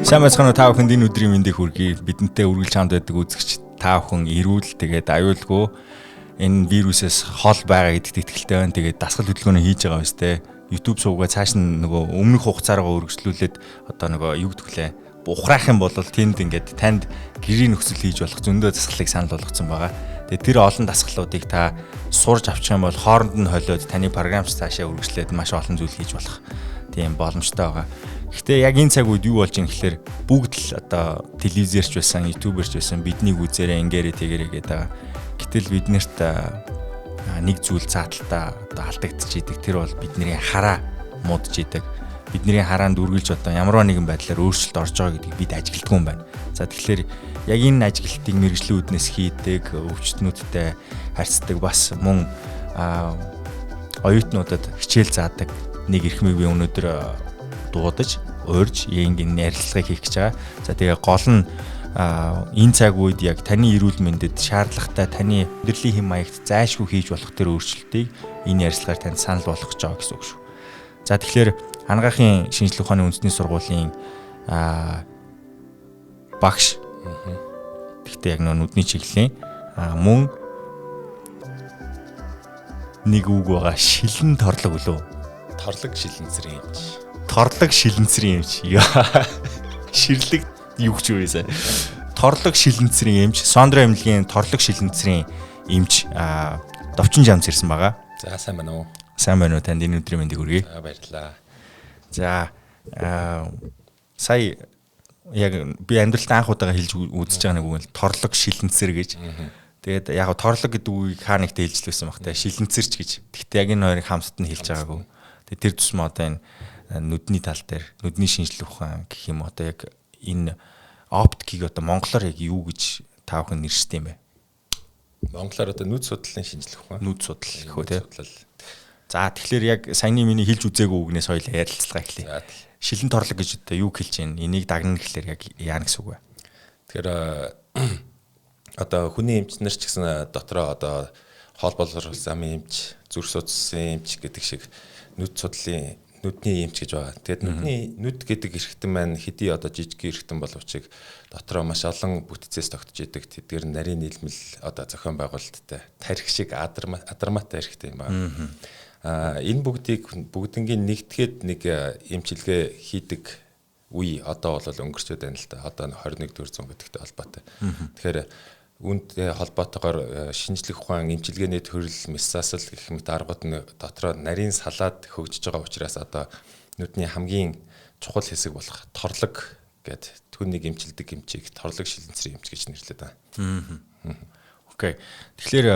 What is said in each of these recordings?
Сайн байцгаана уу, та бүхэнд энэ өдрийн мэндийг хүргэе. Бидэнтэй үргэлж хамт байдаг үзэгч та бүхэн эрүүл, тэгээд аюулгүй, энэ вирусээс хол байгаа гэдэгт итгэлтэй байна. Тэгээд дасгал хөдөлгөөнөө хийж байгаа биз дээ. YouTube суугаа цааш нь нөгөө өмнөх хугацаараа үргэлжлүүлээд одоо нөгөө юу гэдэг лээ, бухраах юм бол тэнд ингээд танд гэрийн нөхцөл хийж болох зөндөө дасгалыг санал болгоцсон байгаа. Тэгээд тэр олон дасгалуудыг та сурж авчих юм бол хооронд нь холиод таны програмч цаашаа үргэлжлээд маш олон зүйл хийж болох тийм боломжтой байгаа. Гэхдээ яг энэ цаг үед юу болж байгаа гэхээр бүгд л одоо телевизэрч байсан, ютуберч байсан биднийг үзээрэй, ингээрэй, тэгэрэй гэдэг байгаа. Гэтэл биднэрт нэг зүйл цааталтаа одоо алдагдчих идэг. Тэр бол бидний хараа муудж идэг. Бидний хараанд үргэлж одоо ямар нэгэн байдлаар өөрчлөлт орж байгаа гэдгийг бид ажигладаг юм байна. За, тэгэхээр яг энэ ажиглалтыг мэргэжлийн үүднээс хийдэг, өвчтнүүдтэй харьцдаг, бас мөн оюутнуудад хичээл заадаг нэг эрхмийг би өнөөдөр дуудаж, урьж энэ ярилцлагыг хийх гэж байгаа. За, тэгээ гол нь энэ цаг үед яг таны эрүүл мэндэд шаардлагатай, таны амьдралын хэм маягт зайлшгүй хийж болох тэр өөрчлөлтийг энэ ярилцлагаар танд санал болгох гэж байгаа гэсэн үг шүү. За, тэгэхээр Анагаахын шинжлэх ухааны үндэсний сургуулийн багш. Гэхдээ яг нөө нүдний чиглэлийн мөн нэг үг байгаа, шилэн торлог үлээ. Торлог шилэнцрийн эмч. Торлог шилэнцрийн эмч. Ширлэг юу ч юу байсан. Торлог шилэнцрийн эмч, Сондро эмнэлгийн торлог шилэнцрийн эмч Довчин Жамц ирсэн байгаа. За, сайн байна уу? Сайн байна уу, танд энэ өдрийн мэндийг хүргэе. За, баярлалаа. За, сая яг би амьдралд анх удаага хэлж үзэж байгаа нэг үг нь торлог шилэнцэр гэж. Тэгээд яг торлог гэдэг үгийг хаа нэгтээ хэлж л байсан баг та, шилэнцэрч гэж. Гэхдээ яг энэ хоёрыг хамтд нь хэлж байгаагүй. Тэгээд тэр тусмаа одоо энэ нүдний тал дээр нүдний шинжлэх ухаан гэх юм, одоо яг энэ оптикийг одоо монголоор яг юу гэж та бүхэн нэршдэг юм бэ? Монголоор одоо нүд судлалын шинжлэх ухаан. Нүд судлал гэх үү те. За, тэгэхээр яг саяны миний хэлж үзээгүй үгнээс хоёлаа ярилцлага эхлэе. Шилэн торлог гэж одоо юу хэлж байна? Энийг дагна гэхлээр яг яана гэсэн үг вэ? Тэгэхээр одоо хүний эмчнэр ч гэсэн дотроо одоо хоол боловсрол замын эмч, зүрх судасны эмч гэдэг шиг нүд судлалын нүдний эмч гэж байгаа. Тэгээд нүдний нүд гэдэг эрхтэн маань хэдий одоо жижиг эрхтэн боловч дотроо маш олон бүтцээс тогтж идэг. Тэдгээр нарийн нийлмэл одоо зохион байгуулалттай тарих шиг адармаатай эрхтэн юм байна. Энэ бүгдийг бүгднгийн нэгтгэхэд нэг эмчилгээ хийдэг үе одоо бол өнгөрчөөд байна л да. Одоо 21 дэх зуун гэдэгтэй холбоотой. Тэгэхээр үүнтэй холбоотойгоор шинжлэх ухаан, эмчилгээний төрөл, мэс засал гэх мэт аргууд нь дотроо нарийн салаад хөгжиж байгаа учраас одоо нүдний хамгийн чухал хэсэг болох торлог гэд түүнийг эмчилдэг эмчийг торлог шилэнцрийн эмч гэж нэрлэдэг байна. Окей. Тэгэхээр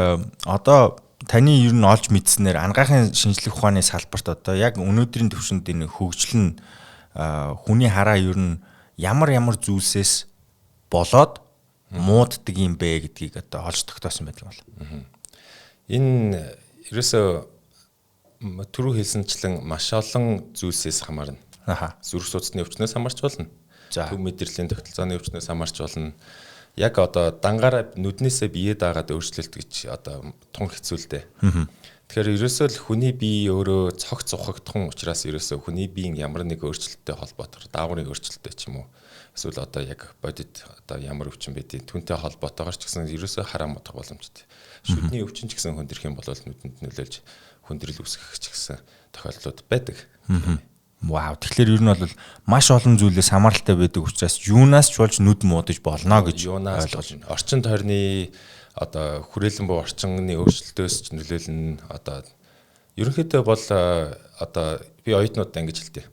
одоо таны ер нь олж мэдснээр анагаахын шинжлэх ухааны салбарт одоо яг өнөөдрийн төвшөнд энэ хөгжил нь хүний хараа ер нь ямар ямар зүйлсээс болоод мууддаг юм бэ гэдгийг одоо олж тогтоосон байдаг юм бол. Энэ ерөөсөө түрүү хэлсэнчлэн маш олон зүйлсээс хамаарна. Зүрх судасны өвчнөөс хамаарч болно. Төв мэдрэлийн тогтолцооны өвчнөөс хамаарч болно. Яг одоо дангаараа нүднээсээ бие даагаад өөрчлөлт гэж одоо тун хэцүү л дээ. Тэгэхээр ерөөсөө л хүний бие өөрөө цогц ухагдхан учраас ерөөсөө хүний биеийн ямар нэг өөрчлөлттэй холбоотойгоор, дааврын өөрчлөлттэй ч юм уу, эсвэл одоо яг бодит одоо ямар өвчин байдгийг түнтэй холбоотойгоор ч гэсэн ерөөсөө хараа муудах боломжтой. Шүдний өвчин ч гэсэн хүндрэх юм бол нүдэнд нөлөөлж хүндрэл үүсгэх ч гэсэн тохиолдлууд байдаг. Вау. Тэгэхээр ер нь бол маш олон зүйлээс хамааралтай байдаг учраас юунаас ч болж нүд муудаж болно гэж ойлгож байна. Орчин тойрны одоо хүрээлэн буй орчинны өөрчлөлтөөс ч нөлөөлнө. Одоо ерөнхийдөө бол одоо би оюутнуудад ингэж хэлдэг.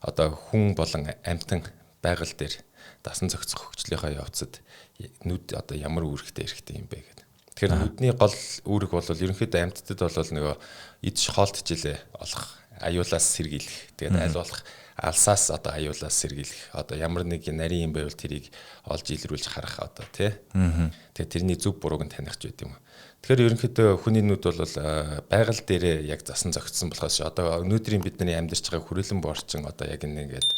Одоо хүн болон амьтан байгаль дээр дасан зохицох хөгжлийнхаа явцад нүд одоо ямар үүрэгтэй хэрэгтэй юм бэ гэдэг. Тэгэхээр нүдний гол үүрэг бол ерөнхийдөө амьтдад бол нөгөө идэж хоолт хичээлээ олох, аюулаас сэргийлэх. Тэгээд аль болох алсаас одоо аюулаас сэргийлэх. Одоо ямар нэг нарийн юм байвал тэрийг олж илрүүлж харах одоо тий. Тэгээд тэрний зөв бурууг нь таних ч байд юм. Тэгэхээр ерөнхийдөө хүний нүд бол байгаль дээрээ яг засан зохицсон болохоос одоо өнөөдрийн бидний амьдарч байгаа хүрээлэн борчин одоо яг ингээд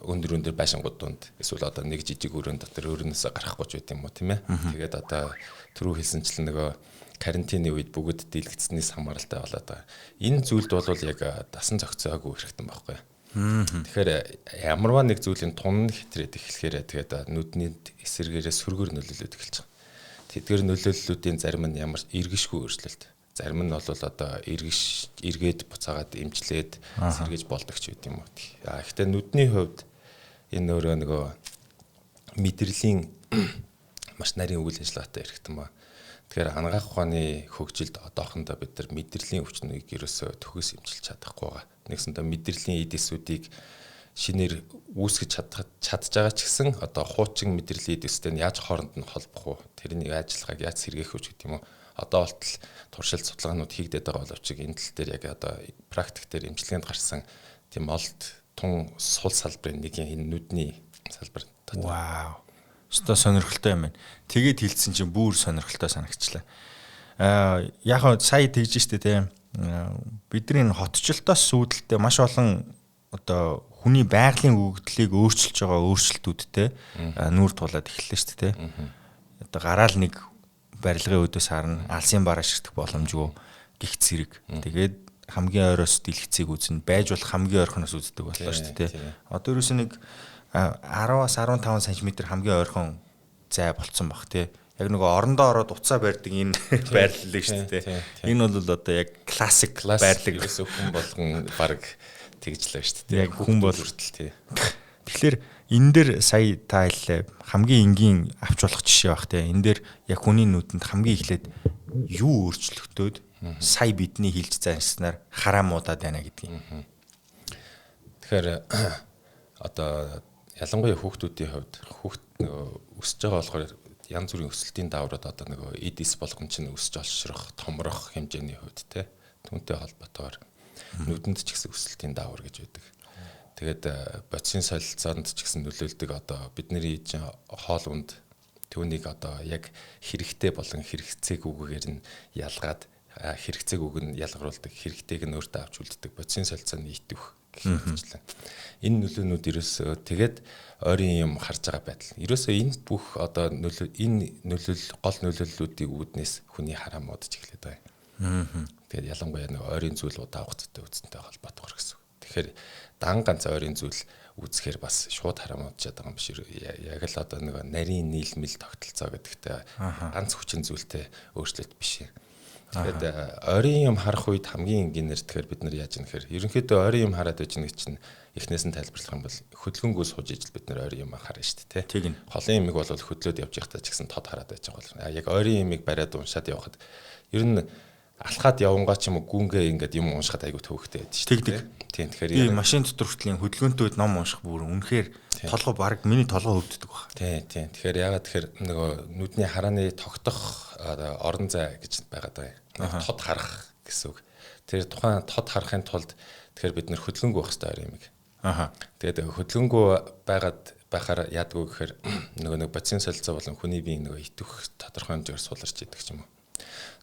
өндөр өндөр байшингууд дунд эсвэл одоо нэг жижиг өрөөнд дотор өрөөнөөсөө гарахгүй ч байт юм уу, тийм ээ. Тэгээд одоо түрүү хэлсэнчлэн нөгөө карантины үед бүгд дийлэгдснээс хамааралтай болоод байгаа. Энэ зүйлд бол яг дасан зохицоогүй хэрэгтэй байхгүй. Тэгэхээр ямарваа нэг зүйлийн тун хэтрээд эхлэхээр тэгээд нүдний эсэргээрээ сөргөөр нөлөөлөд эхэлж байгаа. Тэдгээр нөлөөллүүдийн зарим нь ямар эргэшгүй өөрчлөлт. Зарим нь бол одоо эргээд буцаагаад эмчлээд сэргээж болдог ч байд юм уу. А гэхдээ нүдний хувьд энэ өөрөө нөгөө мэдрэлийн маш нарийн үйл ажиллагаатай эрхтэн ба. Тэгэхээр анагаах ухааны хөгжилд одоохондоо бид нар мэдрэлийн өвчнөгийг ерөөсөө төгс эмчилж чадахгүй байгаа. Нэгсэндээ мэдрэлийн эд эсүүдийг шинээр үүсгэж чадж байгаа ч гэсэн одоо хуучин мэдрэлийн эд эстэй нь яаж хооронд нь холбох уу? Тэрний ажиллагааг яаж сэргээх вэ гэдэг юм уу? Одоо болтол туршилт судалгаанууд хийгдээд байгаа боловч энэ тал дээр яг одоо практик дээр эмчилгээнд гарсан тийм олд тун сул салбарын нэг энэ нүдний салбар. Вау. Өстой сонирхолтой юм байна. Тэгээд хэлсэн чинь бүр сонирхолтой санагчлаа. Яг сая тэгж штэ те. Бидний энэ хотчлолтоос сүйдэлтэй маш олон одоо хүний байгалийн өгөгдлийг өөрчилж байгаа өөрчлөлтүүдтэй нүүр тулаад эхэллээ штэ те. Одоо гараал нэг барилгын өдөөс харна, алсын бараа ширтэх боломжгүй гих зэрэг. Тэгээд хамгийн ойроос дэлгэцийг үзнэ, байж болох хамгийн ойрхоноос үздэг боллоо штэ те. Одоо ерөөсөө нэг 10-аас 15 см хамгийн ойрхон зай болцсон баг тий. Яг нөгөө орондоо ороод уцаа барьдаг энэ байрлал шүү дээ. Энэ бол одоо яг классик байрлал ерөөсөө хүн болгон баг тэгж лээ шүү дээ. Яг хүн бол хүртэл тий. Тэгэхээр энэ дээр сая та хэллээ хамгийн энгийн авч болох жишээ баг тий. Энэ дээр яг хүний нүдэнд хамгийн эхлээд юу өөрчлөгдөөд сая бидний хэлж занснаар хараа муудаад байна гэдгийг. Тэгэхээр одоо ялангуяа хүүхдүүдийн хувьд хүүхд нөгөө өсөж байгаа болохоор янз бүрийн өсөлтийн дааврууд одоо нөгөө эд эс болгон чинь өсөж олшрох, томрох хэмжээний хувьд те түүнтэй холбоотойгоор нүдэнд ч гэсэн өсөлтийн даавар гэж байдаг. Тэгээд бодисын солилцоонд ч гэсэн нөлөөлдөг одоо бидний чинь хоол унд түүнийг одоо яг хэрэгтэй болон хэрэгцээгүйгээр нь ялгаад хэрэгцээгүйг нь ялгаруулдаг, хэрэгтэйг нь өөртөө авч үлддэг бодисын солилцооны идэвх гэх мэтчлэн. Энэ нөлөөнүүд ерөөсөө тэгээд ойрын юм харж байгаа байдал. Ерөөсөө энэ бүх одоо нөлөө энэ нөлөөлөл гол нөлөөллүүдийг үүднээс хүний хараа муудаж эхлэв байгаа. Тэгээд ялангуяа нэг ойрын зүйл удаа хугацаатай үзсэнтэй холбоотойгоор гэсэн. Тэгэхээр дан ганц ойрын зүйл үзэхээр бас шууд хараа муудчихад байгаа юм биш. Яг л одоо нэг нарийн нийлмэл тогтолцоо гэдэгтэй ганц хүчин зүйлтэй өөрчлөлт биш. Тэгээд ойрын юм харах үед хамгийн энгийнээр тэгэхээр бид нар яаж юм гэхээр ерөнхийдөө ойрын юм хараад байж нэг чинь эхнээс нь тайлбарлах юм бол хөдөлгөөнгөө сууж ижил бид нар ойрын юм харна шүү дээ тий. Холын юмыг бол хөдлөөд явж байхдаа ч гэсэн тод хараад байж байгаа бол яг ойрын юмыг бариад уншаад явхад ер нь алхаад явангаа ч юм уу гүнгээ ингээд юм уншихад айгүй төвөгтэй байдаг шүү дээ. Тийм тэгэхээр би машин дотор хүртэл хөдөлгөөнтэй үед ном унших бүр үнэхээр толгой баг миний толгой өвддөг баг. Тийм тийм. Тэгэхээр ягаад тэгэхээр нөгөө нүдний харааны тогтох орон зай гэж байгаа даа. Тод харах гэсэн үг. Тэр тухайн тод харахын тулд тэгэхээр бид нэр хөдөлгөөнгүй байх хэрэгтэй ойр юмыг. Аха. Тэгээд хөдөлгөөнгүй байгаад байхаар яадгүй гэхээр нөгөө нэг бодисын солилцоо болон хүний биеийн нөгөө идэвх тодорхой хэмжээгээр суларч идэг ч юм уу.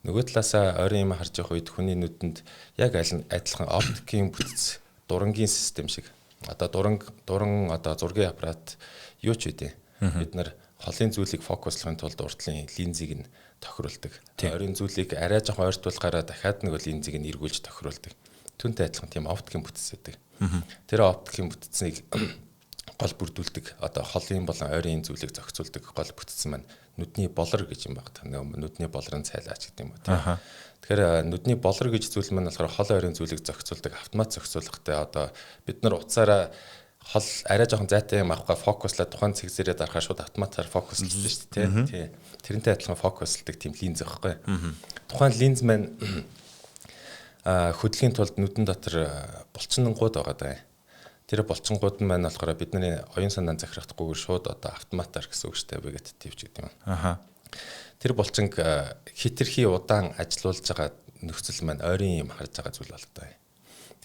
Нөгөө талаасаа ойрын юм харж явах үед хүний нүдэнд яг адилхан оптикийн бүтц дурангийн систем шиг. Одоо дуран одоо зургийн аппарат юу ч үгүй. Бид нар холын зүйлийг фокуслахын тулд уртлын линзийг нь тохируулдаг. Ойрын зүйлийг арай жоохон ойртуулахаараа дахиад нөгөө линзийг нь эргүүлж тохируулдаг. Түүнтэй адилхан тийм оптикийн бүтц байдаг. Тэр оптикийн бүтцийг гол бүрдүүлдэг. Одоо холын болон ойрын зүйлийг зохицуулдаг гол бүтц маань нүдний болор гэж юм баг. Нөгөө нүдний болрын цайлаач гэдэг юм уу тийм. Тэгэхээр нүдний болор гэж зүйл маань болохоор хол ойрын зүйлийг зохицуулдаг автомат зохицуулгатай. Одоо бид нар утсаараа хол арай жоохон зайтай юм авахгүй фокуслаад тухайн цэгзэрээ дарахаар шууд автоматар фокуслж шүү дээ тийм. Тэрнтэй адилхан фокусладаг тийм линз байхгүй. Тухайн линз маань хөдөлгөхийн тулд нүдэн дотор булчингууд байгаа даа. Тэр булчингууд нь маань болохоор бидний оюун санаанд захирагдахгүйгээр шууд одоо автоматар гэсэн үг шүү дээ, вегетатив ч гэдэг юм. Аха. Тэр булчинг хитрхи удаан ажилуулж байгаа нөхцөл маань ойрын юм харж байгаа зүйл болтой.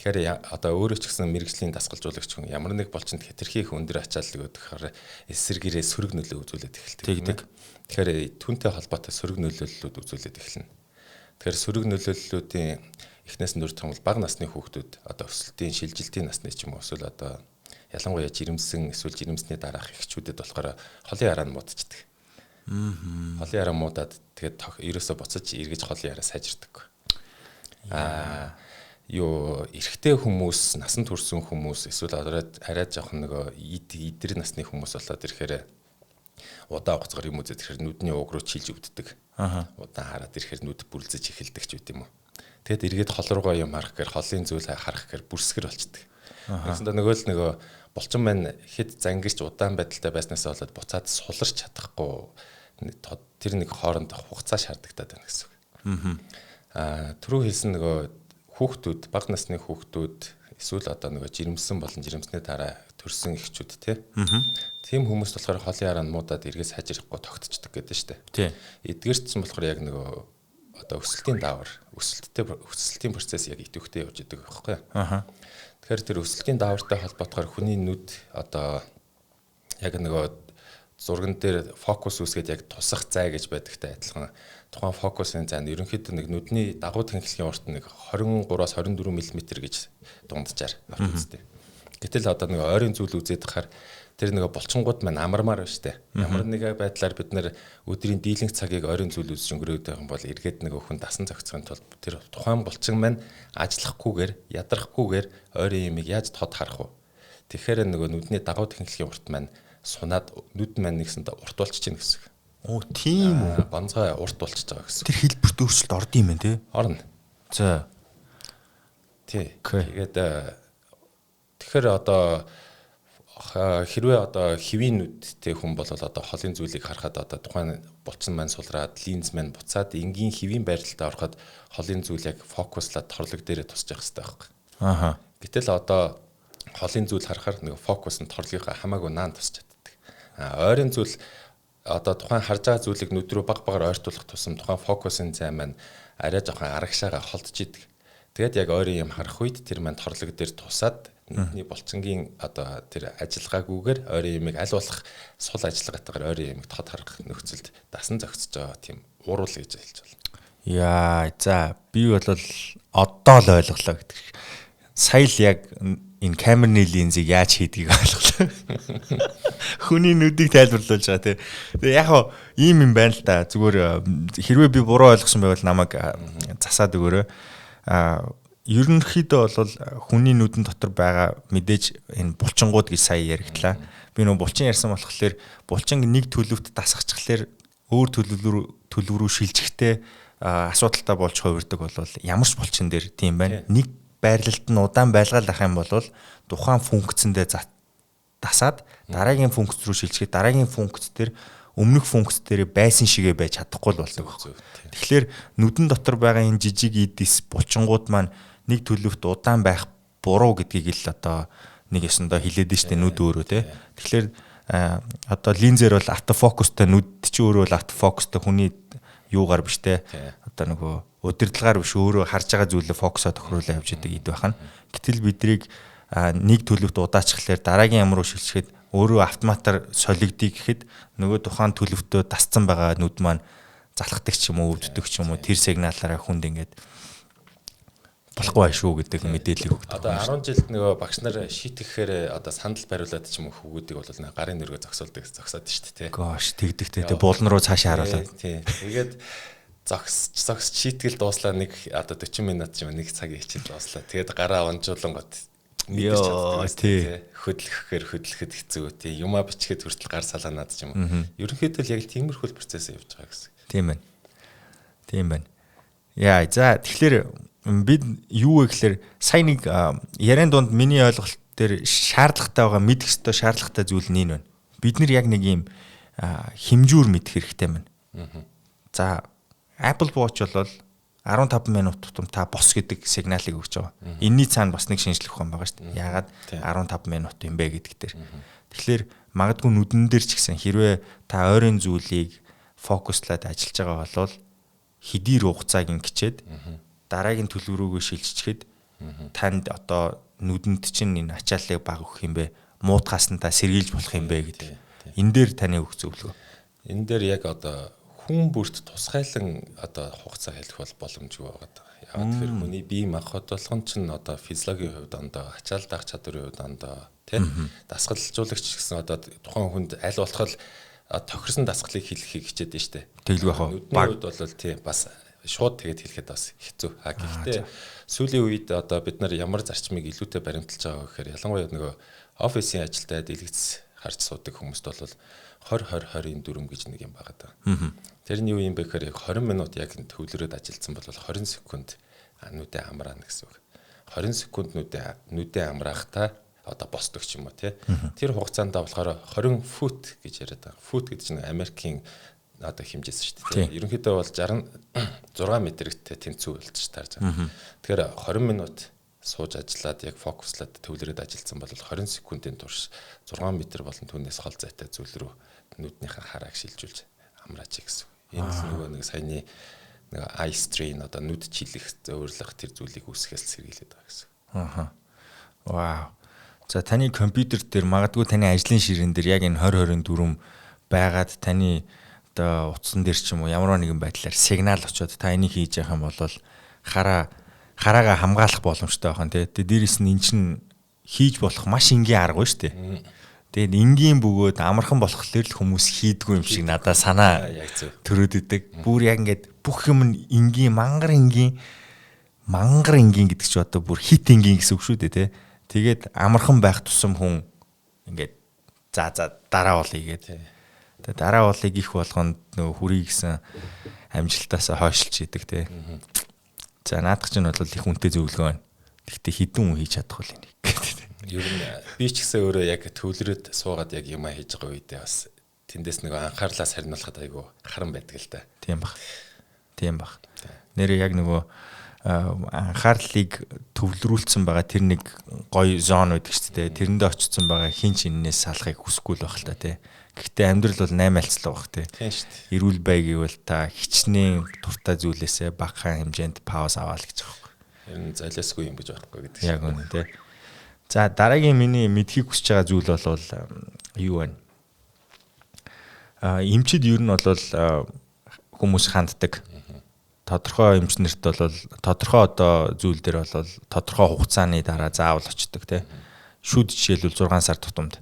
Тэгэхээр одоо өөрөө ч гэсэн мэрэгжлийн дасгалжуулагч хүн ямар нэг булчинд хитрхи их өндөр ачааллыг өгөхөөр эсэргээрээ сөрөг нөлөө үзүүлээд эхэлдэг. Тэгэхээр түүнтэй холбоотой сөрөг нөлөөллүүд үзүүлээд эхэлнэ. Тэгэхээр сөрөг нөлөөллүүдийн эхнээс нь дөрөвт бол бага насны хүүхдүүд одоо өсөлтийн шилжилтийн насны ч юм уу эсвэл одоо ялангуяа жирэмсэн эсвэл жирэмсний дараах эхчүүдэд болохоор холын яраа нь муудчихдаг. Холын яраа муудаад тэгээд ерөөсө буцаж эргэж холын яраа сайжирдаг. юу эрэгтэй хүмүүс, насан турсан хүмүүс эсвэл арай жоохон нөгөө идэр насны хүмүүс болоод ирэхээр удаан хугацаагаар юм үзээд ирэхээр нүдний уг руу чилж өвддөг. Удаан хараад ирэхээр нүд бүрлзэж эхэлдэг ч үт юм уу. Тэгэд эргээд хол руугаа юм харах гэхээр холын зүйл харах гэхээр бүрсгэр болчдөг. Тэгсэндээ нөгөө л нөгөө булчин маань хэд зангирч удаан байдалтай байснаас болоод буцаад суларч чадахгүй тэр нэг хооронд хугацаа шаардлагатай байна гэсэн үг. Түрүү хэлсэн нөгөө хүүхдүүд, бага насны хүүхдүүд эсвэл одоо нөгөө жирэмсэн болон жирэмсний дараа төрсэн эхчүүд тий. Тийм хүмүүс болохоор холын хараа нь муудаад эргээс хажирэхгүй тогтчихдог гэдэг нь шүү дээ. Эдгээр чинь болохоор яг нөгөө одоо өсөлтийн даавар, өсөлтийн процесс яг идэвхтэй явж идэг байхгүй. Тэгэхээр тэр өсөлтийн даавартай холбоотойгоор хүний нүд одоо яг нөгөө зурган дээр фокус үүсгээд яг тусах зай гэж байдагтай адилхан тухайн фокусын зай нь ерөнхийдөө нэг нүдний дагуу тэнхлэгийн урт нэг 23-аас 24 мм гэж дунджаар авч үздэг. Гэтэл одоо нэг ойрын зүйл үзээд хахаар тэр нэг булчингууд маань амармаар байна штэ. Ямар нэгэн байдлаар бид нэр өдрийн дийлэнх цагийг ойрын зүйл үзэж өнгөрөөд байгаа юм бол эргээд нэг хүн дасан зохицохын тулд тэр тухайн булчин маань ажиллахгүйгээр, ядрахгүйгээр ойрын юмыг яаж тод харах вэ? Тэгэхээр нөгөө нүдний дагуу тэнхлэгийн урт маань сунаад нүд маань нэгсэнд урт болчих чинь гэсэн. Оо тийм үү. Гонцгой урт болчихж байгаа гэсэн. Тэр хэлбэрт өөрчлөлт орд юм байна те? Орно. За. Тий. Тэгээд тэгэхээр одоо хэрвээ одоо хэвийн нүдтэй хүн бол одоо холын зүйлийг харахад одоо тухайн булчин маань сулраад линз маань буцаад энгийн хэвийн байралтаа ороход холын зүйл яг фокуслаад торлог дээрээ тусч явах хэрэгтэй байхгүй. Аха. Гэтэл одоо холын зүйл харахаар нэг фокус нь торлогынхаа хамаагүй наан тусч чаддаг. А ойрын зүйл одоо тухайн харж байгаа зүйлийг нүд рүү баг багаар ойртуулах тусам тухайн фокусын зай маань арай жоохон арагшаага холдож идэг. Тэгээд яг ойрын юм харах үед тэр маань торлог дээр тусаад нүдний булчингийн одоо тэр ажиллагаагүйгээр ойрын юмыг аль болох сул ажиллагаатайгаар ойрын юмыг тод харах нөхцөлд дасан зохицож байгаа тийм уруул гэж хэлж байна. Яа, за би бол одоо л ойлголоо гэдэг. Сая л яг энэ камерны линзийг яаж хийдгийг ойлголоо. Хүний нүдийг тайлбарлуулж байгаа тий. Тэгээ яг хоо ийм юм байна л та. Зүгээр хэрвээ би буруу ойлгосон байвал намайг засаад өгөөрэй. Ерөнхийдөө бол хүний нүдэн дотор байгаа мэдээж энэ булчингууд гэж сая яригдлаа. Би нөө булчин ярьсан болохоор булчин нэг төлөвт дасгахчлаар өөр төлөв рүү шилжихдээ асуудалтай болж хувирдаг бол ямар ч булчин дээр тийм байна. Нэг байрлалд нь удаан байлгаал ах юм бол тухайн функцэндээ дасаад дараагийн функц рүү шилжихэд дараагийн функц дээр өмнөх функц дээр байсан шигээ байж чадахгүй л болдог байхгүй. Тэгэхээр нүдэн дотор байгаа энэ жижиг эдис булчингууд маань нэг төлөвт удаан байх буруу гэдгийг л одоо нэг ёсондоо хилээд нь штэ нүд өөрөө те. Тэгэхээр одоо линзээр бол автофокустай нүд чи өөрөө бол автофокустай хүний юугаар биш те. Одоо нөгөө удирдлагаар биш өөрөө харж байгаа зүйлээ фокусоо тохируулаа явж идэг ид байх нь. Гэтэл бидрийг нэг төлөвт удаачихлаар дараагийн юм руу шилжихэд өөрөө автоматар солигдъё гэхэд нөгөө тухайн төлөвтөө дасцсан байгаа нүд маань залхдаг ч юм уу өвддөг ч юм уу тэр сигналаараа хүнд ингээд болохгүй байх шүү гэдэг мэдээллийг өгдөг. Одоо 10 жилд нөгөө багш нар шийтгэхээр одоо сандал бариулаад ч юм уу хүүгүүдийг бол гарын нөргөө зогсоолдог зогсоод шүү дээ. Гош тэгдэг те. Тэг буулн руу цаашаа харуулаад. Тий. Тэгээд зогс шийтгэл дууслаа нэг одоо 40 минут ч юм нэг цагийн хичээл дууслаа. Тэгээд гараа унжуулангот мэдэрч чаддаг тий. Хөдлөхөөр хөдлөхөд хэцүү тий. Юмаа бичгээд хүртэл гар салаанаад ч юм уу. Ерөнхийдөө л яг л тиймэрхүү процесс явж байгаа гэсэн. Тийм байна. Тийм байна. Яа, за тэгэхээр бид юу вэ гэхээр сая нэг яриан дунд миний ойлголт дээр шаардлагатай байгаа мэдэх ёстой шаардлагатай зүйл нь энэ байна. Бид нар яг нэг юм хэмжүүр мэдэх хэрэгтэй байна. За Apple Watch бол 15 минут тутам та бос гэдэг сигналыг өгч байгаа. Энийний цаана бас нэг шинжлэх ухаан байгаа шүү дээ. Яагаад 15 минут юм бэ гэдэг дээр. Тэгэхээр магадгүй нүдэн дээр ч гэсэн хэрвээ та ойрын зүйлийг фокуслаад ажиллаж байгаа бол хэдийр хугацааг ингэчээд дараагийн төлөв рүүгээ шилжчихэд танд одоо нүдэнд чинь энэ ачааллыг баг өгөх юм бэ? Муутгаас нь та сэргийлж болох юм бэ гэдэг. Энэ дээр таны өгөх зөвлөгөө. Энэ дээр яг одоо хүн бүрт тусгайлан одоо хугацаа хэлэх бол боломжгүй байгаа. Яг тэгэхээр хүний бие махбод болгон чинь одоо физиологийн хувьд ондоо, ачаал даах чадварын хувьд ондоо, тий? Дасгалжуулагч гэсэн одоо тухайн хүнд аль болох л тохирсон дасгалыг хийхийг хичээдэг шүү дээ. Тэглгүй яах вэ? Нүдний хувьд бол тий бас Шууд тэгээд хэлэхэд бас хэцүү. А гэхдээ сүүлийн үед одоо бид нар ямар зарчмыг илүүтэй баримталж байгаа вэ гэхээр ялангуяа нөгөө офисын ажилдаа дэлгэц харж суудаг хүмүүст бол 20 20 20-ын дүрм гэж нэг юм байгаа даа. Тэр нь юу юм бэ гэхээр яг 20 минут яг төвлөрөөд ажилласан бол 20 секунд нүдээ амраана гэсэн үг. 20 секунд нүдээ амраахтаа одоо босдог ч юм уу тий. Тэр хугацаанд болохоор 20 фут гэж яриад байгаа. Фут гэдэг чинь Америкийн одоо хэмжээс шүү дээ. Ерөнхийдөө бол 66 метртэй тэнцүү болчих таарж байгаа. Тэгэхээр 20 минут сууж ажиллаад яг фокуслаад төвлөрөөд ажилласан бол 20 секундын турш 6 метр болон түүнээс хол зайтай зүйл рүү нүднийхээ харааг шилжүүлж амраач гэсэн. Энэ л нөгөө нэг саяны нэг eye strain одоо нүд чилэх, зөөвөрлөх тэр зүйлийг үүсгэхээс сэргийлээд байгаа гэсэн. Аха. Вау. За, таны компьютер дээр, магадгүй таны ажлын ширээн дээр яг энэ 20 24 байгаад, таны одоо утсан дээр ч юм уу ямар нэгэн байдлаар сигнал очиод та энийг хийж явах юм бол хараагаа хамгаалах боломжтой байх нь тий. Тэгээ дээрэс нь эн чинь хийж болох маш энгийн арга шүү дээ. Тэгээд энгийн бөгөөд амархан болохоор л хүмүүс хийдгүү юм шиг надаа санаа төрөөд идэг. Бүр яг ингээд бүх юм нь энгийн, мангар энгийн, мангар энгийн гэдэг чи одоо бүр хит энгийн гэсэн үг шүү дээ тий. Тэгээд амархан байх тусам хүн ингээд за за дараа болъё гээд. Тэгээд дараа болыг их болгонд нөгөө хүрий гэсэн амжилтаас хойшилж идэг тий. За, наадах чинь бол их үнэтэй зөвлөгөө байна. Гэхдээ хэдэн хүн хийж чадах вэ энийг гэдэг. Ер нь би ч гэсэн өөрөө яг төвлөрөөд суугаад яг юм хийж байгаа үедээ бас тэндээс нэг анхаарлаа сарниулахад айгүй харан байдаг л да. Тийм бах. Тийм бах. Нэрээ яг нөгөө анхаарлыг төвлөрүүлсэн байгаа тэр нэг гоё зон байдаг шүү дээ. Тэрэндээ очсон байгаа хин ч энэнээс салахыг хүсэхгүй л байх л та тий. Гэхдээ амьдрал бол 8 альцлага байх тий. Тийм шүү дээ. Эрүүл бай гэвэл та хичнээн дуртай зүйлээсээ багахан хэмжээнд пауз аваа л гэж байгаа байхгүй. Ер нь золиосгүй юм гэж байхгүй гэдэг. Яг үнэ тий. За, дараагийн миний мэдхийг хүсэж байгаа зүйл бол юу вэ? Эмчид ер нь бол хүмүүс ханддаг. Тодорхой эмч нарт бол тодорхой одоо зүйл дээр бол тодорхой хугацааны дараа заавал очдог тий. Шүд жишээлбэл 6 сар тутамд.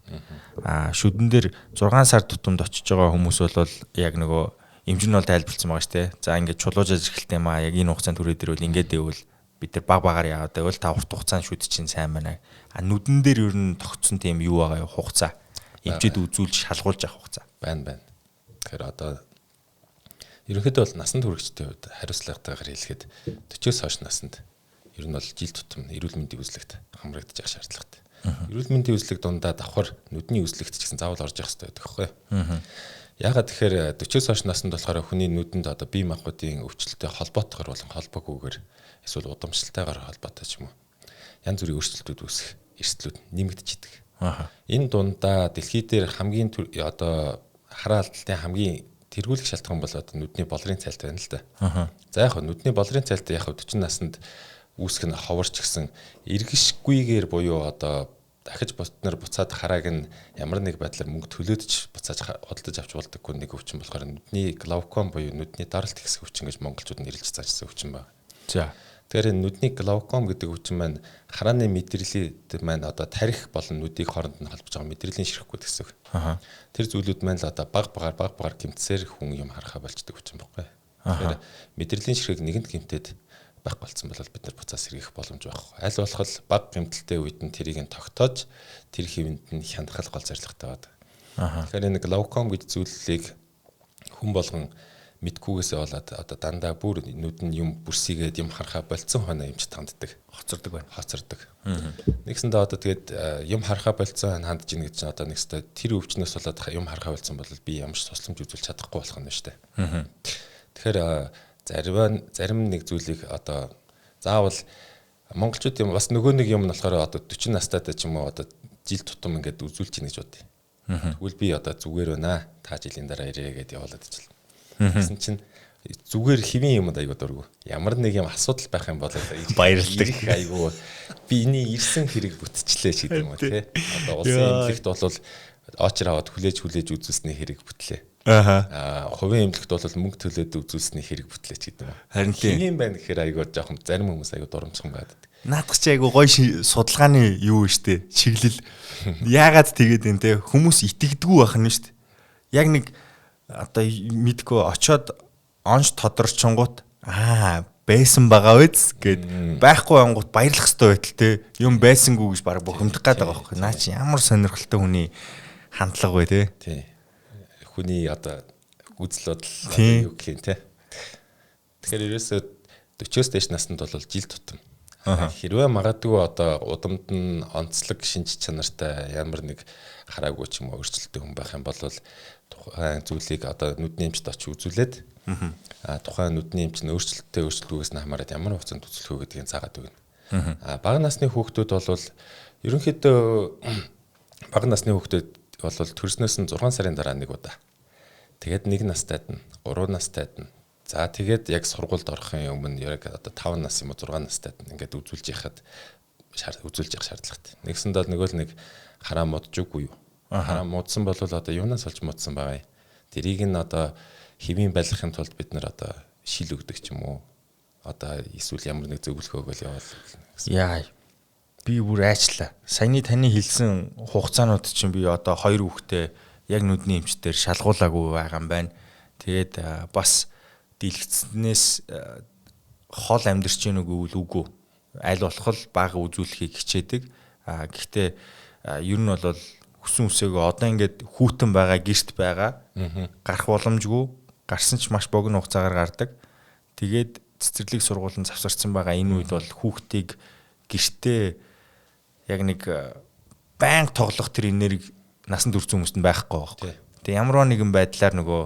Шүдэн дээр 6 сар тутамд очиж байгаа хүмүүс бол яг нөгөө эмч нь бол тайлбарлсан байгаа шүү дээ. За, ингээд чулуужаж эхэлтэй юм аа. Яг энэ хугацаанд түрээд ирвэл, ингээд дэвэл бид нар баг багаар яваад байвал та урт хугацаанд шүд чинь сайн байна. А нүдэн дээр ер нь тогтсон тийм юу байгаа юу, хугацаа? Эмчид үзүүлж шалгуулж авах хугацаа. Байна байна. Тэгэхээр одоо ерөнхийдөө бол насанд хүрэгчдийн хувьд хариуцлагатайгаар хэлэхэд 40-оос хойш насанд ер нь бол жил тутам эрүүл мэндийн үзлэгт хамрагдаж явах шаардлагатай. Эрүүл мэндийн үзлэг дундаа давхар нүдний үзлэгт ч гэсэн заавал орж явах хэрэгтэй байдаг байхгүй юу? Яагаад тэгэхээр 40-оос хойш насанд болохоор хүний нүдэнд одоо бие махбодын өвчлөлтөй холбоотойгоор болон холбоогүйгээр эсвэл удамшлалтайгаар холбоотой ч юм уу янз бүрийн өөрчлөлтүүд үүсэх эрсдлүүд нэмэгдэж идэг. Энэ дундаа дэлхий дээр хамгийн одоо хараа алдалтын хамгийн тэргүүлэх шалтгаан бол одоо нүдний болрын цайлт байна л да. За, яг нүдний болрын цайлт яг 40 наснд үүсэх нь ховорч гэсэн эргэшгүйгээр буюу одоо дахиж нар буцаад харааг нь ямар нэг байдлаар мөнгө төлөөд ч буцааж худалдаж авч болдоггүй нэг өвчин болохоор нүдний глауком буюу нүдний даралт ихсэх өвчин гэж монголчууд нэрлэж заажсан өвчин байна. За. Тэгэхээр энэ нүдний глауком гэдэг өвчин маань харааны мэдрэлийн маань одоо тарих болон нүдийг хооронд нь холбож байгаа мэдрэлийн ширхгүүд гэсэн үг. Тэр зүйлүүд маань л одоо баг багаар баг багаар гэмтсээр хүн юм харахаа болчдөг өвчин байхгүй. Тэгэхээр мэдрэлийн ширхэг нэгэнт гэмтээд байх болцсон бол бид нар буцаас сэргийх боломж байхгүй. Аль болох баг гэмтэлтэй үед нь тэрийг нь тогтоож тэр хэвэнд нь хянах гол зорилготой байдаг. Тэгэхээр энэ глауком гэж зүйлийг хүн болгон мэдгүйгээсээ болоод одоо дандаа бүр нүд нь юм бүрсийгээд юм харахаа болцсон хойноо юмч танддаг. Хоцордог байна. Хоцордог. Нэгсэндээ одоо тэгээд юм харахаа болцсон хандж ийн гэж чинь одоо нэгсэндээ тэр өвчнөөс болоод юм харахаа болцсон бол би ямар ч тусламж үзүүлж чадахгүй болох нь шүү дээ. Тэгэхээр зарим нэг зүйлийг одоо заавал монголчууд юм бас нөгөө нэг юм нь болохоор одоо 40 настайдаа ч юм уу одоо жил тутам ингээд үзүүлж ийн гэж бодъё. Тэгвэл би одоо зүгээр байна. Та жилийн дараа ирээ гэдээ явуулаад ичил. Тэгсэн чинь зүгээр хэвийн юмд айгуу дургу. Ямар нэг юм асуудал байх юм бол баярлдаг. Айгуу би эний ирсэн хэрэг бүтчлээ ч гэдэг юм уу те. Одоо улсын эмнэлэгт бол очр аваад хүлээж хүлээж үзүүлсний хэрэг бүтлээ. Хувийн эмнэлэгт бол мөнгө төлөөд үзүүлсний хэрэг бүтлээ ч гэдэг юм. Харин тийм. Хэвийн байна гэхээр айгуу жоохон зарим хүмүүс айгуу дурамчхан байдаг. Наадах чи айгуу гоё судалгааны юу штэ, чиглэл. Яагаад тэгээд энэ те хүмүүс итгэдэггүй байх нь штэ. Яг нэг одоо мэдгүй очоод онж тодорчонгууд Аа, байсан байгаа үз гэд байхгүй ангууд баярлах хэрэгтэй байтал те. Юм байсангүй гэж баг бухимдах гээд байгаа байхгүй. Наа чи ямар сонирхолтой хүний хандлага вэ те. Тий. Хүний одоо үзэл бодол юу гэх юм те. Тэгэхээр ерөөсөө 40-оос дээш наснд бол жил тутам. Хэрвээ магадгүй одоо удамд нь онцлог шинж чанартай ямар нэг хараагүй ч юм уу өөрчлөлттэй хүн байх юм бол тухайн зүйлийг одоо нүдний эмчд очиж үзүүлээд тухайн нүдний эмч нь өөрчлөлттэй өөрчлөлтгүйгээс нь хамаарат ямар хугацаанд үзүүлэх үү гэдгийг заагаад өгнө. Бага насны хүүхдүүд бол ерөнхийдөө бага насны хүүхдүүд бол төрснөөс нь 6 сарын дараа нэг удаа. Тэгээд 1 настайд нь, 3 настайд нь. За тэгээд яг сургуульд орохын өмнө яг одоо 5 нас юм уу 6 настайд нь ингээд үзүүлж яхад үзүүлж явах шаардлагатай. Нэгсэндээ нөгөө л нэг хараа модж үгүй юу? Хараа муудсан бол одоо юунаас олж муудсан байгаа юм? Тэрийг нь одоо хэвийн байлгахын тулд бид нар одоо шил өгдөг ч юм уу? Одоо эсвэл ямар нэг зөвлөгөөгөө л явуул гэсэн. Яа. Би бүр айчлаа. Саяны таны хэлсэн хугацаанууд чинь би одоо 2 хүүхдээ яг нүдний эмчтэр шалгуулаагүй байгаа юм байна. Тэгээд бас дийлэгцнээс хол амьдарч гин үгүй үгүй. Аль болох л бага үзүүлэхийг хичээдэг. А гэхдээ ер нь бол хүсэн үсээгөө одоо ингээд хүүтэн байгаа, гэрт байгаа. Гарах боломжгүй. Гарсан ч маш богино хугацаагаар гардаг. Тэгээд цэцэрлэг сургууль нь завсарсан байгаа энэ үед бол хүүхдийг гэртээ яг нэг байнга тоглох тэр энерги насанд хүрсэн хүмүүст нь байхгүй байхгүй. Тэгээ ямар нэгэн байдлаар нөгөө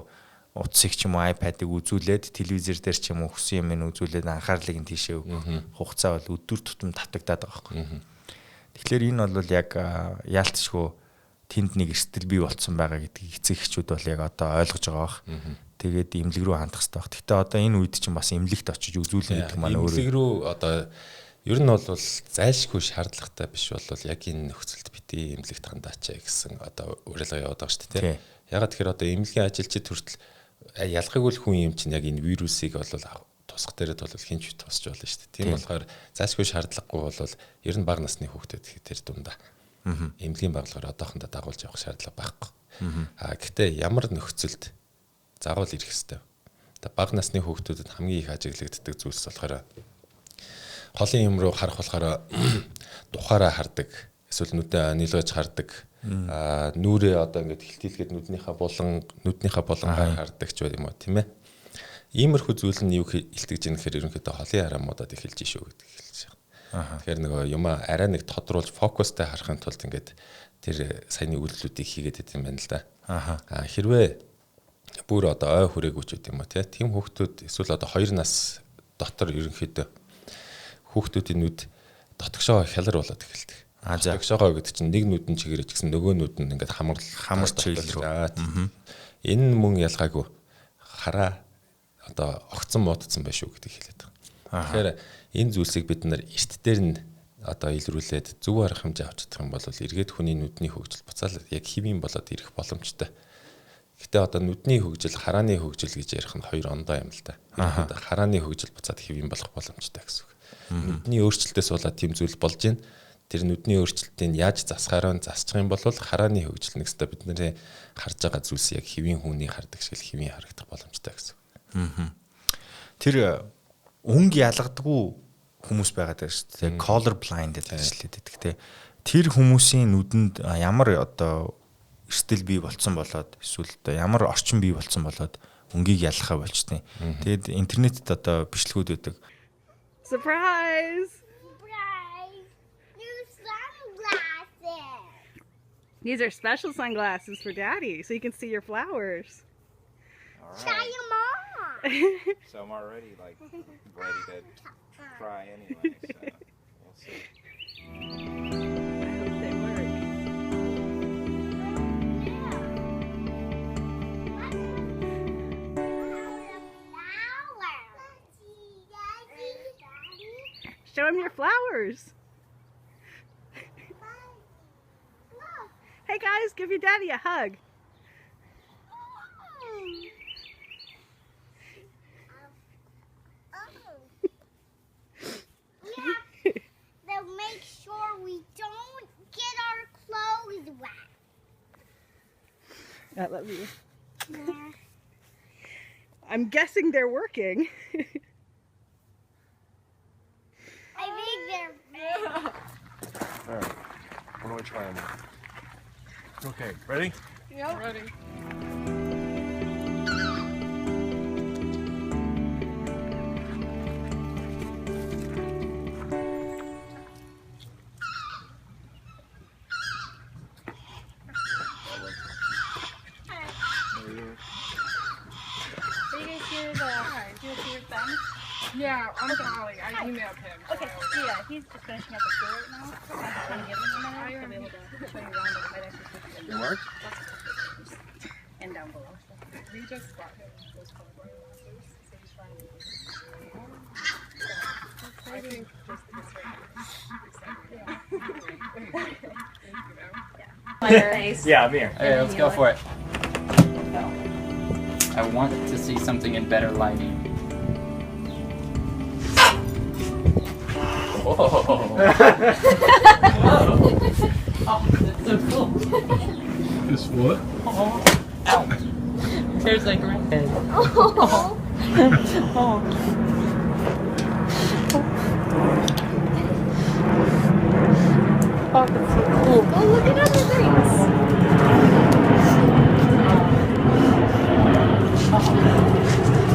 утсыг ч юм уу iPad-ыг үзүүлээд телевизэр дээр ч юм уу хүссэн юм нь үзүүлээд анхаарлыг нь тийшээ өгөх хугацаа бол өдөр тутам татагдаад байгаа байхгүй. Тэгэхээр энэ бол яг яалтчгүй тэнд нэг эрсдэл бий болцсон байгаа гэдгийг эцэг эхчүүд бол яг одоо ойлгож байгаа бах. Тэгээд эмнэлэг рүү хандах хэрэгтэй баг. Гэхдээ одоо энэ үед чинь бас эмнэлэгт очиж үзүүлнэ гэдэг маань өөрөө эмнэлэг рүү одоо ер нь бол зайлшгүй шаардлагатай биш бол яг энэ нөхцөлд битгий эмнэлэгт хандаач гэсэн одоо уриалга яваад байгаа шүү дээ. Ягаад тэгэхээр одоо эмнэлгийн ажилчид хүртэл ялгаагүй л хүн юм чинь яг энэ вирусыг бол тусах дээрээ бол хинч тусч болно шүү дээ. Тийм болохоор зайлшгүй шаардлагагүй бол ер нь бага насны хүүхдүүд тэр дундаа эмнэлгийн баглахаар одоохондоо дагуулж явах шаардлага байхгүй. А гэхдээ ямар нөхцөлд загуул ирэх хэвээр. Одоо бага насны хүүхдүүдэд хамгийн их ажиглагддаг зүйлс болохоор холын юм руу харах болохоор духаараа хардаг, эсвэл нүдээ нилгэж хардаг, нүрээ одоо ингээд хилтийлгээд нүднийхээ булангаар хардаг ч байд юм уу, тийм ээ. Иймэрхүү зүйл нь юу илтгэж ийн гэхээр ерөнхийдөө холын хараа муудаад эхэлж шүү гэдэг хэлж байгаа. Тэгэхээр нөгөө юмаа арай нэг тодруулж фокустай харахын тулд ингээд тэр саяны үйлдэлүүдийг хийгээд байт юм байна л да. Аа хэрвээ бүр одоо ой хүрээгүй ч гэдэм юм уу, тийм хүүхдүүд эсвэл одоо 2 нас дотор ерөнхийдөө хүүхдүүдийн нүд дотгошоо хялар болоод эхэлдэг. Дотгошоогоо гэдэг чинь нэг нүд нь чигээрэж гисэн нөгөө нүд нь ингээд хамар чиглэл рүү. Энэ мөн ялгаагүй хараа одоо огцон муудсан байх шүү гэдгийг хэлээд байгаа. Тэгэхээр энэ зүйлсийг бид нар эрт дээр нь одоо илрүүлээд зөв арга хэмжээ авч чадах юм бол эргээд хүний нүдний хөгжил буцаал яг хэвийн болоод ирэх боломжтой. Гэтэ одоо нүдний хөгжил, харааны хөгжил гэж ярих нь хоёр ондоо юм л да. Харааны хөгжил буцаад хэвийн болох боломжтой гэсэн үг. Нүдний өөрчлөлтөөс болоод тийм зүйл болж байна. Тэр нүдний өөрчлөлтийг яаж засахаар нь засчих юм бол харааны хөгжил нэгсдээ бидний харж байгаа зүйлс яг хэвийн хүний хардаг шиг л хэвийн харагдах боломжтой гэсэн үг. Тэр өнгө ялгадаггүй хүмүүс байгаад байна шүү дээ. Color blind гэж хэлээд байдаг те. Тэр хүмүүсийн нүдэнд ямар одоо эрсдэл бий болцсон болоод эсвэл одоо ямар орчин бий болцсон болоод өнгийг ялгахаа болчтой. Тэгээд интернетэд одоо бичлэгүүд байдаг. Surprise! Surprise! New sunglasses. These are special sunglasses for Daddy so you can see your flowers. All right. Try them on. So I'm already like ready to try anyway, so we'll see. I hope they work. Show him your flowers. Hey guys, give your daddy a hug. We have to make sure we don't get our clothes wet. I love you. Yeah. I'm guessing they're working. want to try them on. Okay, ready? Yep. Ready. Are you guys here to do a tour with Ben? Yeah, I'm Dolly. I emailed him. so Okay, I already- yeah, he's just finishing up the tour right now. So I'm just trying to give him a minute. He'll be able to show you around and might actually take you It worked? and down below. So. We just bought him those colorblind glasses, so he's trying to. So, I think just this right now is exciting. Thank you, though. Yeah, I'm here. Okay, let's go for it. I want to see something in better lighting. Whoa. Oh, that's so cool. This what? Oh. Ow. There's like red. Oh. Oh. Oh, that's so cool. Go look at other things.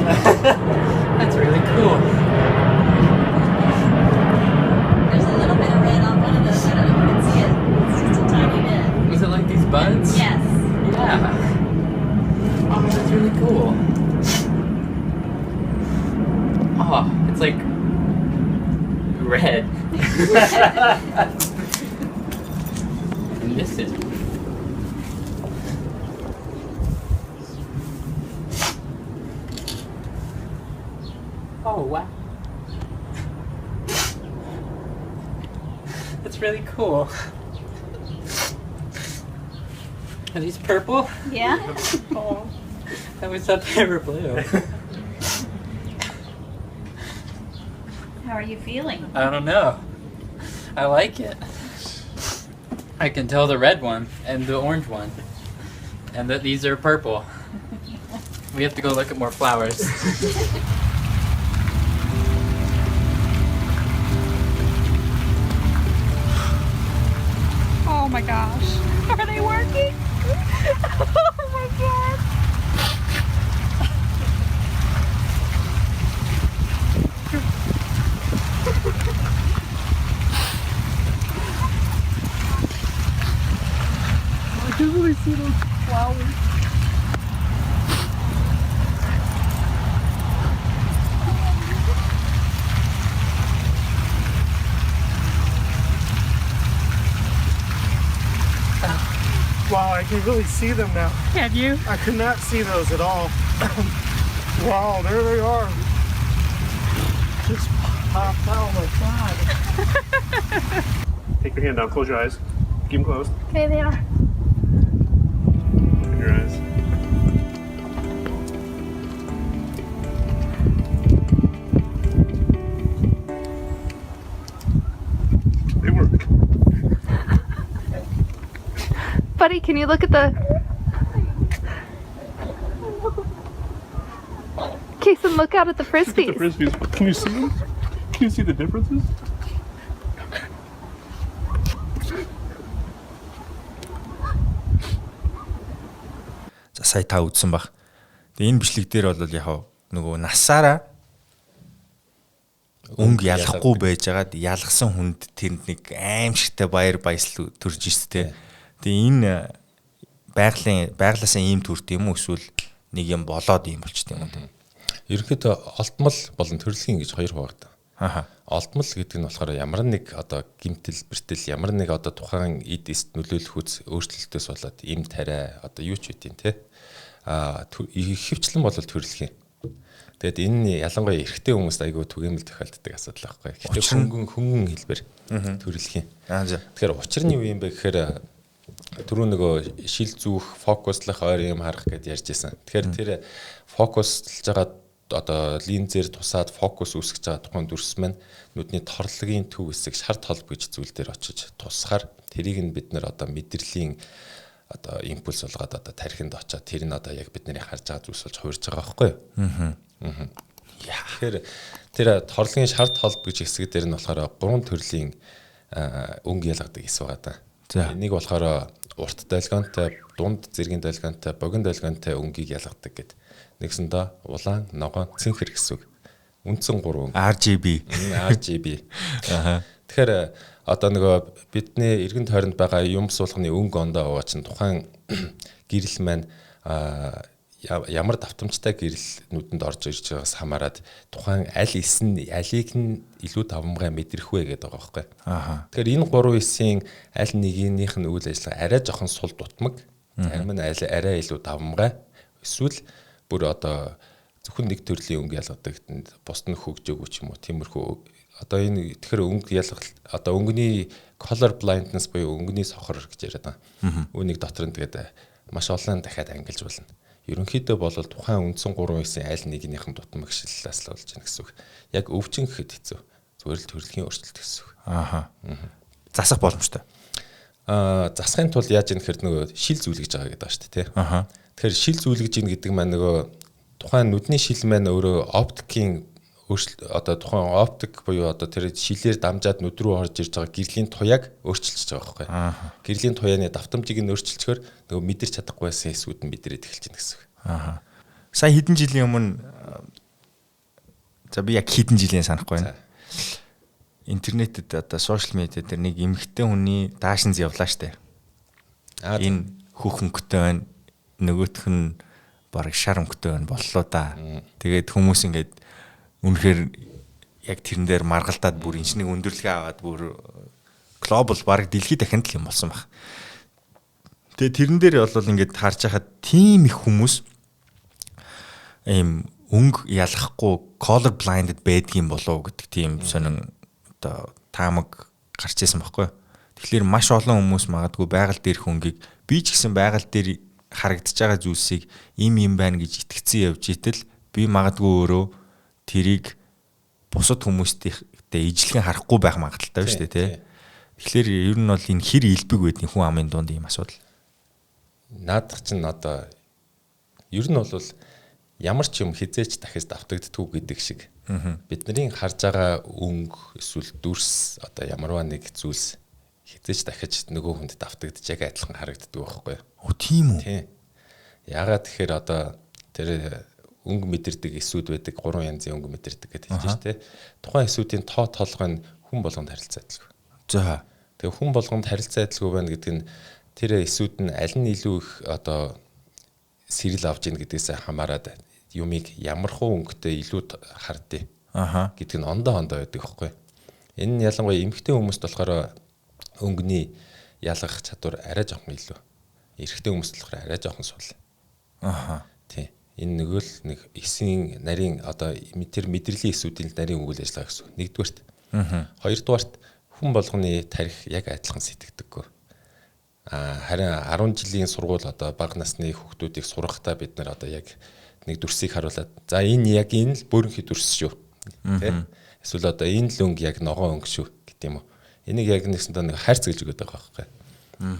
That's really cool. There's a little bit of red on one of those. I don't know if you can see it. It's just a tiny bit. Was it like these buds? Yes. Yeah. Oh, that's really cool. Oh, it's like red. And this is. Oh, wow. That's really cool. Are these purple? Yeah. Oh, I always thought they were blue. How are you feeling? I don't know. I like it. I can tell the red one and the orange one, and that these are purple. We have to go look at more flowers. Oh my gosh. Are they working? Oh my god. I can really see those flowers. Wow, I can really see them now. Can you? I could not see those at all. Wow, there they are. Just popped out. Oh my god. Take your hand down. Close your eyes. Keep them closed. Okay, they are. Open your eyes. They work. Buddy, can you look at the... Kason, look out at the Look at the frisbees. frisbees. Can you see them? Can you see the differences? За, сая та үзсэн бах. Тэгээ энэ бичлэг дээр бол яг нөгөө насаараа өнгө ялахгүй байжгаад ялгсан хүнд тэнд нэг аимшигтай баяр баясгал төрж ирсэн те. Тэгээ энэ байгалийн байглаасаа ийм төрт юм уу, эсвэл нэг юм болоод ийм болчт юм уу те. Ерөнхийдөө олдмол болон төрөлхийн гэж хоёр хуваагдаг. Олдмол гэдэг нь болохоор ямар нэг одоо гэмтэл, бэртэл, ямар нэг одоо тухайн эд эст нөлөөлөх үз өөрчлөлтөөс болоод им тариа одоо юу ч үгүй те. А ихэвчлэн бол төрөлхийн. Тэгээд энэ нь ялангуяа эрэгтэй хүмүүст айгүй түгээмэл тохиолддог асуудал байхгүй. Гэхдээ хөнгөн хэлбэр төрөлхийн. Тэгэхээр учир нь юу юм бэ гэхээр түрүү нөгөө шил зүүх, фокуслах, ойр юм харах гэд ярьж байсан. Тэгэхээр тэр фокуслж байгаа одоо линзээр тусаад фокус үүсгэж байгаа тухайн дүрс маань нүдний торлогийн төв хэсэг шар толб гэж зүйл дээр очиж тусахаар тэрийг нь бид нэр одоо мэдрэлийн одоо импульс болгоод одоо тархинд очоод тэр нь одоо яг бидний харж байгаа зүйлс болж хувирж байгаа байхгүй юу? Тэгэхээр тэр торлогийн шар толб гэж хэсэг дээр нь болохоор гурван төрлийн өнгө ялгадаг эс байгаа даа. За. Энийг болохоор урт долгионтой, дунд зэргийн долгионтой, богино долгионтой өнгийг ялгадаг гэд. Нэгсэндээ улаан, ногоон, цэнхэр гэсэн үг. Үндсэн гурван өнгө. RGB. RGB. Аха. Тэгэхээр одоо нөгөө бидний эргэн тойронд байгаа юм суулганы өнгө ондоо овоо чинь тухайн гэрэл маань ямар давтамжтай гэрэл нүдэнд орж ирж байгаас хамаарат тухайн аль эс нь алийг нь илүү давамгай мэдрэх вэ гэдэг байгаа байхгүй. Аха. Тэгэхээр энэ гурван эсийн аль нэгнийх нь үйл ажиллагаа арай жоохон сул дутмаг, зарим нь аль арай илүү давамгай эсвэл бүр одоо зөвхөн нэг төрлийн өнгө ялгадаг, бусд нь хөгжөөгүй ч юм уу тиймэрхүү. Одоо энэ тэгэхээр өнгө ялгал одоо өнгөний color blindness буюу өнгөний сохор гэж яриад байгаа. Үүнийг дотор нь тэгээд маш олон дахиад ангилж болно. Ерөнхийдөө бол тухайн үндсэн гурван эсийн аль нэгнийх нь дутмаг шиллээс л болж байна гэсэн үг. Яг өвчин гэхэд хэцүү. Зүгээр л төрөлхийн өөрчлөлт гэсэн үг. Аха. Засах боломжтой. Засахын тулд яаж юм гэхээр нөгөө шил зүлгэж байгаа гэдэг ба шүү дээ, тий. Аха. Тэгэхээр шил зүлгэж ийн гэдэг маань нөгөө тухайн нүдний шил маань өөрөө оптикийн өөрчлөлт одоо тухайн оптик буюу одоо тэр шилээр дамжаад нүд рүү орж ирж байгаа гэрлийн туяаг өөрчилж байгаа байхгүй. Гэрлийн туяаны давтамжийг нь өөрчилчхөөр нөгөө мэдэрч чадахгүй байсан эсүүд нь мэдрээд эхэлж байна гэсэн үг. Аха. Сая хэдэн жилийн өмнө за би яг хэдэн жилийн санахгүй байна. Интернетэд одоо сошиал медиа дээр нэг эмэгтэй хүний даашинз явлаа штэ. Энэ хөх өнгөтэй байна. Нөгөөх нь бараг шар өнгөтэй байна боллоо да. Тэгээд хүмүүс ингээд үнэхээр яг тэрэн дээр маргалдаад бүр энэ нэг өндөрлөгөө аваад бүр глобал бараг дэлхийд дахинд л юм болсон баг. Тэгээд тэрэн дээр бол ингээд харж байхад тийм их хүмүүс ийм өнгө ялгахгүй color blinded байдгийн болов гэдэг тийм сонин одоо таамаг гарч ирсэн байхгүй. Тэгэхээр маш олон хүмүүс магадгүй байгаль дээрх өнгийг би ч гэсэн байгаль дээр харагдаж байгаа зүйлсийг им юм байна гэж итгэцэн явж итэл би магадгүй өөрөө тэрийг бусад хүмүүстэй ижлэгэн харахгүй байх магадaltaй байна шүү дээ, тий. Тэгэхээр ер нь бол энэ хэр илбэг байдیں хүн амын дунд ийм асуудал. Наадах чинь одоо ер нь бол ямар ч юм хизээч дахиж давтагддаггүй гэдэг шиг. Бидний харж байгаа өнгө эсвэл дүрс одоо ямарваа нэг зүйлс хизээч дахиж нөгөө хүнд давтагдаж яг адилхан харагддаг байхгүй юу? Оо тийм үү? Тийм. Яагаад тэгэхээр одоо тэр өнгө мэдэрдэг эсүүд байдаг, гурван янзын өнгө мэдэрдэг гэдэг хэлж шүү дээ. Тухайн эсүүдийн тоо толгой нь хүн болгонд харилцаа адилгүй. За. Тэгээ хүн болгонд харилцаа адилгүй байна гэдэг нь тэр эсүүд нь аль нь илүү их одоо сэрэл авж ийн гэдгээсээ хамаарат юмыг ямархуу өнгөтэй илүү хардъя. Аха. Гэдэг нь ондоо ондоо байдаг байхгүй. Энэ нь ялангуяа эмэгтэй хүмүүст болохоор өнгөний ялгах чадвар арай жоохон илүү. Эрэгтэй хүмүүст болохоор арай жоохон сул. Аха. Тийм. Энэ нөгөө л нэг эсийн нарийн одоо тэр мэдрэлийн эсүүдийн нарийн үйл ажиллагаа гэсэн. Нэгдүгээрт. Хоёрдугаарт хүн болгоны тарих яг адилхан сэтгэдэггүй. Харин 10 жилийн сургууль одоо бага насны хүүхдүүдийг сургахдаа бид нар одоо яг нэг дүрсийг харуулад за энэ яг энэ л бөөрөнхий дүрс шүү. Тэ? Эсвэл одоо энэ л өнгө яг ногоон өнгө шүү гэдэг юм уу. Энийг яг нэгсэндээ нэг хайрц гэж өгöd байгаа байхгүй.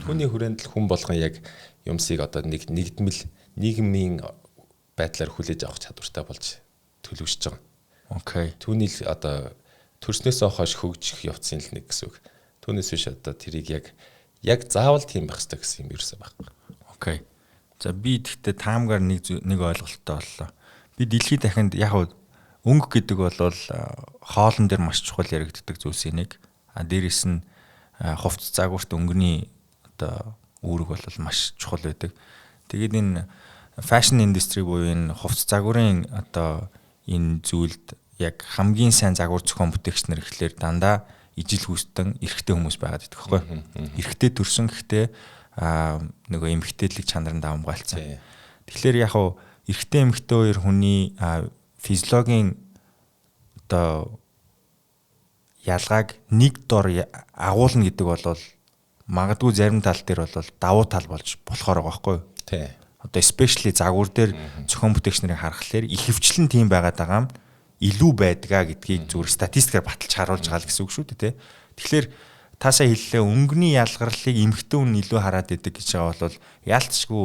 Түүний хүрээнд л хүн болгон яг юмсыг одоо нэг нэгдмэл нийгмийн байдлаар хүлээж авах чадвартай болж төлөвшөж байгаа. Окей. Түүний л одоо төрснөөсөө хойш хөгжих явцын л нэг гэсэн үг. Түүнээс биш одоо тэрийг яг заавал тийм байх хэрэгтэй гэсэн юм ерөөсөө байхгүй. Окей. За би тэгтээ таамгаар нэг ойлголттой боллоо. Би дэлхийд дахинд яг өнгө гэдэг бол хоолн дээр маш чухал яригддаг зүйлсийн нэг. А дээрэс нь хувцас загварт өнгөний одоо үүрэг бол маш чухал байдаг. Тэгээд энэ fashion industry буюу энэ хувцас загварын одоо энэ зүйлд яг хамгийн сайн загвар зохион бүтээгч нар гэхлээр дандаа ижил хүүстэн эрэгтэй хүмүүс байгаад идэх байхгүй. Эрэгтэй төрсөн гэхдээ нөгөө эмэгтэйлэг чанарын давамгайлцсан. Тэгэхээр яг хав эрэгтэй эмэгтэй хоёр хүний физиологийн одоо ялгааг нэг дор агуулна гэдэг бол магадгүй зарим тал дээр бол давуу тал болж болохоор байгаа байхгүй юу? Тий. Одоо especially загвар дээр зохион бүтээгч нарыг харахаар ихэвчлэн тийм байгаад байгаа юм илүү байдгаа гэдгийг зүгээр статистикаар баталж харуулж байгаа л гэсэн үг шүү дээ, тий. Тэгэхээр таасаа хэллээ өнгөний ялгарлыг эмэгтэй хүн илүү хараад идэг гэж байгаа бол яалтчгүй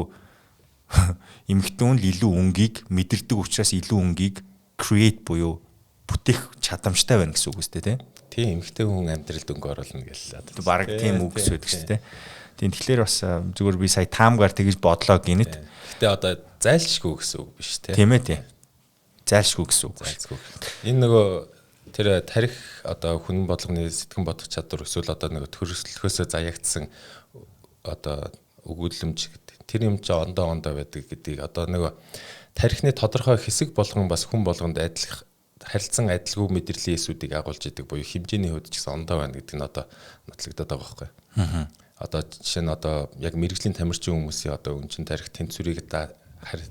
эмэгтэй хүн л илүү өнгийг мэдэрдэг учраас илүү өнгийг create буюу бүтээх чадамжтай байна гэсэн үг үстэй, тий. Тийм, эмэгтэй хүн амьдралд өнгө оруулна гэлээ. Бараг тийм үг байдаг шүү дээ. Тийм, тэгэхээр бас зүгээр би сая таамгаар тэгж бодлоо гинэт. Гэтэ одоо зайлшгүй гэсэн үг биш те. Тийм ээ тийм. Зайлшгүй гэсэн үг. Зайлшгүй. Энэ нөгөө тэр тарих одоо хүн болгоны сэтгэн бодох чадвар эсвэл одоо нөгөө төрөлхөөсөө заяагдсан одоо өгүүлэмж гэдэг. Тэр юм чи ондоо ондоо байдаг гэдгийг одоо нөгөө тарихны тодорхой хэсэг болгон бас хүн болгонд адилх харилцан адилгүй мэдрэлийн эсүүдийг агуулж идэг буюу хэмжээний хувьд ч гэсэн ондоо байна гэдэг нь одоо нотлогдоод байгаа байхгүй. Одоо жишээ нь одоо яг мэрэгжлийн тамирчин хүмүүсийн одоо өнчин тарих тэнцвэрийг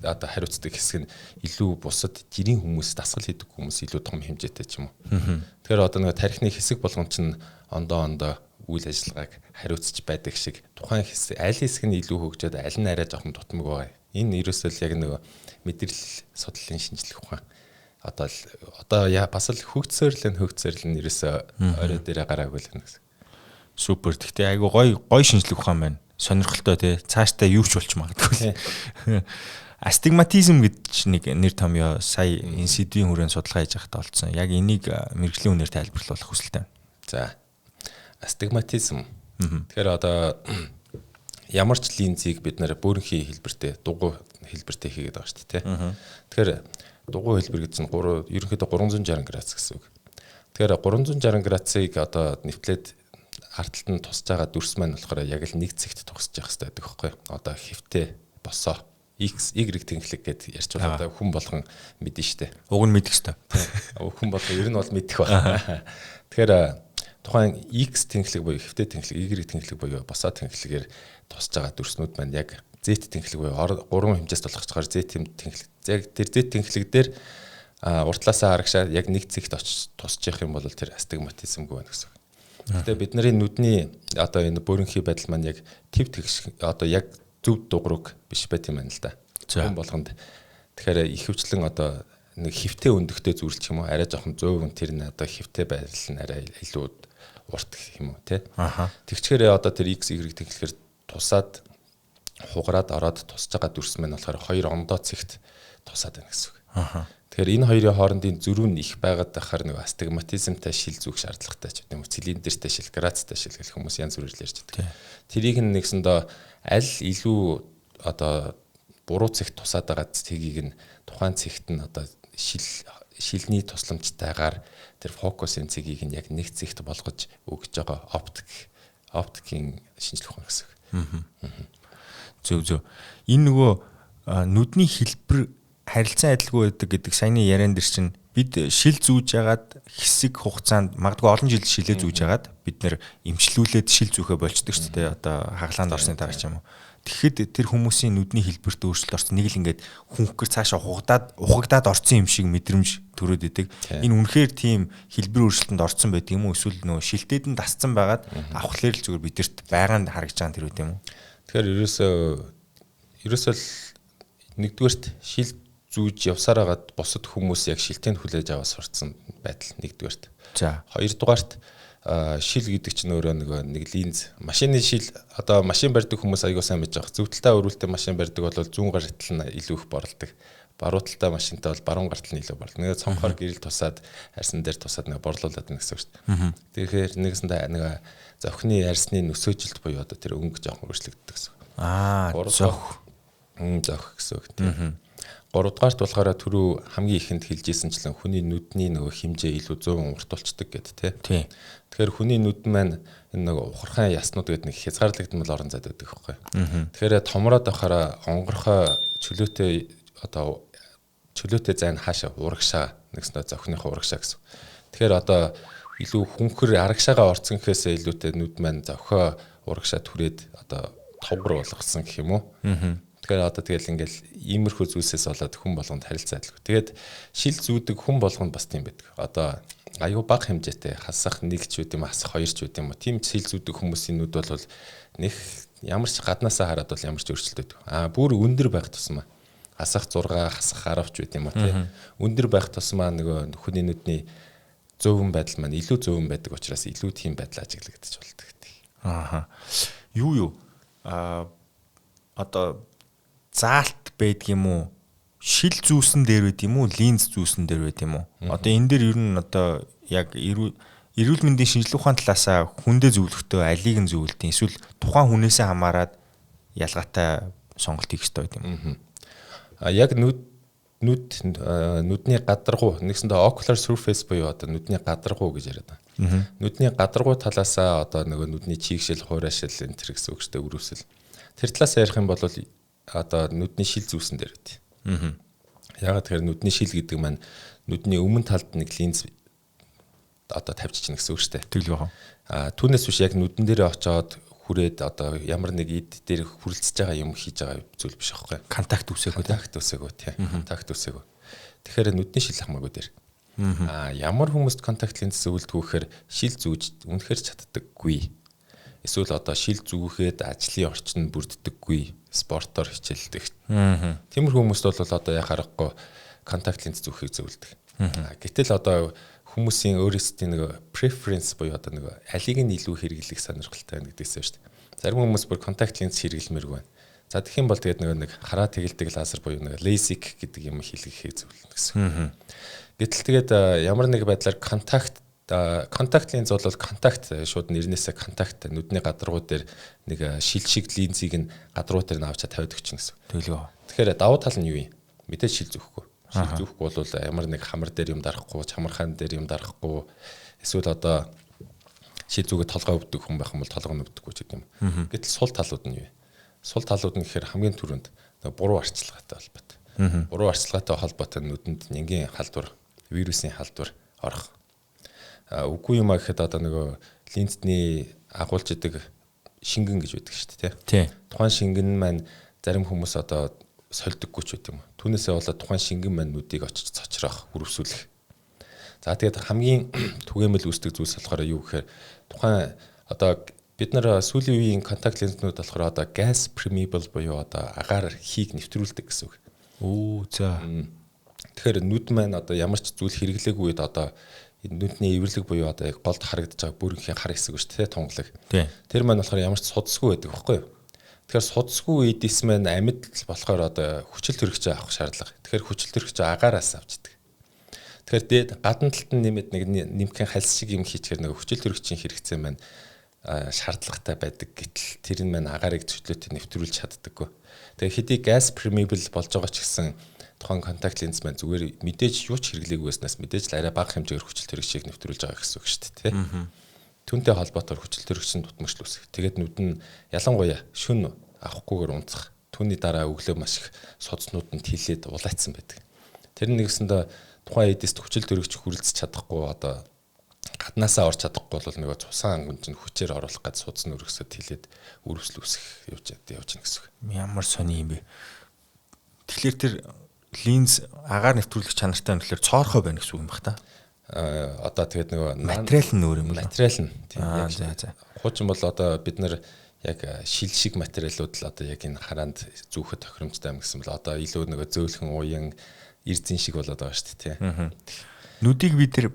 одоо хариуцдаг хэсэг нь илүү бусад жирийн хүмүүс дасгал хийдэг хүмүүс илүү том хэмжээтэй ч юм уу. Тэгэхээр одоо нэг тарихны хэсэг болгон чинь ондоо ондоо үйл ажиллагааг хариуцж байдаг шиг тухайн хэсэг аль хэсэг нь илүү хөгжөөд аль нь арай жоохон дутмаг байгаа. Энэ ерөөсөө л яг нөгөө мэдрэл судлалын шинжлэх ухаан. Одоо одоо бас л хөгжсөөр л нь ерөөсөө орой дээрээ гараагүй л байна гэсэн. Супер. Гэхдээ айгу гоё гоё шинжлэх ухаан байна. Сонирхолтой тий. Цаашдаа юу ч болч магадгүй. Астигматизм гэж нэг нэр томьёо сая энэ сэдвийн хүрээнд судалгаа хийж байхдаа олцсон. Яг энийг мэргэжлийн үнээр тайлбарлах хүсэлтэй. За. Астигматизм. Тэгэхээр одоо ямар ч линзийг бид нэр бөөрөнхий хэлбэртэй, дугуй хэлбэртэй хийгээд байгаа шүү дээ, тий. Тэгэхээр дугуй хэлбэр гэдэг нь 3 ерөнхийдөө 360 градус гэсэн үг. Тэгэхээр 360 градусыг одоо нэвтлээд ард талд нь тусаж байгаа дүрс маань болохоор яг л нэг цэгт тусаж явах хэрэгтэй байдаг байхгүй юу? Одоо хэвтэй босоо X, Y тэнхлэг гэд ярьж байгаа одоо хүн болгон мэдэн штэ. Уг нь мэдэх ёстой. Хүн болгон ер нь бол мэдэх байна. Тэгэхээр тухайн X тэнхлэг буюу хэвтэй тэнхлэг, Y тэнхлэг буюу босоо тэнхлэгээр тусаж байгаа дүрснүүд маань яг Z тэнхлэг буюу гурван хэмжээс толгоцохоор Z тэнхлэг. Яг тэр Z тэнхлэг дээр уртлаасаа харагшаа яг нэг цэгт очиж тусч явах юм бол тэр астигматизмгүй байна гэсэн үг. Гэтэ бидний нүдний одоо энэ бөөрөнхий байдал маань яг төв тэгш одоо яг зөв дугрууг биш байт юм байна л да. Хүн болгонд тэгэхээр ихэвчлэн одоо нэг хэвтэй өндөгтэй зүрлчих юм уу арай жоохон зөөвөн тэр нь одоо хэвтэй байдал нь арай илүү урт гэх юм уу тий. Тэгчээрээ одоо тэр X Y тэнхлэхээр тусаад хугараад ороод тусаж байгаа дүрс маань болохоор хоёр ондоо цэгт тусаад байна гэсэн үг. Тэгэхээр энэ хоёрын хоорондын зөрүү нь их байгаад байхаар нэг астигматизмтай шил зүүх шаардлагатай ч гэдэг юм уу, цилиндртэй шил, грацтай шил гэх хүмүүс янз бүрээр ярьж байдаг. Тэрийг нь нэгсэндээ аль илүү одоо буруу цэгт тусаад байгаа цэгийг нь тухайн цэгт нь одоо шилний тусламжтайгаар тэр фокусын цэгийг нь яг нэг цэгт болгож өгч байгаа оптикийн шинжлэх ухаан гэсэн үг. Зөв зөв. Энэ нөгөө нүдний хэлбэр харилцан адилгүй байдаг гэдэг саяны яриан дээр чинь бид шил зүүж ягаад хэсэг хугацаанд магадгүй олон жил шилээ зүүж ягаад бид нэр эмчлүүлээд шил зүүхэ болчдөг шүү дээ. Одоо хаглаанд орсны дараа ч юм уу. Тэгэхэд тэр хүмүүсийн нүдний хэлбэрт өөрчлөлт орсон. Нэг л ингээд хүнхгэр цаашаа ухагдаад орсон юм шиг мэдрэмж төрөөд идэг. Энэ үнэхээр тийм хэлбэр өөрчлөлтөнд орсон байдаг юм уу? Эсвэл нөгөө шилтээд нь дасцсан байгаад авахлаар л зүгээр бидэрт байгаа нь харагдаж байгаа тэр үү юм уу? Тэгэхээр ерөөсөө л нэгдүгээрт шил зүүж явсаар хагаад бусад хүмүүс яг шилтэнд хүлээж аваад сурцсан байдал нэгдүгээрт. За. Хоёрдугаарт шил гэдэг чинь өөрөө нөгөө нэг линз машины шил одоо машин барьдаг хүмүүс аягүй сайн мэдж байгаа. Зөв талдаа өрүүлтэй машин барьдаг бол зүүн гар тал нь илүү их боролдог. Баруун талдаа машинтай бол баруун гар тал нь илүү боролдог. Нэг цонхоор гэрэл тусаад арьсан дээр тусаад нэг борлуулад байна гэсэн үг шүү дээ. Тэгэхээр нэгсэндээ нэг зохины арьсны нөсөөжилт буюу одоо тэр өнгө жоохон өөрчлөгддөг гэсэн үг. Аа, зөх. Зөх гэсэн үг тийм. Гуравдугаарт болохоор түрүү хамгийн ихэнд хэлжсэнчлэн хүний нүдний нөгөө хэмжээ илүү 100 урт болчдөг гэд тий. Тэгэхээр хүний нүд маань энэ нөгөө ухархайн яснууд гэдэг нэг хязгаарлагдмал орон зайд байдаг байхгүй. Тэгэхээр томроод байхаараа онгорхой чөлөөтэй одоо чөлөөтэй зайн хаашаа урагшаа нэгснээ зохиныхоо урагшаа гэсэн. Тэгэхээр одоо илүү хүнхэр арагшаага орцсон гэхээсээ илүүтэй нүд маань зохио урагшаа түрээд одоо товгор болгосон гэх юм уу. Тэгэхээр одоо тэгэл ингээл иймэрхүү зүйлсээс болоод хүн болгонд харилцаа адилгүй. Тэгээд шил зүүдэг хүн болгонд бас тийм байдаг. Одоо аюу бага хэмжээтэй хасах нэг ч үт юм хасах хоёр ч үт юм уу. Тийм шил зүүдэг хүмүүсийн нүд бол нэг ямар ч гаднаасаа хараад бол ямар ч өөрчлөлт байдаг. Аа бүр өндөр байх тусмаа хасах 6 хасах 10 ч үт юм уу тий. Өндөр байх тусмаа нөгөө хүний нүдний зөөвөн байдал маань илүү зөөвөн байдаг учраас илүү тийм байдал ажиглагдчих болдог гэдэг. Ааха. Юу аа одоо заалт байдаг юм уу? Шил зүүсэн дээр байд юм уу? Линз зүүсэн дээр байд юм уу? Одоо энэ дээр ер нь одоо яг Эрүүл мэндийн шинжилгээ ухаан талаасаа хүндээ зөвлөхдөө алийг нь зөвлөдөг? Эсвэл тухайн хүнээсээ хамаарат ялгаатай сонголт хийх ёстой гэдэг юм. А яг нүдний гадаргуу нэгсэндээ ocular surface буюу одоо нүдний гадаргуу гэж яриад байна. Нүдний гадаргуу талаасаа одоо нөгөө нүдний чийгшил, хуурайшил энэ төр гэсэн үг шүү дээ, өрөвсөл. Тэр талаас ярих юм бол одоо нүдний шил зүүсэн дээр гэдэг. Яагаад тэгэхээр нүдний шил гэдэг маань нүдний өмнө талд нэг линз одоо тавьчихна гэсэн үг шүү дээ. Тэглэх байх. А түүнээс биш яг нүдэн дээрээ очоод хүрээд одоо ямар нэг эд дээр хүрэлцэж байгаа юм хийж байгаа зүйл биш аахгүй. Контакт үүсээгүй. Контакт үүсээгүй тий. Контакт үүсээгүй. Тэгэхээр нүдний шил хамаагүй дээр. А ямар хүмүүст контакт линз зөвлөдгөө гэхээр шил зүүж үнэхээр чаддаггүй. Эсвэл одоо шил зүүхэд ажлын орчин бүрддэггүй, спортоор хичээлдэг. Тиймэрхүү хүмүүст бол одоо яхаа аргагүй контакт линз зүүхийг зөвлөдөг. Гэтэл одоо хүмүүсийн өөрсдийн нэг preference буюу одоо нэг алийг нь илүү хэрэглэх сонирхолтой байна гэдгээс шүү дээ. Зарим хүмүүс бүр контакт линз хэрэглэмээргүй байна. За тэгэх юм бол тэгээд нөгөө нэг хараа тэгэлдэг лазер буюу нэг LASIK гэдэг юм хийлгэхийг зөвлөнө гэсэн. Гэтэл тэгээд ямар нэг байдлаар контакт линз бол контакт шууд нэрнээсээ контакт нүдний гадаргуу дээр нэг шил шиг линзийг нь гадаргуу дээр нь авчаа тавиад өгчин гэсэн. Тэглэв. Тэгэхээр давуу тал нь юу юм? Мэдээж шил зүүхгүй. Шил зүүхгүй бол ямар нэг хамар дээр юм дарахгүй, чамархан дээр юм дарахгүй, эсвэл одоо шил зүгээ толгой өвдөг хүн байх юм бол толгой нь өвдөггүй ч гэдэг юм. Гэтэл сул талууд нь юу вэ? Сул талууд нь гэхээр хамгийн түрүүнд буруу арчилгаатай холбоотой. Буруу арчилгаатай холбоотой нүдэнд нингийн халдвар, вирусын халдвар орох. Үгүй юм а гэхэд одоо нөгөө линзний агуулж идэг шингэн гэж байдаг шүү дээ, тий. Тухайн шингэн маань зарим хүмүүс одоо сольдоггүй ч байт юм. Түүнээсээ болоод тухайн шингэн маань нүдийг очиж цочроох, үрвсүүлэх. За тэгээд хамгийн түгээмэл үүсдэг зүйлс болохоор юу гэхээр тухайн одоо бид нар сүүлийн үеийн контакт линзнүүд болохоор одоо gas permeable буюу одоо агаар хийг нэвтрүүлдэг гэсэн үг. Өө за. Тэгэхээр нүд маань одоо ямар ч зүйл хэрэглээгүй үед одоо нүдний эвэрлэг буюу одоо яг голд харагдаж байгаа бүрэнхийн хар хэсэг шүү дээ, тунгалаг. Тэр маань болохоор ямар ч судасгүй байдаг байхгүй юу? Тэгэхээр судасгүй эдис маань амьд болохоор одоо хүчил төрөгч авах шаардлага. Тэгэхээр хүчил төрөгч агаараас авчдаг. Тэгэхээр дээд гадна талд нь нэмээд нэг нэмхэн хальс шиг юм хийчихээр нэг хүчил төрөгчийн хэрэгцээ маань шаардлагатай байдаг. Гэтэл тэр нь маань агаарыг чөлөөтэй нэвтрүүлж чаддаггүй. Тэгэхээр хэдий gas permeable болж байгаа ч гэсэн тухайн контакт линз маань зүгээр мэдээж юу ч хэрэглээгүй байснаас мэдээж л арай бага хэмжээгээр хүчил төрөгчийг нэвтрүүлж байгаа гэсэн үг шүү дээ, тий. Түүнтэй холбоотойгоор хүчил төрөгчийн дутмагшил үүсэх. Тэгээд нүд нь ялангуяа шүн авахгүйгээр унцах. Түүний дараа өглөө маш их судснууд нь тэлээд улаацсан байдаг. Тэр нэгсэндээ тухайн эдист хүчил төрөгч хүрэлцэж чадахгүй одоо гаднаасаа орч чадахгүй бол нөгөө цусан анган чинь хүчээр оруулах гэж судас нь өргөсөд тэлээд үрвсэл үүсэх явж явж гэсэн үг. Ямар сони юм бэ? Тэгэхээр тэр линз агаар нэвтрүүлэх чанартай юм тэгэхээр цоорхой байна гэсэн үг юм бах та. Одоо тэгээд нөгөө материал нь өөр юм байна. Материал нь тийм яг за. Хуучин бол одоо бид нар яг шил шиг материалууд л одоо яг энэ хараанд зүүхэд тохиромжтой юм гэсэн бол одоо илүү нөгөө зөөлхөн уян эрзэн шиг болоод байгаа шүү дээ, тийм. Нүдийг бид тэр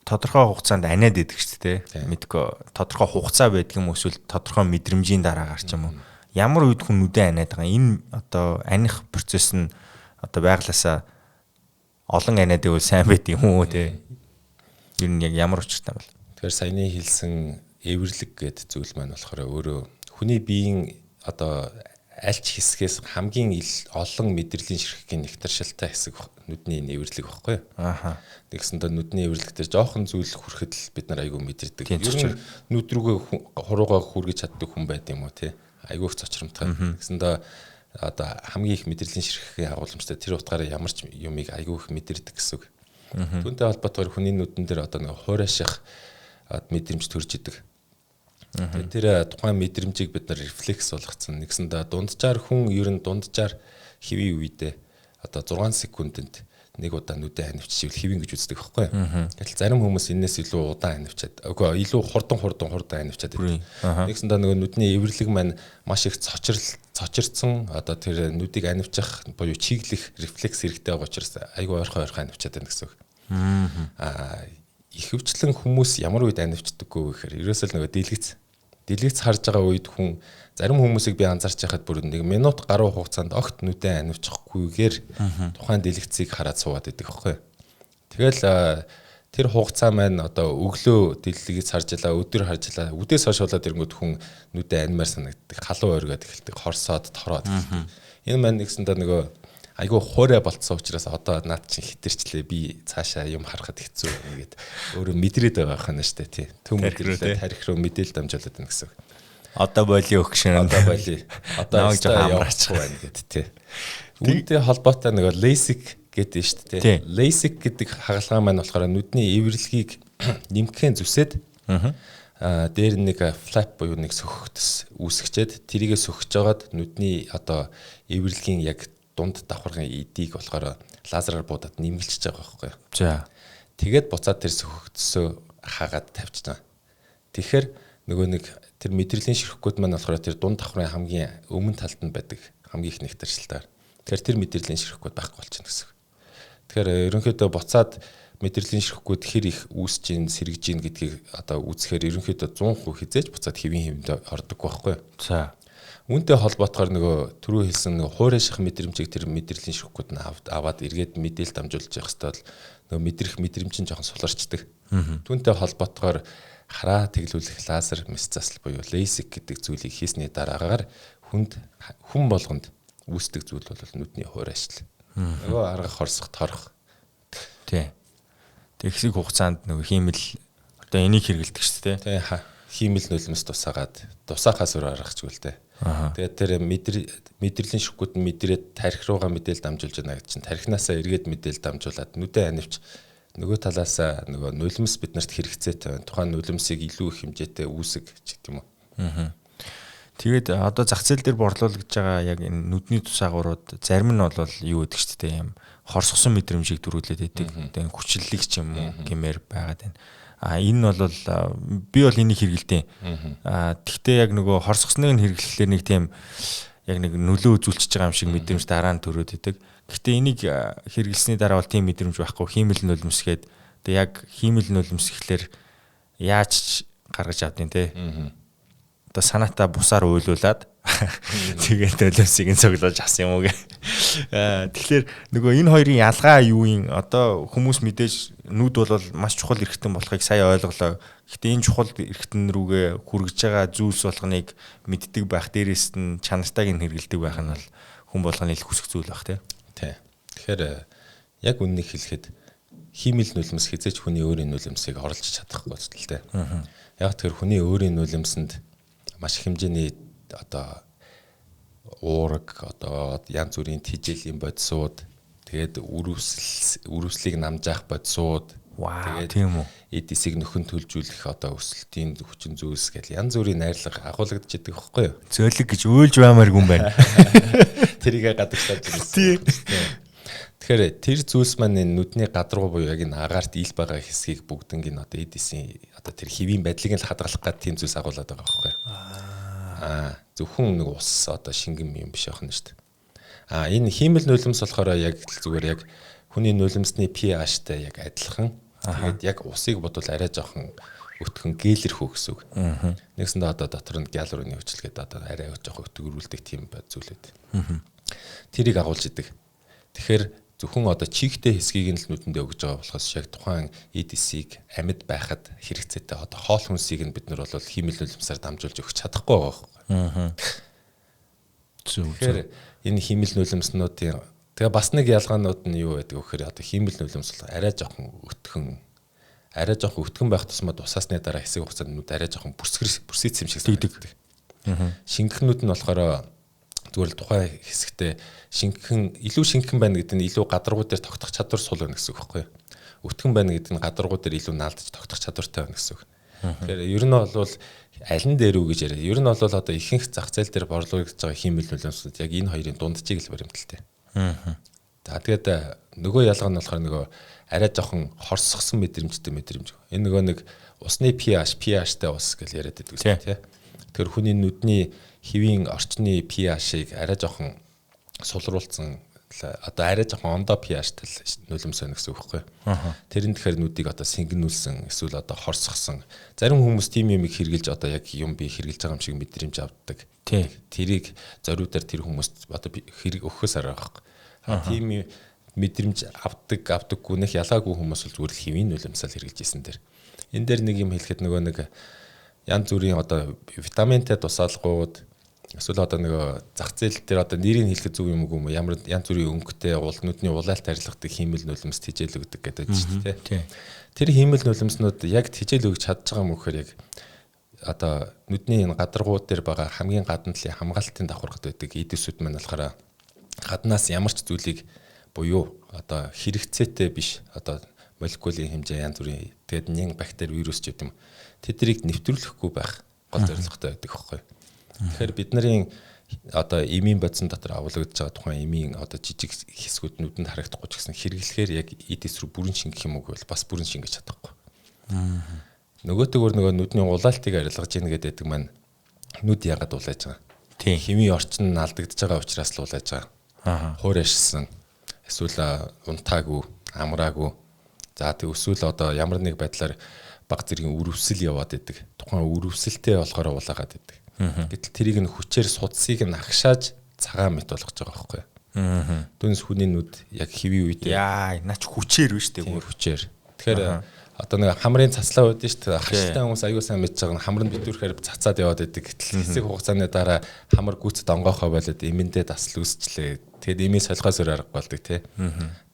тодорхой хугацаанд аниад идэг шүү дээ. Мэдгүй тодорхой хугацаа байдаг юм эсвэл тодорхой мэдрэмжийн дараагаар ч юм уу. Ямар үед хүн нүдээ аниад байгаа. Энэ одоо аних процесс нь одоо байглаасаа олон аниад байвал сайн байт юм уу те. Ер нь яг ямар учиртай бол. Тэгэхээр саяны хэлсэн эвэрлэг гэд зүйл маань болохоор өөрөө хүний биеийн одоо аль ч хэсгээс хамгийн олон мэдрэлийн ширхгийн нэгтаршилтай хэсэг нүдний энэ эвэрлэг багхгүй юу? Ааха. Тэгсэндээ нүдний эвэрлэг дээр жоохон зүйл хүрэхэд л бид нар айгүй мэдэрдэг. Ер нь нүд рүүгээ хуруугаа хүргэж чаддаг хүн байд юм уу те? Айгүй их цочромтгой. Тэгсэндээ одоо хамгийн их мэдрэлийн ширхгийн агуулмжтай тэр утгаараа ямар ч юмыг айгүй их мэдэрдэг гэсэн үг. Түүнтэй холбоотойгоор хүний нүдэн дээр одоо нэг хуурайших мэдрэмж төрж идэг. Тэгээд тэр тухайн мэдрэмжийг бид нар рефлекс болгоцсон. Нэгсэндээ дунджаар хүн ер нь дунджаар хэвийн үедээ одоо 6 секундэд нэг удаа нүдээ анивччихвэл хэвийн гэж үздэг байхгүй юу? Гэтэл зарим хүмүүс энэс илүү удаан анивчаад, үгүй илүү хурдан анивчаад байдаг. Нэгсэндээ нөгөө нүдний эвэрлэг маань маш их цочирцсан одоо тэр нүдийг анивчих буюу чиглэх рефлекс хэрэгтэй байгаа учраас айгүй ойрхон анивчаад байна гэсэн үг. Аа ихэвчлэн хүмүүс ямар үед анивчдаггүй гэхээр ерөөсөө л нөгөө дэлгэц харж байгаа үед хүн зарим хүмүүсийг би анзаарч байхад бүр нэг минут гаруй хугацаанд огт нүдээ анивчихгүйгээр тухайн дэлгэцийг хараад суугаад идэг байхгүй. Тэгэл Тэр хугацаа маань одоо өглөө дэллэгийг харж илаа, өдөр харж илаа. Үдээс хойш болоод ирэнгүүт хүн нүдэ анимаар санагддаг, халуун оргиод эхэлдэг, хорсоод тороод эхэлдэг. Энэ маань нэгсэндээ нөгөө айгүй хуурай болцсон учраас одоо наад чинь хитэрчлээ, би цаашаа юм харахад хэцүү нэгэд өөрөө мэдрээд байгаа хана штэ тий. Төв мэдрэлээ тарих руу мэдээл дамжуулаад байна гэсэн. Одоо боли өгшин. Одоо боли. Одоо яваачих байна гэд тий. Үүнтэй холбоотой нөгөө LASIK гэдэг нь шүү дээ. LASIK гэдэг хагалгаа маань болохоор нүдний эвэрлэгийг нэмхэн зүсээд дээр нэг flap буюу нэг сөхөгдөс үүсгэчээд тэрийгэ сөхөж жагаад нүдний одоо эвэрлэгийн яг дунд давхаргын эдийг болохоор лазераар буудаад нэмгэлчихэж байгаа байхгүй юу. За. Тэгээд буцаад тэр сөхөгдөсөө хаагаад тавьчихна. Тэгэхээр нөгөө нэг тэр мэдрэлийн ширхгүүд маань болохоор тэр дунд давхрын хамгийн өмнө талд нь байдаг хамгийн их нэгтэршилтээр. Тэгэхээр тэр мэдрэлийн ширхгүүд байхгүй болчихно гэсэн. Тэгэхээр ерөнхийдөө буцаад мэдрэлийн ширхгүүд хэр их үүсэж ийн сэргэж ийн гэдгийг одоо үзэхээр ерөнхийдөө 100% хизээж буцаад хэвийн хэвэнд ордог байхгүй. За. Үүнтэй холбоотохоор нөгөө түрүү хэлсэн нөгөө хуурай ших мэдрэмжийг тэр мэдрэлийн ширхгүүд нь аваад эргээд мэдээл дамжуулж явах хэвээр бол нөгөө мэдрэх мэдрэмж нь жоохон суларчдаг. Түүнтэй холбоотохоор хараа тэглүүлэх лазер мэс засал буюу LASIK гэдэг зүйлийг хийсний дараагаар хүнд хүн болгонд үүсдэг зүйл бол нүдний хуурайшил. Нөгөө арга хорсох торох. Тий. Тэг хэсэг хугацаанд нөгөө хиймэл одоо энийг хэрэгэлдэг шүү дээ. Тий. Хиймэл нулимс тусаагаад тусаахаас өөр аргачгүй л дээ. Тэгээд тэр мэдрэлийн ширхгүүд нь мэдрээд тарих руугаа мэдээл дамжуулж байна гэдэг чинь тарихнаасаа эргээд мэдээл дамжуулаад нүдэ анивч нөгөө талаасаа нөгөө нулимс биднэрт хэрэгцээтэй байна. Тухайн нулимсыг илүү их хэмжээтэй үүсэг ч гэдэг юм уу. Тэгээд одоо зах зээл дээр борлуулагдж байгаа яг энэ нүдний тусаагуурууд зарим нь бол юу гэдэг ч тийм юм хорсгосон мэдрэмжийг төрүүлээд байдаг. Одоо энэ хүчлэлийг ч юм уу гэмээр байгаад байна. А энэ нь бол би бол энийг хэрэгэлдэг. А тэгтээ яг нөгөө хорсгосныг нь хэрэглэхлээр нэг тийм яг нэг нөлөө үзүүлчихэж байгаа юм шиг мэдрэмж дараа нь төрөөд идэг. Гэхдээ энийг хэрэглэсний дараа бол тийм мэдрэмж байхгүй. Хиймэл нулимсгээд одоо яг хиймэл нулимсгэхлээр яаж ч гаргаж авдیں те. Одоо санаатаа бусаар уйлуулад тэгээд нулимсыг нь цоглуулж авсан юм уу гэ. Тэгэхээр нөгөө энэ хоёрын ялгаа юу юм? Одоо хүмүүс мэдээж нүд бол маш чухал эрхтэн болохыг сая ойлголоо. Гэхдээ энэ чухал эрхтэн рүүгээ хүргэж байгаа зүйлс болгоныг мэддэг байх, дээрээс нь чанартайг нь хэрэгэлдэг байх нь бол хүн болгоны л хүсэх зүйл байх тий. Тий. Тэгэхээр яг үннийг хэлэхэд хиймэл нулимс хизээч хүний өөрийн нулимсыг орлож чадахгүй л дээ. Яг тэр хүний өөрийн нулимсэнд маш их хэмжээний одоо уураг, одоо янз бүрийн тижээлийн бодисууд, тэгээд үрүслийг намжаах бодисууд, тэгээд тийм үү, эд эсийг нөхөн төлжүүлэх одоо өсөлтийн хүчин зүйлс гэл янз бүрийн найрлага агуулгадж идэг байхгүй юу? Зөөлөг гэж уйлж баймааргүй юм байна. Тэрийгэ гадагшлаж ирсэн. Тэгэхээр тэр зүйлс маань энэ нүдний гадруу буюу яг энэ агаарт ил байгаа хэсгийг бүгднгийн одоо эд эсийн одоо тэр хэвийн байдлыг нь хадгалах гад тийм зүйлс агуулад байгаа байхгүй юу? Зөвхөн нэг ус одоо шингэн юм биш байх нь шүү дээ. Энэ хиймэл нулимс болохоор яг зүгээр яг хүний нулимсны pH-тай яг адилхан. Тэгээд яг усыг бодвол арай жоохон өтгөн гэлэрхүү гэсэн үг. Нэгсэндээ одоо дотор нь гиалуроны хүчил гэдэг одоо арай жоохон өтгөрүүлдэг тийм зүйлүүд. Тэрийг агуулж идэг. Тэгэхээр зөвхөн одоо чигтэй хэсгийг нь л нүдэндээ өгж байгаа болохоос яг тухайн эд эсийг амьд байхад хэрэгцээтэй одоо хоол хүнсийг нь бид нар бол хиймэл нулимсаар дамжуулж өгч чадахгүй байгаа байхгүй. Тэгэхээр энэ хиймэл нулимснуудын тэгээ бас нэг ялгаанууд нь юу байдаг вэ гэхээр одоо хиймэл нулимс бол арай жоохон өтгөн, арай жоохон өтгөн байх тусмаа тусаасны дараа хэсэг хугацаанд нүд арай жоохон бүрсэц юм шиг санагддаг. Шингэнүүд нь болохоор зүгээр л тухайн хэсэгтээ шингэн илүү шингэн байна гэдэг нь илүү гадаргуу дээр тогтох чадвар сул байна гэсэн үг байхгүй юу? Өтгөн байна гэдэг нь гадаргуу дээр илүү наалдаж тогтох чадвартай байна гэсэн үг. Тэгэхээр ер нь бол аль нь дээр үү гэж яриа. Ер нь бол одоо ихэнх зах зээл дээр борлуулагдж байгаа хиймэл нулимсууд яг энэ хоёрын дунджийг л баримталтай. За тэгээд нөгөө ялгаа нь болохоор нөгөө арай жоохон хорсгосон мэдрэмжтэй мэдрэмж. Энэ нөгөө нэг усны pH-тэй ус гэж яриад байдаг үстэй тий. Тэгэхээр хүний нүдний хэвийн орчны pH-ыг арай жоохон сулруулсан одоо арай жоохон ондоо pH-тэй нулимс байна гэсэн үг байхгүй юу? Тэр нь тэгэхээр нүдийг одоо сэнгэнүүлсэн эсвэл одоо хорсгосон. Зарим хүмүүс тийм юмыг хэрглэж одоо яг юм би хэрглэж байгаа юм шиг мэдрэмж авдаг. Тэрийг зориудаар тэр хүмүүст одоо хэрэг өгөхөөс арга байхгүй. Тийм Мэдрэмж авдаг, авдаггүй нэх ялгаагүй хүмүүс бол зүгээр л хэвийн нулимсал хэрэгжилж исэн дээр. Энэ дээр нэг юм хэлэхэд нөгөө нэг янз бүрийн одоо витаминтай тусаалгууд эсвэл одоо нөгөө зах зээл дээр одоо нэрийг хэлэхэд зөв юм уу юм ямар янз бүрийн өнгөтэй уул нүдний улаалт арилгадаг хиймэл нулимс тижэл өгдөг гэдэг чинь тий. Тэр хиймэл нулимснууд яг тижэл өгч чадж байгаа юм гэхээр яг одоо нүдний энэ гадаргуу дээр байгаа хамгийн гадна талын хамгаалтын давхаргад байдаг эдисүүд маань болохоор гаднаас ямар ч зүйлийг буюу одоо хэрэгцээтэй биш одоо молекулын хэмжээ янз бүрийн тэгээд нэн бактери вирус ч гэдэм тэднийг нэвтрүүлэхгүй байх гол зорилготой байдаг байхгүй. Тэгэхээр бид нарын одоо эмийн бодисон дотор авлагдж байгаа тухайн эмийн одоо жижиг хэсгүүд нүдэнд харагдахгүй ч гэсэн хэрэглэхээр яг эдис рүү бүрэн шингэх юм уу гэвэл бас бүрэн шингэж чадахгүй. Нөгөөтэйгөр нөгөө нүдний улаалтыг арилгаж ийн гэдэг маань нүд яагаад улааж байгаа? Тийм, химийн орчин нь алдагдж байгаа учраас л улааж байгаа. Хуур ашилсан, эсвэл унтаагүй, амраагүй. За тэг эсвэл одоо ямар нэг байдлаар баг зэргийн үр өвсөл яваад идэг. Тухайн үр өвсөлтэй болохоор улаагаад идэг. Гэтэл тэрийг нь хүчээр судсыг нь агшааж цагаан мэт болгож байгаа байхгүй юу? Түүнээс хүний нүд яг хэвийн үед яа, наач хүчээр биш үү? Хүчээр. Тэгэхээр одоо нэг хамрын цацлаа үүдэн шүү дээ. Хашилтай хүмүүс аюу сайн мэдж байгаа нь хамар нь битүүрхээр цацаад яваад байдаг. Гэтэл хэсэг хугацааны дараа хамар гүйцэд онгоохоо болоод эмэндээ дасал үүсчлээ. Тэгээд эмийн солихоос өөр арга болдог тий.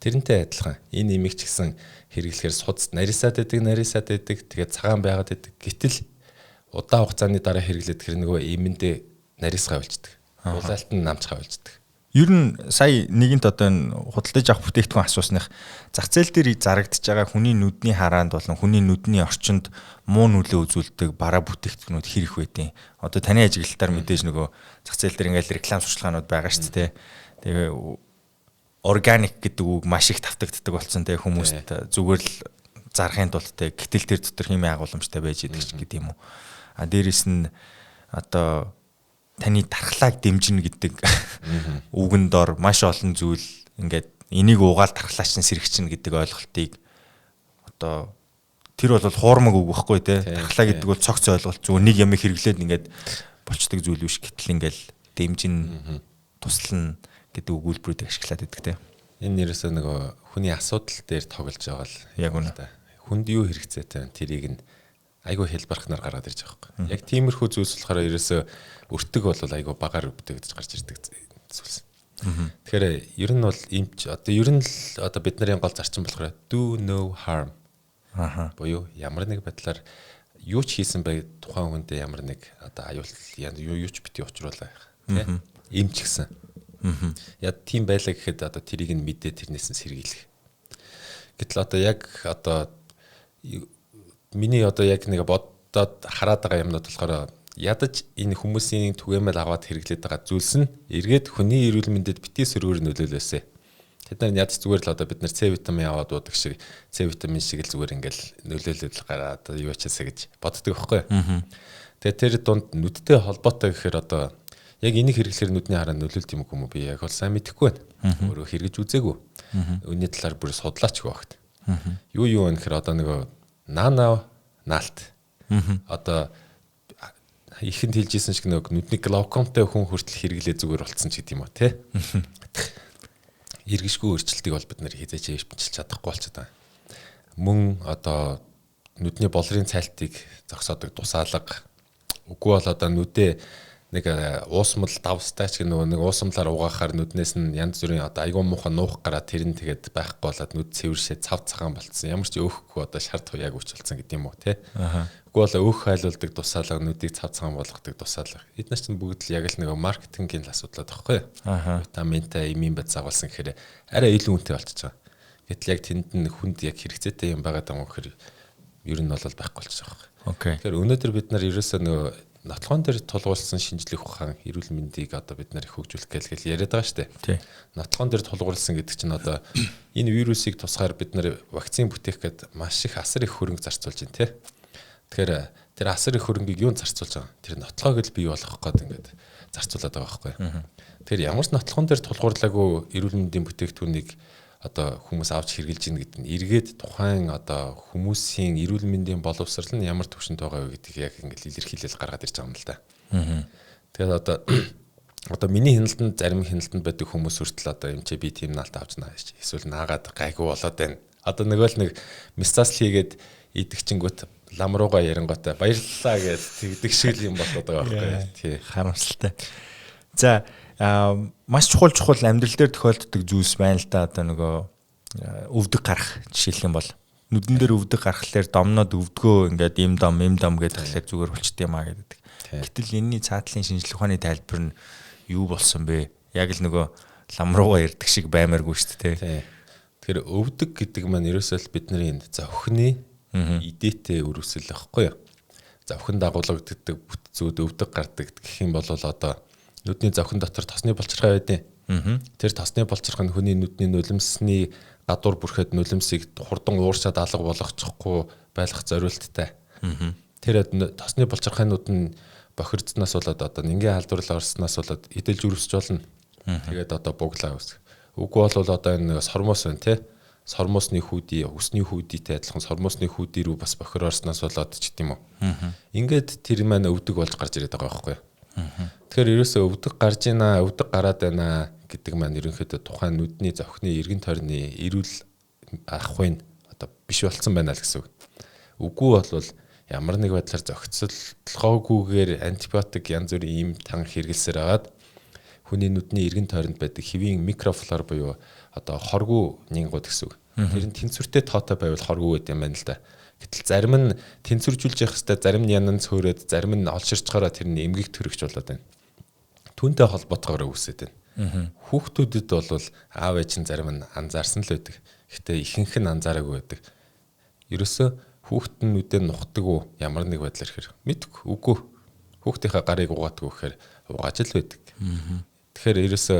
Тэрнтэй адилхан. Энэ эмийг ч гэсэн хэрэглэхээр судас нарийсаад байдаг, Тэгээд цагаан байгаад байдаг. Гэтэл удаан хугацааны дараа хэрэглээд тэр нөгөө эмэндээ нарийсгаа болчдөг. Улаалт нь намчгаа болчдөг. Ер нь сая нэгэнт одоо энэ худалдаж авах бүтээгдэхүүн асуусных зах зээл дээр зарагдж байгаа хүний нүдний хараанд болон хүний нүдний орчинд муу нөлөө үзүүлдэг бараа бүтээгдэхүүнүүд хэр их байдیں۔ Одоо таны ажиглалтаар мэдээж нөгөө зах зээл дээр ингээл реклам сурчлагаанууд байгаа шүү дээ. Тэгээ органик гэдэг үг маш их тавтагддаг болсон те хүмүүст зүгээр л зарахын тулд те гэтэл тэр дотор химийн агуулмжтай байж идэг ч гэдэг юм уу. А дээрэс нь одоо таны тархлааг дэмжинэ гэдэг үгэн дор маш олон зүйл ингээд энийг уугаал тархлаа чинь сэргэгчнэ гэдэг ойлголтыг одоо тэр бол хуурмаг үг байхгүй те тархлаа гэдэг бол цогц ойлголт зүгээр нэг юм хэрэглээд ингээд болчдөг зүйл биш гэтэл ингээд дэмжин туслана гэдэг өгүүлбэрүүдийг ашиглаад байдаг те. Энэ нэрээсээ нөгөө хүний асуудал дээр тоглож байгаа л яг үнэ. Хүнд юу хэрэгцээтэй вэ? Тэрийг нь айгүй хэлбархнаар гаргаад ирж байгаа байхгүй. Яг тиймэрхүү зүйлс болохоор ерөөсөө өртөг бол айгүй багаар бүтээгдэж гарч ирдэг зүйлс. Тэгэхээр ер нь бол эмч одоо ер нь л одоо бид нарын гол зарчим болохоор do no harm. Аха. Буюу ямар нэг байдлаар юу ч хийсэн бай тухайн хүндээ ямар нэг одоо аюул юу ч бити учруулаа тий. Эмч гэсэн. Яг тийм байлаа гэхэд одоо тэрийг нь мэдээ тэрнээс нь сэргийлэх. Гэтэл одоо яг одоо миний одоо яг нэг бодоод хараад байгаа юмнууд болохоор ядаж энэ хүмүүсийн түгээмэл аваад хэрэглээд байгаа зүйлс нь эргээд хүний эрүүл мэндэд битгий сөргөөр нөлөөлөөсэй. Тэд нар ядаж зүгээр л одоо бид нар С витамин аваад уудаг шиг С витамин шиг л зүгээр ингээл нөлөөлөл гараад юу ачаасаа гэж боддог байхгүй. Тэгээ тэр дунд нүдтэй холбоотой гэхээр одоо яг энийг хэрэглэхээр нүдний хараа нөлөөлт юм уу би яг бол сайн мэдэхгүй байна. Өөрөө хэрэгж үзээгүй. Үүний талаар бүр судлаач багт. Юу вэ гэхээр одоо нөгөө нана наалт. Одоо ихэнд хэлжсэн шиг нөгөө нүдний глаукомтой хүн хүртэл хэрэглээ зүгээр болцсон ч гэдэм юм уу те. Иргэшгүй өөрчлөлтийг бол бид нэр хизээч эмчилж чадахгүй болчиход байгаа. Мөн одоо нүдний болрын цайлтыг зогсоодог тусаалга. Үгүй бол одоо нүдээ нэг уусмал давстай ч гэх нөгөө нэг уусамлаар угаахаар нүднээс нь янз бүрийн одоо айгүй муухай нуух гараа тэр нь тэгээд байхгүй болоод нүд цэвэршээ цав цагаан болцсон. Ямар ч өөхгүй одоо шар туяаг үуч болсон гэдэг юм уу те. Үгүй бол өөх хайлуулдаг тусаалга нүдийг цав цагаан болгодог тусаалга. Эд нар чинь бүгд л яг л нөгөө маркетингийн л асуудал байхгүй. Витаминтай эмийн бод загуулсан гэхээр арай илүү үнэтэй болчихж байгаа. Гэтэл яг тэнд нь хүнд яг хэрэгцээтэй юм байгаа даа гэхээр ер нь бол байхгүй болчих жоох. Тэгэхээр өнөөдөр бид нар ерөөсөө нөгөө нотлогон дээр тулгуурласан шинжлэх ухаан эрүүл мэндийг одоо бид нар их хөгжүүлэх гээл яриад байгаа шүү дээ. Нотлогон дээр тулгуурласан гэдэг чинь одоо энэ вирусыг тусгаар бид нар вакцин бүтээх гээд маш их асар их хөрөнгө зарцуулж байна тий. Тэгэхээр тэр асар их хөрөнгийг юунд зарцуулж байгаа? Тэр нотлогоог л бий болгох гээд ингээд зарцуулаад байгаа байхгүй. Тэгэхээр ямар ч нотлогон дээр тулгуурлаагүй эрүүл мэндийн бүтээгдэхүүнийг одоо хүмүүс авч хэрэгжилж гин гэдэг нь эргээд тухайн одоо хүмүүсийн эрүүл мэндийн боловсрал нь ямар түвшинд байгаа вэ гэдгийг яг ингээл илэрхийлэл гаргаад ирж байгаа юм л да. Тэгэхээр одоо Одоо миний хяналтанд, зарим хяналтанд байдаг хүмүүс хүртэл одоо юм чи би тийм наалт авч наа эсвэл наагаад гайгүй болоод байна. Одоо нөгөө л нэг мисцас хийгээд идэгчингүүт лам руугаа яринготой баярлалаа гэж тэгдэг шиг л юм болоод байгаа байхгүй тий. Харамсалтай. За, маш чухал амьдрал дээр тохиолддог зүйлс байна л да. Одоо нөгөө өвдөг гарах жишээлх юм бол нүдэн дээр өвдөг гарахлаар домнод өвдгөө ингээд им дом им дом гэдэг тэгэхээр зүгээр болчт юм а гэдэг. Гэтэл энэний цаатлын шинжлэх ухааны тайлбар нь юу болсон бэ? Яг л нөгөө лам руугаа ирдэг шиг баймааргүй шүү дээ. Тэгэхээр өвдөг гэдэг маань ерөөсөө л бидний энэ зовхны идээтэй өрөвсөл байхгүй юу? Зовхон дагуулгаддаг бүтцүүд өвдөг гардаг гэх юм бол одоо нүдний зовхон дотор тосны булчирхай байдیں۔ Тэр тосны булчирхай нь хүний нүдний нулимсны гадуур бүрхэд нулимсыг хурдан ууршаад алга болгочихгүй байх зориулттай. Тэр тосны булчирхайнууд нь бохирдсноос болоод одоо нингийн халдварлал орсноос болоод эдэлж өрөвсөж болно. Тэгээд одоо буглаа үүсэх. Үгүй бол одоо энэ сормоос байна те. Сормоосны хүүдий, үсний хүүдийтэй адилхан сормоосны хүүдий рүү бас бохир орсноос болоод ч гэдэм үү. Ингээд тэр маань өвдөг болж гарч ирээд байгаа байхгүй юу. Тэгэхээр ерөөсөө өвдөг гарч ийна, өвдөг гараад байна гэдэг маань ерөнхийдөө тухайн нүдний зохины эргэн тойрны эрүүл ахуйн одоо биш болцсон байна л гэсэн үг. Үгүй бол ямар нэг байдлаар зохицолтгоогүйгээр антибиотик янз бүрийн ийм тан хэрэглэсээр агаад хүний нүдний эргэн тойронд байдаг хэвийн микрофлор буюу одоо хоргуу нингууд гэсэн үг. Тэр нь тэнцвэртэй тоотой байвал хоргуу гэдэг юм байна л да. Гэтэл зарим нь тэнцвэржүүлж явах хэвээр, зарим нь янан цөөрөөд, зарим нь олширчхаараа тэр нь эмгэг төрөгч болоод байна. Түүнтэй холбоотойгоор үүсээд байна. Хүүхдүүдэд бол аав ээж нь зарим нь анзаарсан л байдаг. Гэтэ ихэнх нь анзаараагүй байдаг. Ерөөсөө хүүхэд нь нүдээ нухдаг уу ямар нэг байдлаар ихээр мэдгүй үгүй. Хүүхдийнхээ гарыг угаадгүй гэхээр угааж л байдаг. Тэгэхээр ерөөсөө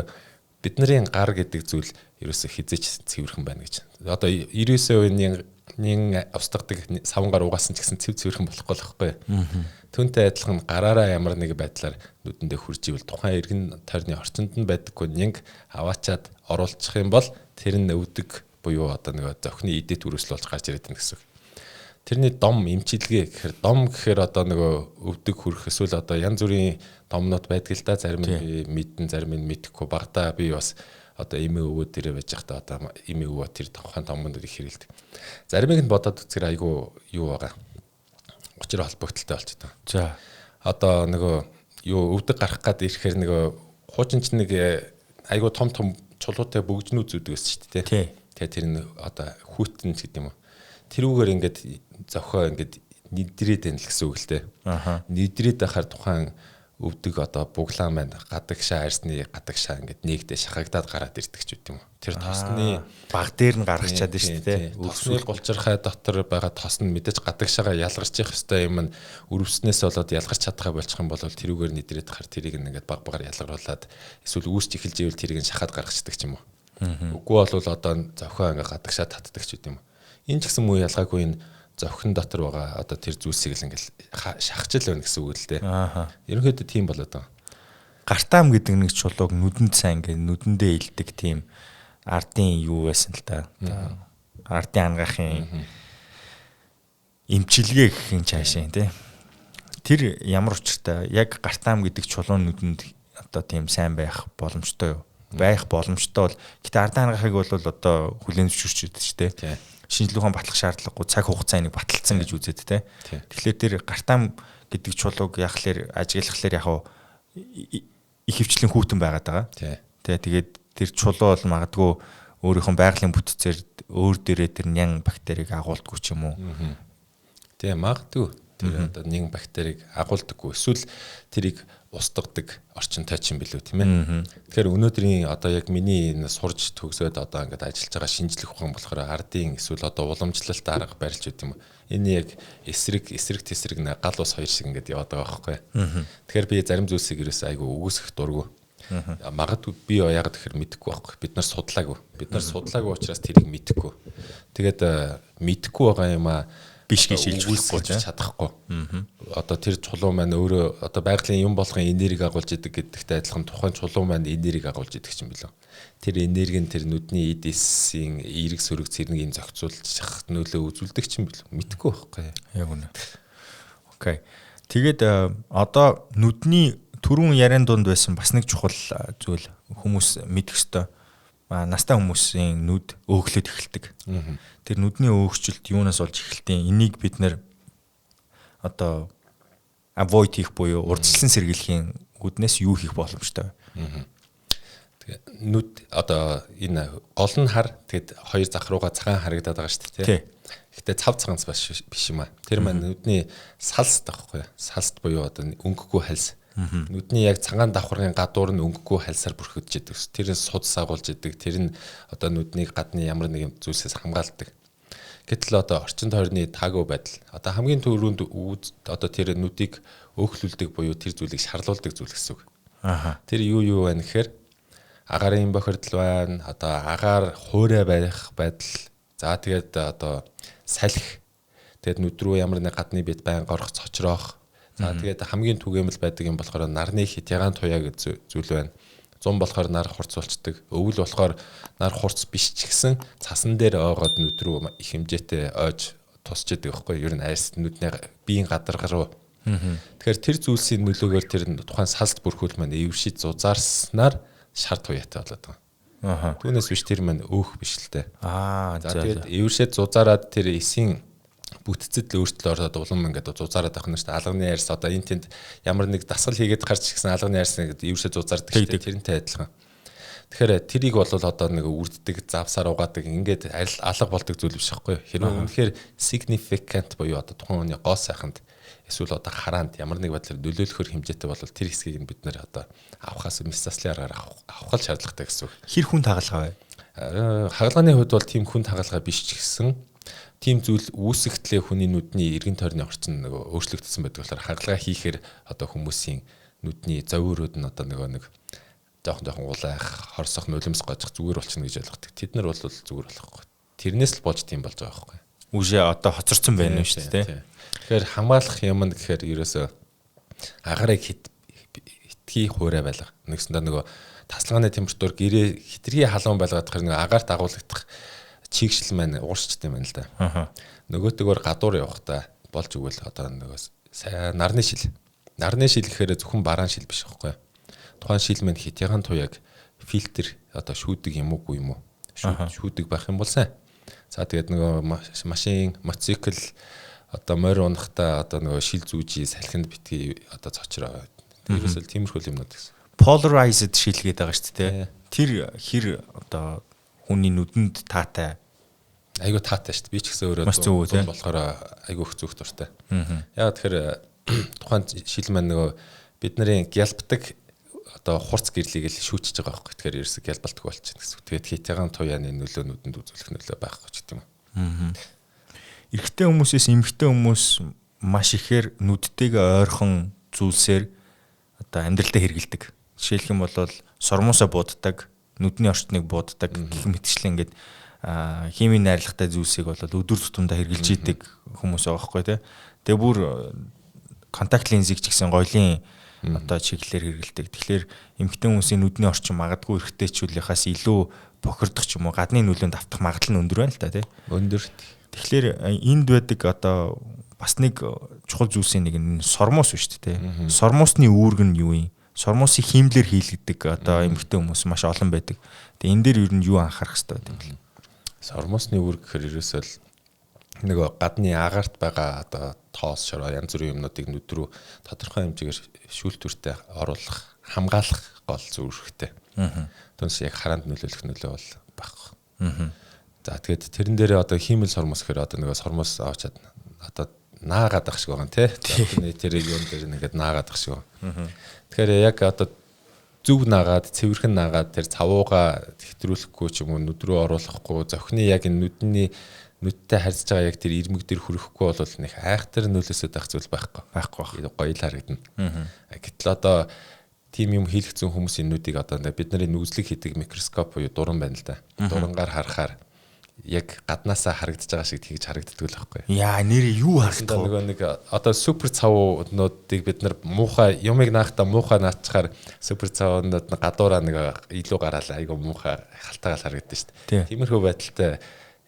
бидний гар гэдэг зүйл ерөөсөө хизээч цэвэрхэн байна гэж. Одоо 99% нин устгадаг савн гар угаасан ч гэсэн цэв цэвэрхэн болохгүй л байхгүй. Түүнтэй адилхан гараараа ямар нэг байдлаар нүдэндээ хурж ивэл тухайн эргэн тойрны орчинд нь байдаггүй нинг аваачаад оруулчих юм бол тэр нь өвдөг буюу одоо нэг зохины идэт өрөөсөл болж гарч ирээд байна гэсэн үг. Тэрний дом эмчилгээ гэхээр дом гэхээр одоо нөгөө өвдөг хүрэх эсвэл одоо янз бүрийн домнууд байдаг л да. Зарим нь би мэдэн, зарим нь мэдэхгүй. Багадаа би бас одоо эмээ өвөө дээрээ байж байхдаа одоо эмээ өвөө тэр тухайн домнууд их хэрэгэлдэг. Заримыг нь бодоод үзэхээр айгүй юу байгаа. Учир холбогдолтой болчихдог. За одоо нөгөө юу өвдөг гарах гад ирэхээр нөгөө хуучин ч нэг айгүй том том чулуутай бөгжнүүд зүүдэг байсан шүү дээ. Тэгээ тэр нь одоо хүүтэн ч гэдэг юм уу. Тэрүүгээр ингээд зохио ингээд нэдрээд байна л гэсэн үг л дээ. Нэдрээд байхаар тухайн өвдөг одоо буглаан маань гадагшаа арсны гадагшаа ингээд нэгдээ шахагдаад гараад ирдэг ч үт юм уу. Тэр тосны баг дээр нь гаргачаад байна шүү дээ. Тосны голчирхай дотор байгаа тос нь мэдээж гадагшаага ялгарч явах ёстой юм нь өрөвснээс болоод ялгарч чадхаа болчих юм бол тэрүүгээр нэдрээд хахаар тэрийг ингээд баг багаар ялгаруулад эсвэл үүсч эхэлж ивэл тэрийг нь шахаад гаргачдаг ч юм уу. Үгүй бол одоо зохио ингээд гадагшаа татдаг ч үт юм уу. Энэ ч гэсэн муу ялгаагүй энэ зохин дотор байгаа одоо тэр зүйлсийг л ингээл шахаж л байна гэсэн үг л дээ. Ерөнхийдөө тийм болоод байгаа. Гартаам гэдэг нэг чулууг нүдэнд сайн ингээд нүдэндээ илдэг тийм ардын юу байсан л та. Ардын ангаахын эмчилгээ гэх юм цаашаа тий. Тэр ямар учиртай яг гартаам гэдэг чулуу нүдэнд одоо тийм сайн байх боломжтой юу? Байх боломжтой бол гэтээ ардын ангаахыг бол одоо хүлээн зөвшөөрч өгдөг шүү дээ. Шинжлэх ухаан батлах шаардлагагүй цаг хугацаа энийг баталсан гэж үзээд те. Тэгэхээр тэр гартаам гэдэг чулууг яхахлаар ажиглахлаар яг их хвчлэн хүүтэн байгаад байгаа. Тэ тэгээд тэр чулуу бол магадгүй өөрийнхөө байгалийн бүтцээр өөр дээрээ тэр нян бактерийг агуулдаггүй ч юм уу. Тий, магадгүй. Тэр одоо нэн бактерийг агуулдаггүй. Эсвэл тэрийг устгадаг орчинтай ч юм билүү тийм ээ. Тэгэхээр өнөөдрийн одоо яг миний энэ сурж төгсөөд одоо ингээд ажиллаж байгаа шинжлэх ухаан болохоор ардын эсвэл одоо уламжлалт арга барилж үт юм. Энэ яг эсрэг эсрэг тесрэг нэ гал ус хоёр шиг ингээд яваад байгаа байхгүй. Тэгэхээр би зарим зүйлсийг ерөөсөө айгүй үгүйсгэх дургу. Магадгүй би яагаад гэхээр мэдэхгүй байхгүй. Бид нар судлаагүй. Бид нар судлаагүй учраас тэрийг мэдэхгүй. Тэгээд мэдэхгүй байгаа юм аа биш гэж шилж болохгүй чадахгүй. Одоо тэр чулуу маань өөрөө одоо байгалийн юм болгон энерги агуулж идэг гэдэгтэй адилхан тухайн чулуу маань энерги агуулж идэг юм билүү. Тэр энерги нь тэр нүдний эд эсийн эерэг сөрөг цэрнийг зохицуулчих нөлөө үзүүлдэг ч юм билүү. Мэдэхгүй байхгүй. Яг үнэ. Окей. Тэгээд одоо нүдний Түрүүн яриан дунд байсан бас нэг чухал зүйл хүмүүс мэдэх ёстой. Настай хүмүүсийн нүд өөхлөд эхэлдэг. Тэр нүдний өөхчлөлт юунаас болж эхэлдэг? Энийг бид нэр одоо avoid хийх буюу урдчилсан сэргийлэхийн үүднээс юу хийх боломжтой вэ? Тэгээ нүд одоо энэ гол нь хар, тэгэд хоёр зах руугаа цагаан харагдаад байгаа шүү дээ, тий. Гэхдээ цав цагаанц бас биш юм а. Тэр маань нүдний салст байхгүй юу? Салст буюу одоо өнгөгүй хальс. Нүдний яг цагаан давхаргын гадуур нь өнгөгүй хальсаар бүрхэгдэж идэг. Тэр нь суд сагуулж идэг. Тэр нь одоо нүднийг гадны ямар нэгэн зүйлсээс хамгаалдаг. Гэтэл одоо орчин тойрны таагүй байдал одоо хамгийн түрүүнд одоо тэр нүдийг өөхлүүлдэг буюу тэр зүйлийг шарлуулдаг зүйл гэсэн үг. Аха. Тэр юу байна гэхээр агарын бохирдол байна, одоо агаар хуурай байх байдал, за тэгээд одоо салхи, тэгээд нүд рүү ямар нэг гадны бит байн горох, цочроох. За тэгээд хамгийн түгээмэл байдаг юм болохоор нарны хит ягаан туяа гэж зүйл байна. Зун болохоор нар хурц болчдөг. Өвөл болохоор нар хурц биш ч гэсэн цасан дээр ойгоод нүд рүү их хэмжээтэй ойж тусч идэг байхгүй юу? Ер нь айс нүдний биеийн гадарга руу. Тэгэхээр тэр зүйлсийн нөлөөгөөр тэр тухайн салст бүрхүүл маань эвшиж зузаарснаар шар туяатай болоод байгаа. Аха. Түүнээс биш тэр маань өөх биш л дээ. Аа, за тэгээд эвшээд зузаараад тэр эсийн бүтцэд л өөрчлөлт ороод улам ингээд зузаараад байх нь шүү дээ. Алганы арьс одоо энэ тэнд ямар нэг дасгал хийгээд гарч ирсэн алганы арьс ингээд эвшээд зузаардаг шүү дээ. Тэрнтэй адилхан. Тэгэхээр тэрийг бол одоо нэг үрддэг, завсаар угаадаг ингээд алга болдог зүйл биш байхгүй юу? Хэрвээ үнэхээр significant буюу одоо тухайн хүний гоо сайханд эсвэл одоо хараанд ямар нэг байдлаар нөлөөлөхөр хэмжээтэй бол тэр хэсгийг нь бид нэр одоо авахаас мэс заслын аргаар авах л шаардлагатай гэсэн үг. Хэр хүн хагалгаа вэ? Хагалгааны хувьд бол тийм хүн хагалгаа биш ч гэсэн тийм зүйл үүсгэтлээ хүний нүдний эргэн тойрны орчин нөгөө өөрчлөгдсөн байдаг болохоор хагалгаа хийхээр одоо хүмүүсийн нүдний зовиурууд нь одоо нөгөө нэг жоохон улайх, хорсох, нулимс гожих зүгээр болчихно гэж ойлгодог. Тэд нар бол зүгээр болохгүй. Тэрнээс л болж тийм болж байгаа байхгүй. Үшээ одоо хоцорсон байна шүү дээ. Тэгэхээр хамгаалах юм нь гэхээр ерөөсөө агарыг хитгэе хуурай байлга. Нэгсэндээ нөгөө тасалгааны температур гэрээ хитрхи халуун байлгаад тахаар нөгөө агаарт агуулгадах чигшил маань ууршчт юм байна л да. Нөгөөтэйгөр гадуур явахдаа болж өгвөл одоо нөгөө сайн нарны шил. Нарны шил гэхээр зөвхөн бараан шил биш байхгүй. Тухайн шил маань хитягаан туяаг фильтр одоо шүүдэг юм уугүй юм уу? Шүүдэг байх юм бол сайн. За тэгээд нөгөө машин, мотоцикл одоо морь унахтаа одоо нөгөө шил зүүжий салхинд битгий одоо цочроо. Тэрээс л тиймэрхүү юмнууд гэсэн. Polarized шил гэдэг байгаа шүү дээ. Тэр хэр одоо хүний нүдэнд таатай айгуу таатай шүү дээ. Би ч гэсэн өөрөө зүүн болохоор айгуу их зүөх дуртай. Яагаад тэгэхээр тухайн шил маань нөгөө бидний гялбдаг одоо хурц гэрлийг л шүүчж байгаа байхгүй. Тэгэхээр ерөөсө гялбалтгүй болчихно гэсэн. Тэгээд хитягаан туяаны нөлөө нүдэнд үзүүлэх нөлөө байхгүй ч гэдэм юм. Эрэгтэй хүмүүсээс эмэгтэй хүмүүс маш ихээр нүдтэйгээ ойрхон зүйлсээр одоо амьдралдаа хэрэгэлдэг. Жишээлх юм бол сормуусаа буддаг, нүдний орчныг буддаг гэх мэтчлэн ингээд химийн найрлагатай зүйлсийг бол өдөр тутамдаа хэрэгжилж идэг хүмүүс байгаа байхгүй тий. Тэгээ бүр контакт линзийг ч гэсэн гоёлын одоо чиглэлээр хэрэгэлдэг. Тэгэхээр эмэгтэй хүмүүсийн нүдний орчин магадгүй эрэгтэйчүүлийнхаас илүү бохирдох ч юм уу гадны нөлөөнд автах магадлал нь өндөр байна л та тий. Өндөр. Тэгэхээр энд байдаг одоо бас нэг чухал зүйлсийн нэг нь сормуус шүү дээ тий. Сормуусны үүрэг нь юу юм? Сормуусыг хиймлэр хийлгэдэг одоо эмэгтэй хүмүүс маш олон байдаг. Тэгээ энэ дээр ер нь юу анхаарах хэрэгтэй байдаг юм бэ? Сормуусны үүрэг гэхээр ерөөсөө л нөгөө гадны агаарт байгаа одоо тоос шороо янз бүрийн юмнуудыг нүд рүү тодорхой хэмжээгээр шүүлтүүртэй оруулах, хамгаалах гол үүрэгтэй. Түүнээс яг хараанд нөлөөлөх нөлөө бол байхгүй. За тэгээд тэрэн дээрээ одоо хиймэл сормуус гэхээр одоо нөгөө сормуус авчаад одоо наагаад ах шиг байгаа юм тий. Тэр юм дээр ингээд наагаад ах шиг байна. Тэгэхээр яг одоо зөв наагаад, цэвэрхэн наагаад тэр цавууга хэтрүүлэхгүй ч юм уу нүд рүү оруулахгүй, зохины яг энэ нүдний нүдтэй харьцаж байгаа яг тэр ирмэг дээр хүрэхгүй бол нэг айхтар нөлөөсөд ах зүйл байхгүй. Байхгүй гоё л харагдана. Гэтэл одоо тийм юм хийлгэцэн хүмүүсийн нүдийг одоо бид нарын нүзлэг хийдэг микроскоп буюу дуран байна л да. Дурангаар харахаар яг гаднаасаа харагдаж байгаа шиг тэгж харагддаг л байхгүй. Яа, нэрээ юу харагдах вэ? Нөгөө нэг одоо супер цавнуудыг бид нар муухай юмыг наахта муухай наачхаар супер цавнууд нь гадуураа нэг илүү гараал айгу муухай халтайгаал харагддаг шүү дээ. Тиймэрхүү байдалтай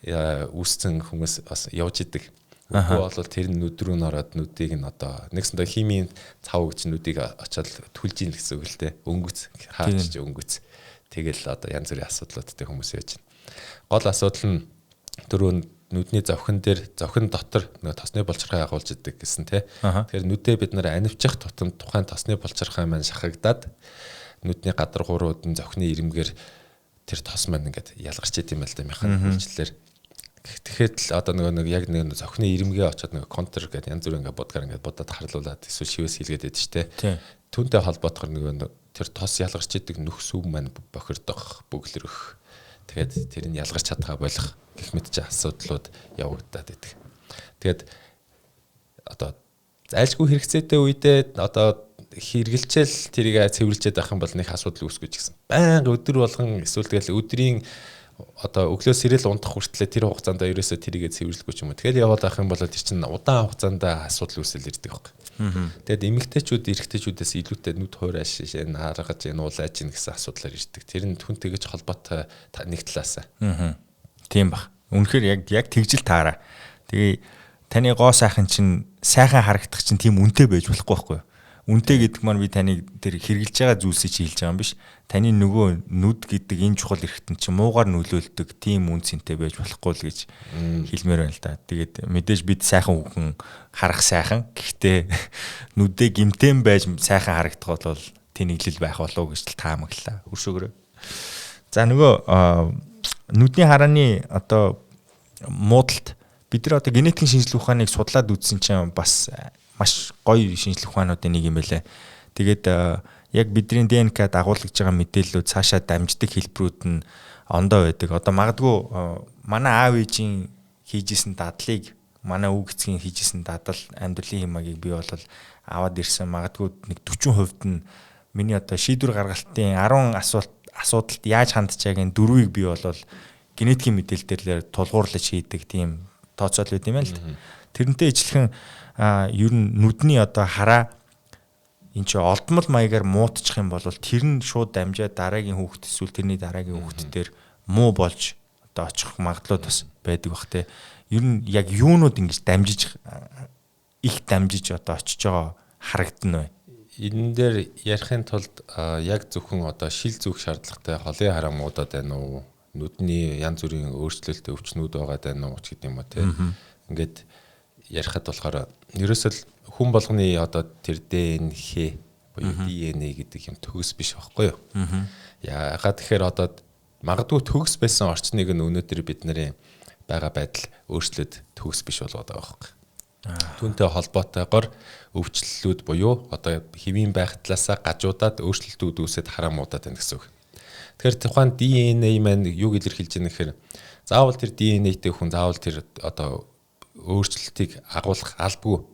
үүсцэн хүмүүс бас явж идэг. Үгүй бол тэр нүд рүү н ороод нүдийг нь одоо нэгсэндээ химийн цав гэж нүдийг очиод түлж ийн гэсэн үг л дээ. Өнгөц хаач өнгөц. Тэгэл одоо янз бүрийн асуудлуудтай хүмүүс яаж байна. Гол асуудал нь дөрөв нүдний зовхин дээр зовхин дотор нөгөө тосны булчирхай агуулж идэг гэсэн тий. Тэгэхээр нүдээ бид нар анивчих тутамд тухайн тосны булчирхай маань шахагдаад нүдний гадаргуурууд нь зовхины ирэмгээр тэр тос маань ингээд ялгарч идэм байл та механик үйлчлэлээр. Тэгэхээр л одоо нөгөө нэг яг нэг зовхины ирэмгээ очоод нөгөө контр гэдэг янз бүрийн ингээд будгаар ингээд будаад харлуулад эсвэл шивээс хийлгээд байдаг шүү дээ. Түүнтэй холбоотохор нөгөө тэр тос ялгарч идэг нүх сүм маань бохирдох, бөглөрөх. Тэгээд тэр нь ялгарч чадхаа болох гэх мэт чи асуудлууд явагдаад байдаг. Тэгээд одоо зайлшгүй хэрэгцээтэй үедээ одоо хэрэгэлчээл тэрийг цэвэрлжээд байх юм бол нэг асуудал үүсгэж гисэн. Байнга өдөр болгон эсвэл тэгэл өдрийн одоо өглөө сэрэл унтах хүртлээр тэр хугацаанд ерөөсөө тэрийгэ цэвэрлэхгүй ч юм уу. Тэгэл яваад байх юм бол тэр чинь удаан хугацаанд асуудал үүсэл ирдэг байхгүй. Тэгээд эмэгтэйчүүд эрэгтэйчүүдээс илүүтэй нүд хуурайш шин харгаж ин уулааж ин гэсэн асуудлаар ирдэг. Тэр нь түн тэгэж холбоотой нэг талаасаа. Тийм бах. Үнэхээр яг тэгжил таараа. Тэгээ таны гоо сайхан чинь сайхан харагдах чинь тийм үнэтэй байж болохгүй байхгүй юу? Үнэтэй гэдэг маань би таныг тэр хэрглэж байгаа зүйлсийг чи хэлж байгаа юм биш. Таны нөгөө нүд гэдэг энэ чухал эрхтэн чинь муугар нөлөөлдөг тийм үн цэнтэй байж болохгүй л гэж хэлмээр байна л да. Тэгээд мэдээж бид сайхан үхэн харах сайхан. Гэхдээ нүдээ гимтэн байж сайхан харагдах бол тэнэглэл байх болов уу гэж л таамаглаа. Өршөөгөрөө. За нөгөө нүдний харааны одоо муудалд бид нар одоо генетикийн шинжилгээ ухааныг судлаад үзсэн чинь бас маш гоё шинжлэх ухаануудын нэг юм байлээ. Тэгээд яг бидний ДНК дагуулж байгаа мэдээллүүд цаашаа дамждаг хэлбэрүүд нь ондоо байдаг. Одоо магадгүй манай аав ээжийн хийжсэн дадлыг манай үг эцгийн хийжсэн дадал амьдралын хэмээгийг би бол аваад ирсэн. Магадгүй нэг 40% нь миний одоо шийдвэр гаргалтын 10 асуудалд яаж хандчаагийн дөрвийг би бол генетикийн мэдээлэл дээр тулгуурлаж хийдэг тийм тооцоол байт юм байна л да. Тэрнтэй ижилхэн ер нь нүдний одоо хараа энэ чи олдмол маягаар муутчих юм бол тэр нь шууд дамжаад дараагийн хүүхэд эсвэл тэрний дараагийн хүүхэд дээр муу болж одоо очих магадлал бас байдаг бах те. Ер нь яг юунууд ингэж дамжиж их дамжиж одоо очиж байгаа харагдана вэ? Энэ дээр ярихын тулд яг зөвхөн одоо шил зүг шаардлагатай холын хараа муудаад байна уу? Нүдний янз бүрийн өөрчлөлт өвчнүүд байгаа даа уу ч гэдэг юм уу те. Ингээд ярихад болохоор ерөөсөө хүн болгоны одоо тэр ДНХ буюу DNA гэдэг юм төгс биш байхгүй юу? Яагаад тэгэхээр одоо магадгүй төгс байсан орчныг нь өнөөдөр бид нарын байгаа байдал өөрчлөөд төгс биш болгоод байгаа байхгүй. Түүнтэй холбоотойгоор өвчлөлүүд буюу одоо хэвийн байх талаасаа гажуудаад өөрчлөлтүүд үүсээд хараа муудаад байна гэсэн үг. Тэгэхээр тухайн DNA маань юуг илэрхийлж байгаа нэхэр заавал тэр DNA-тэй хүн заавал тэр одоо өөрчлөлтийг агуулах албагүй.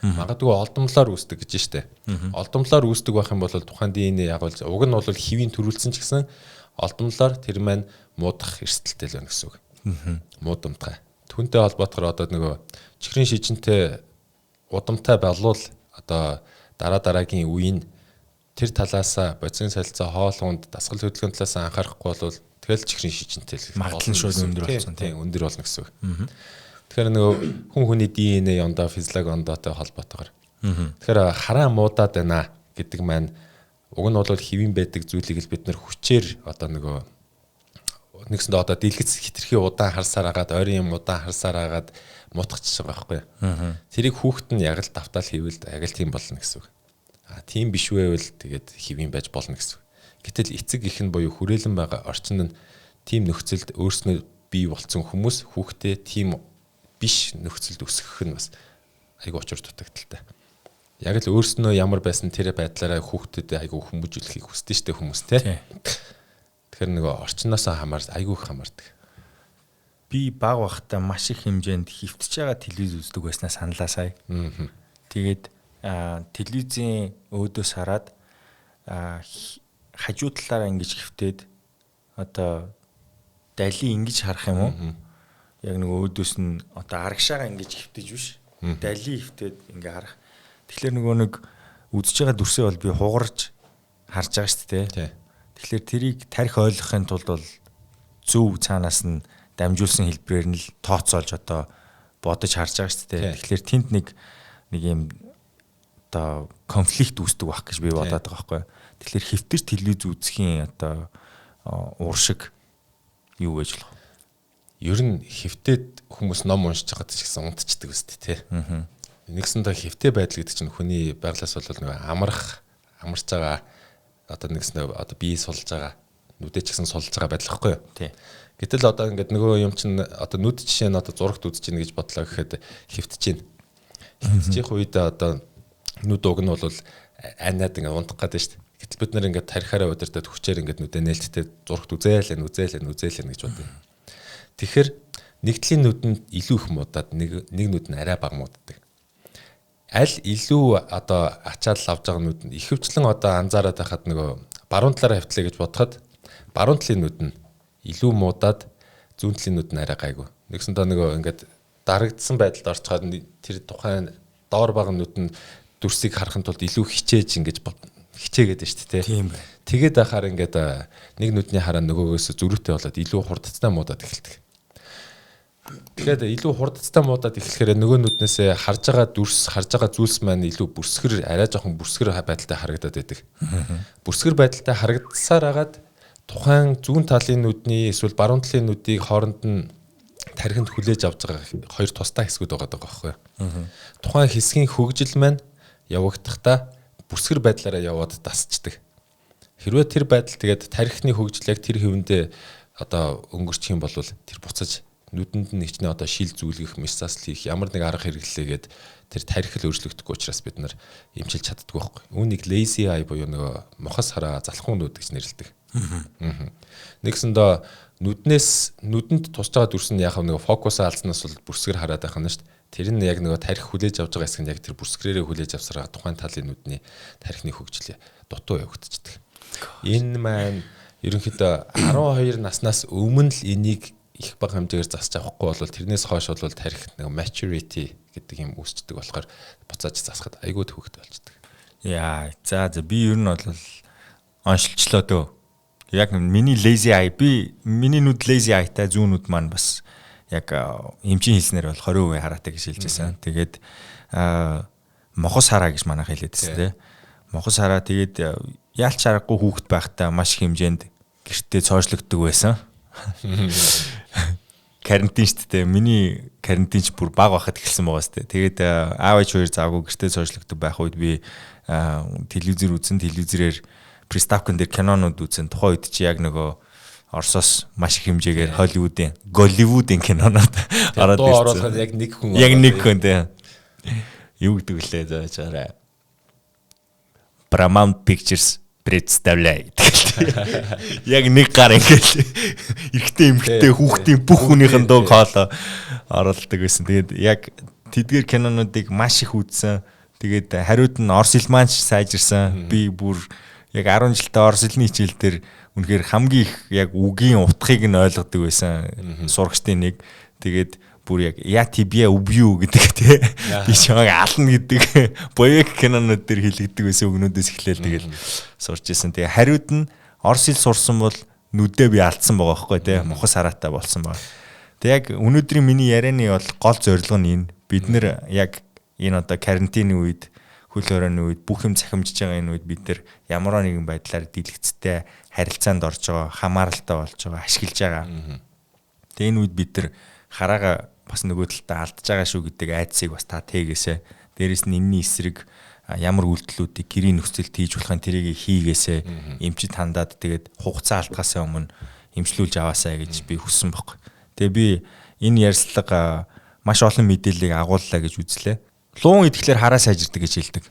Магадгүй олдомлоор үүсдэг гэж штэ. Олдомлоор үүсдэг байх юм бол тухайн DNA агуулж уг нь бол хэвийн төрүүлсэн ч гэсэн олдомлоор тэр маань муудах эрсдэлтэй л байна гэсэн үг. Муудамтгай. Түүнтэй холбоотохоор одоо нөгөө чихрийн шижинтэй удамтай болвол одоо дараа дараагийн үеийн тэр талаасаа бодисын солилцоо хоол хүнд дасгал хөдөлгөөн талаасаа анхаарахгүй бол тэгэл чихрийн шижинтэй л магадлал нь шууд өндөр болсон тийм өндөр болно гэсэн үг. Тэгэхээр нөгөө хүн хүний DNA ондоо физиологи ондоотой холбоотойгоор. Тэгэхээр хараа муудаад байна гэдэг маань уг нь бол хэвийн байдаг зүйлийг л бид нэр хүчээр одоо нөгөө нэгсэндээ одоо дэлгэц хитрхи удаан харсаар агаад ойрын юм удаан харсаар агаад муутгачих байгаа байхгүй. Тэрийг хүүхэд нь яг л давтаал хийвэл яг л тийм болно гэсэн үг. А тийм биш байвал тэгээд хэвийн байж болно гэсэн үг. Гэтэл эцэг их нь буюу хүрээлэн байгаа орчин нь тийм нөхцөлд өөрснөө бий болцсон хүмүүс хүүхдээ тийм биш нөхцөлд өсгөх нь бас айгүй учир дутагдaltaй. Яг л өөрснөө ямар байсан тэр байдлаараа хүүхдэд айгүй хүмүүжүүлэхийг хүсдэг шүү дээ хүмүүс те. Тэгэхээр нөгөө орчноосоо хамаар айгүй их хамаардаг. Би баг байхдаа маш их хэмжээнд хөвтөж байгаа телевиз үздэг байснаа саналаа сая. Тэгээд телевизийн өөдөөс хараад хажуу талаараа ингэж хөвтөөд одоо дали ингэж харах юм уу? Яг нөгөө өөдөөс нь одоо арагшаага ингэж хөвтөж биш. Дали хөвтөөд ингээ харах. Тэгэхээр нөгөө нэг үзэж байгаа дүрсээ бол би хугарч харж байгаа шүү дээ. Тэгэхээр тэрийг тарих ойлгохын тулд бол зөв цаанаас нь дамжуулсан хэлбэрээр нь л тооцоолж одоо бодож харж байгаа шүү дээ. Тэгэхээр тэнд нэг нэг юм одоо конфликт үүсдэг байх гэж би бодоод байгаа байхгүй. Тэгэхээр хэвтэж телевиз үзэхийн одоо ур шиг юу гэж болох вэ? Ер нь хэвтээд хүмүүс ном уншиж байгаад ч гэсэн унтчихдаг үстэй тий. Нэгсэндээ хэвтэй байдал гэдэг чинь хүний байглаас бол нэг амрах, амарч байгаа одоо нэгсэндээ одоо бие сулж байгаа, нүдэ ч гэсэн сулж байгаа байдал байхгүй юу? Тий. Гэтэл одоо ингээд нөгөө юм чинь одоо нүд жишээ нь одоо зурагт үзэж гин гэж бодлоо гэхэд хэвтэж гин. Хэвтжих үед одоо нүд уг нь бол анаад ингээд унтах гэдэг шүү дээ. Гэтэл бид нар ингээд тарихаараа удирдаад хүчээр ингээд нүдэ нээлттэй зурагт үзээл энэ үзээл энэ үзээл энэ гэж бодъё. Тэгэхээр нэг талын нүд нь илүү их муудаад нэг нүд нь арай бага мууддаг. Аль илүү одоо ачаал авч байгаа нүд нь ихэвчлэн одоо анзаараад байхад нөгөө баруун талаараа хавтлаа гэж бодоход баруун талын нүд нь илүү муудаад зүүн талын нүд нь арай гайгүй. Нэгсэндээ нөгөө ингээд дарагдсан байдалд орчход тэр тухайн доор бага нүд нь дүрсийг харахын тулд илүү хичээж ингэж хичээгээд байна шүү дээ. Тийм байна. Тэгээд ахаар ингээд нэг нүдний хараа нөгөөгөөс зөрүүтэй болоод илүү хурдцтай муудаад эхэлдэг. Тэгэхээр илүү хурдцтай муудаад эхлэхээр нөгөө нүднээсээ харж байгаа дүрс, харж байгаа зүйлс маань илүү бүрсгэр, арай жоохон бүрсгэр байдалтай харагдаад байдаг. Бүрсгэр байдалтай харагдсаар агаад тухайн зүүн талын нүдний эсвэл баруун талын нүдийг хооронд нь тархинд хүлээж авч байгаа хоёр тусдаа хэсгүүд байгаа даа байхгүй юу. Тухайн хэсгийн хөгжил маань явагдахдаа бүрсгэр байдлаараа яваад дасчдаг. Хэрвээ тэр байдал тэгээд тархины хөгжил яг тэр хэвэндээ одоо өнгөрчих юм бол тэр буцаж нүдэнд нь хичнээн одоо шил зүүлгэх, мисасл хийх ямар нэг арга хэрэглээгээд тэр тархил өөрчлөгдөхгүй учраас бид нар эмчилж чаддаггүй байхгүй. Үүнийг lazy eye буюу нөгөө мохос хараа залхуун нүд гэж нэрлэдэг. Нэгсэндээ нүднээс нүдэнд тусч байгаа дүрс нь яг нөгөө фокусаа алдсанаас бол бүрсгэр хараад байх нь шүү дээ. Тэр нь яг нөгөө тархи хүлээж авч байгаа хэсэг нь яг тэр бүрсгэрээрээ хүлээж авсараа тухайн талын нүдний тархины хөгжил дутуу явагдчихдаг. Энэ маань ерөнхийдөө 12 наснаас өмнө л энийг их бага хэмжээгээр засч авахгүй бол тэрнээс хойш бол тархи нэг maturity гэдэг юм үүсчдэг болохоор буцааж засахад айгүй төвөгтэй болчдөг. Яа, за би ер нь бол оншилчлоо дөө. Яг миний lazy eye, би миний нүд lazy eye-тай, зүүн нүд маань бас яг эмчийн хэлснээр бол 20% хараатай гэж хэлж байсан. Тэгээд мохос хараа гэж манайх хэлээд байсан тий. Мохос хараа, тэгээд яалч аргагүй хүүхэд байхдаа маш их хэмжээнд гэртээ цоожлогддог байсан. Карантин шүү дээ. Миний карантин ч бүр баг байхад эхэлсэн байгаа шүү дээ. Тэгээд аав ээж хоёр заагүй гэртээ цоожлогддог байх үед би телевизээр үзэн, телевизээр приставкан дээр кинонууд үзэн. Тухайн үед чи яг нөгөө Оросоос маш их хэмжээгээр Холливуудын, Голливуудын кинонууд ороод ирсэн. Оруулахад яг нэг хүн яг нэг хүн тий. Юу гэдэг вүлээ зааж байгаарай. Paramount Pictures представляет. Яг нэг гар ингээл эрэгтэй эмэгтэй хүүхдийн бүх хүнийхэн дууг хоолоо оруулдаг байсан. Тэгээд яг тэдгээр кинонуудыг маш их үзсэн. Тэгээд хариуд нь орос хэл маань сайжирсан. Би бүр яг 10 жилдээ орос хэлний хичээл дээр үнэхээр хамгийн их яг үгийн утгыг нь ойлгодог байсан сурагчдын нэг. Тэгээд бүр яг "Я тебя убью" гэдэг тий. Би чамайг ална гэдэг боевик кинонууд дээр хэлэгдэг байсан үгнүүдээс эхлээл тэгэл сурч исэн. Тэгээ хариуд нь орос хэл сурсан бол нүдээ би алдсан байгаа байхгүй тий. Мухас хараатай болсон байгаа. Тэг яг өнөөдрийн миний ярианы бол гол зорилго нь энэ. Бид нэр яг энэ одоо карантины үед, хөл хорионы үед, бүх юм цахимжиж байгаа энэ үед бид нар ямар нэгэн байдлаар дэлгэцтэй харилцаанд орж байгаа, хамааралтай болж байгаа, ашиглаж байгаа. Тэгээ энэ үед бид нар хараагаа бас нөгөө талдаа алдж байгаа шүү гэдэг айдсыг бас та тэгээсэ. Дээрээс нь энэний эсрэг ямар үйлдэлүүдийг гэрийн нөхцөлд хийж болохын тэрийг хийгээсэ. Эмчид хандаад тэгээд хугацаа алдахаасаа өмнө эмчлүүлж аваасаа гэж би хүссэн байхгүй. Тэгээ би энэ ярьцлага маш олон мэдээллийг агууллаа гэж үзлээ. Луун идэхлээр хараа сайжирдаг гэж хэлдэг.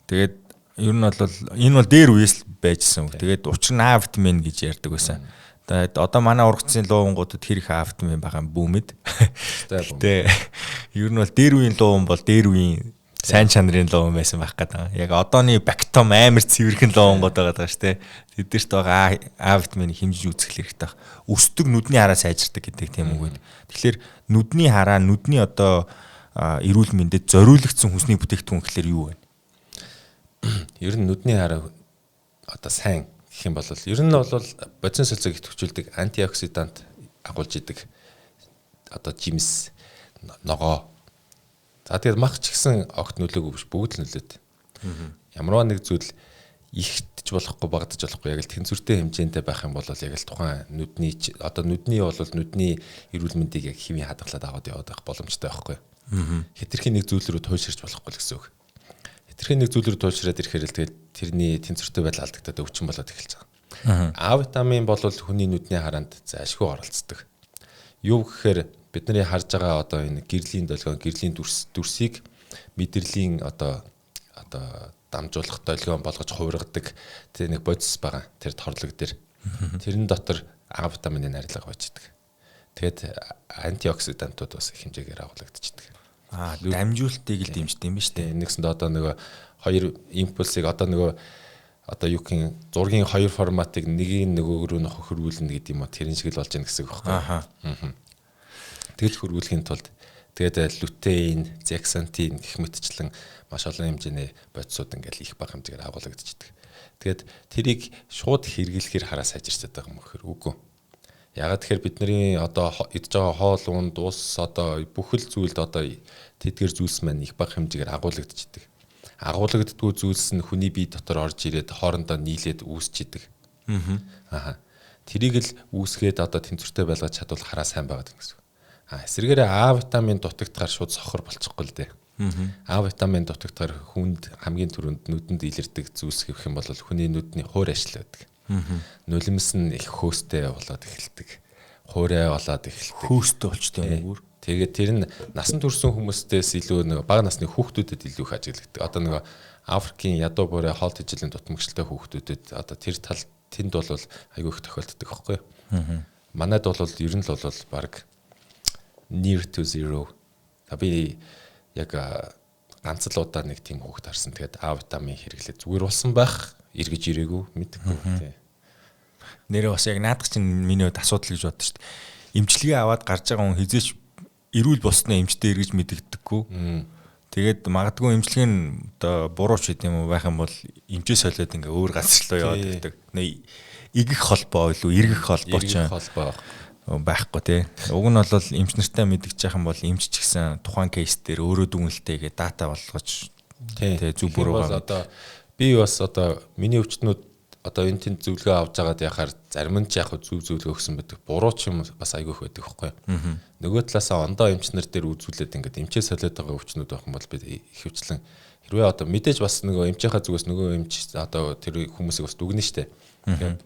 Тэгээд ер нь бол энэ бол дээр үеэс л байжсан. Тэгээд учир нь А витамин гэж ярьдаг байсан. Тэгээд одоо манай ургацын луунгуудад хэр их А витамин байгаа юм бүүмэд. Гэтэ ер нь бол дээр үеийн луун бол дээр үеийн сайн чанарын луун байсан байх гэдэг. Яг одооны бактом амар цэвэрхэн луунгууд байгаа даа шүү дээ. Тэдэрт байгаа А витаминыг хэмжиж үзэх хэрэгтэй байх. Өсдөг нүдний хараа сайжирдаг гэдэг тийм үг үед. Тэгэхээр нүдний хараа, нүдний одоо эрүүл мэндэд зориулагдсан хүнсний бүтээгдэхүүн гэхлээр юу вэ? Ер нь нүдний хараа одоо сайн гэх юм бол ер нь бол бодисын солилцоог идэвхжүүлдэг антиоксидант агуулж идэг одоо жимс, ногоо. За тэгээд мах ч гэсэн огт нөлөөгүй биш, бүгд л нөлөөд. Ямарваа нэг зүйл ихтж болохгүй, багадж болохгүй, яг л тэнцвэртэй хэмжээндээ байх юм бол яг л тухайн нүдний одоо нүдний бол нүдний эрүүл мэндийг яг химийн хадгалаад аваад яваад байх боломжтой байхгүй. Хэтэрхий нэг зүйл рүү туйлширч болохгүй л гэсэн үг. Хэтэрхий нэг зүйл рүү туйлшраад ирэхээр л тэгээд тэрний тэнцвэртэй байдал алдагдаад өвчин болоод эхэлж байгаа. А витамин бол хүний нүдний хараанд зайлшгүй оролцдог. Юу гэхээр бидний харж байгаа одоо энэ гэрлийн долгион, гэрлийн дүрсийг мэдрэлийн одоо дамжуулах долгион болгож хувиргадаг тэр нэг бодис байгаа. Тэр торлог дээр. Тэрэн дотор А витамины найрлага байж идэг. Тэгээд антиоксидантууд бас их хэмжээгээр агуулгадчихдаг. Аа, дамжуултыг л дэмждэг юм ба шүү дээ. Нэгсэнд одоо нөгөө хоёр импульсыг одоо нөгөө одоо юу гэх зургийн хоёр форматыг нэгийг нөгөөх рүү нөх хөрвүүлнэ гэдэг юм уу, тэрэн шиг л болж яах гэсэн үг байхгүй. Аа. Тэгэл хөрвүүлэхийн тулд тэгээд лютеин, зеаксантин гэх мэтчлэн маш олон хэмжээний бодисууд ингээл их бага хэмжээгээр агуулгадчихдаг. Тэгээд тэрийг шууд хэрэглэхээр хараа сайжирч чаддаг юм гэхээр үгүй. Ягаад тэгэхээр бидний одоо идж байгаа хоол унд, ус одоо бүхэл зүйлд одоо тэдгэр зүйлс маань их бага хэмжээгээр агуулгадчихдаг. Агуулгаддгүй зүйлс нь хүний бие дотор орж ирээд хоорондоо нийлээд үүсч идэг. Аа. Тэрийг л үүсгээд одоо тэнцвэртэй байлгаж чадвал хараа сайн байгаад гэсэн. А эсвэргээрээ А витамин дутагдахаар шууд сохор болчихгүй л дээ. А витамин дутагдахаар хүнд хамгийн түрүүнд нүдэнд илэрдэг зүйлс гэх юм бол хүний нүдний хуур ашил байдаг. Нулимс нь их хөөстэй болоод эхэлдэг. Хуурай болоод эхэлдэг. Хөөстэй болчтой юм уу? Тэгээд тэр нь насан турсан хүмүүстээс илүү нэг бага насны хүүхдүүдэд илүү их ажиглагддаг. Одоо нэг Африкийн ядуу буурай хоол тэжээлийн дутмагчлалтай хүүхдүүдэд одоо тэр тал тэнд бол айгүй их тохиолддог байхгүй юу? Манайд бол ер нь л бол баг near to zero. Би яг ганц л удаа нэг тийм хүүхд харсан. Тэгээд А витамин хэрэглээд зүгээр болсон байх, эргэж ирээгүй мэдгүй тий. Нэрээ бас яг наадах чинь миний хувьд асуудал гэж боддог шүү дээ. Эмчилгээ аваад гарч байгаа хүн хизээч эрүүл болсноо эмчтэй эргэж мэддэггүй. Тэгээд магадгүй эмчилгээ нь одоо буруу ч гэдэм юм уу байх юм бол эмчээ солиод ингээ өөр газар руу яваад ирдэг. Игэх холбоо илүү эргэх холбоо ч холбоо байхгүй тий. Уг нь бол эмч нартай мэдгэж юм бол эмч ч гэсэн тухайн кейс дээр өөрөө дүгнэлтэйгээ дата болгож тий зөв буруугаа одоо би бас одоо миний өвчтнүүд одоо энэ тэнд зөвлөгөө авч байгаад яхаар зарим нь ч яг зөв зөвлөгөө өгсөн байдаг. Буруу ч юм бас айгүй их байдаг байхгүй. Нөгөө талаасаа ондоо эмч нар дээр үзүүлээд ингээд эмчээ солиод байгаа өвчнүүд байх юм бол би ихэвчлэн хэрвээ одоо мэдээж бас нөгөө эмчийнхаа зүгээс нөгөө эмч одоо тэр хүмүүсийг бас дүгнэ штэ. Тэгэхээр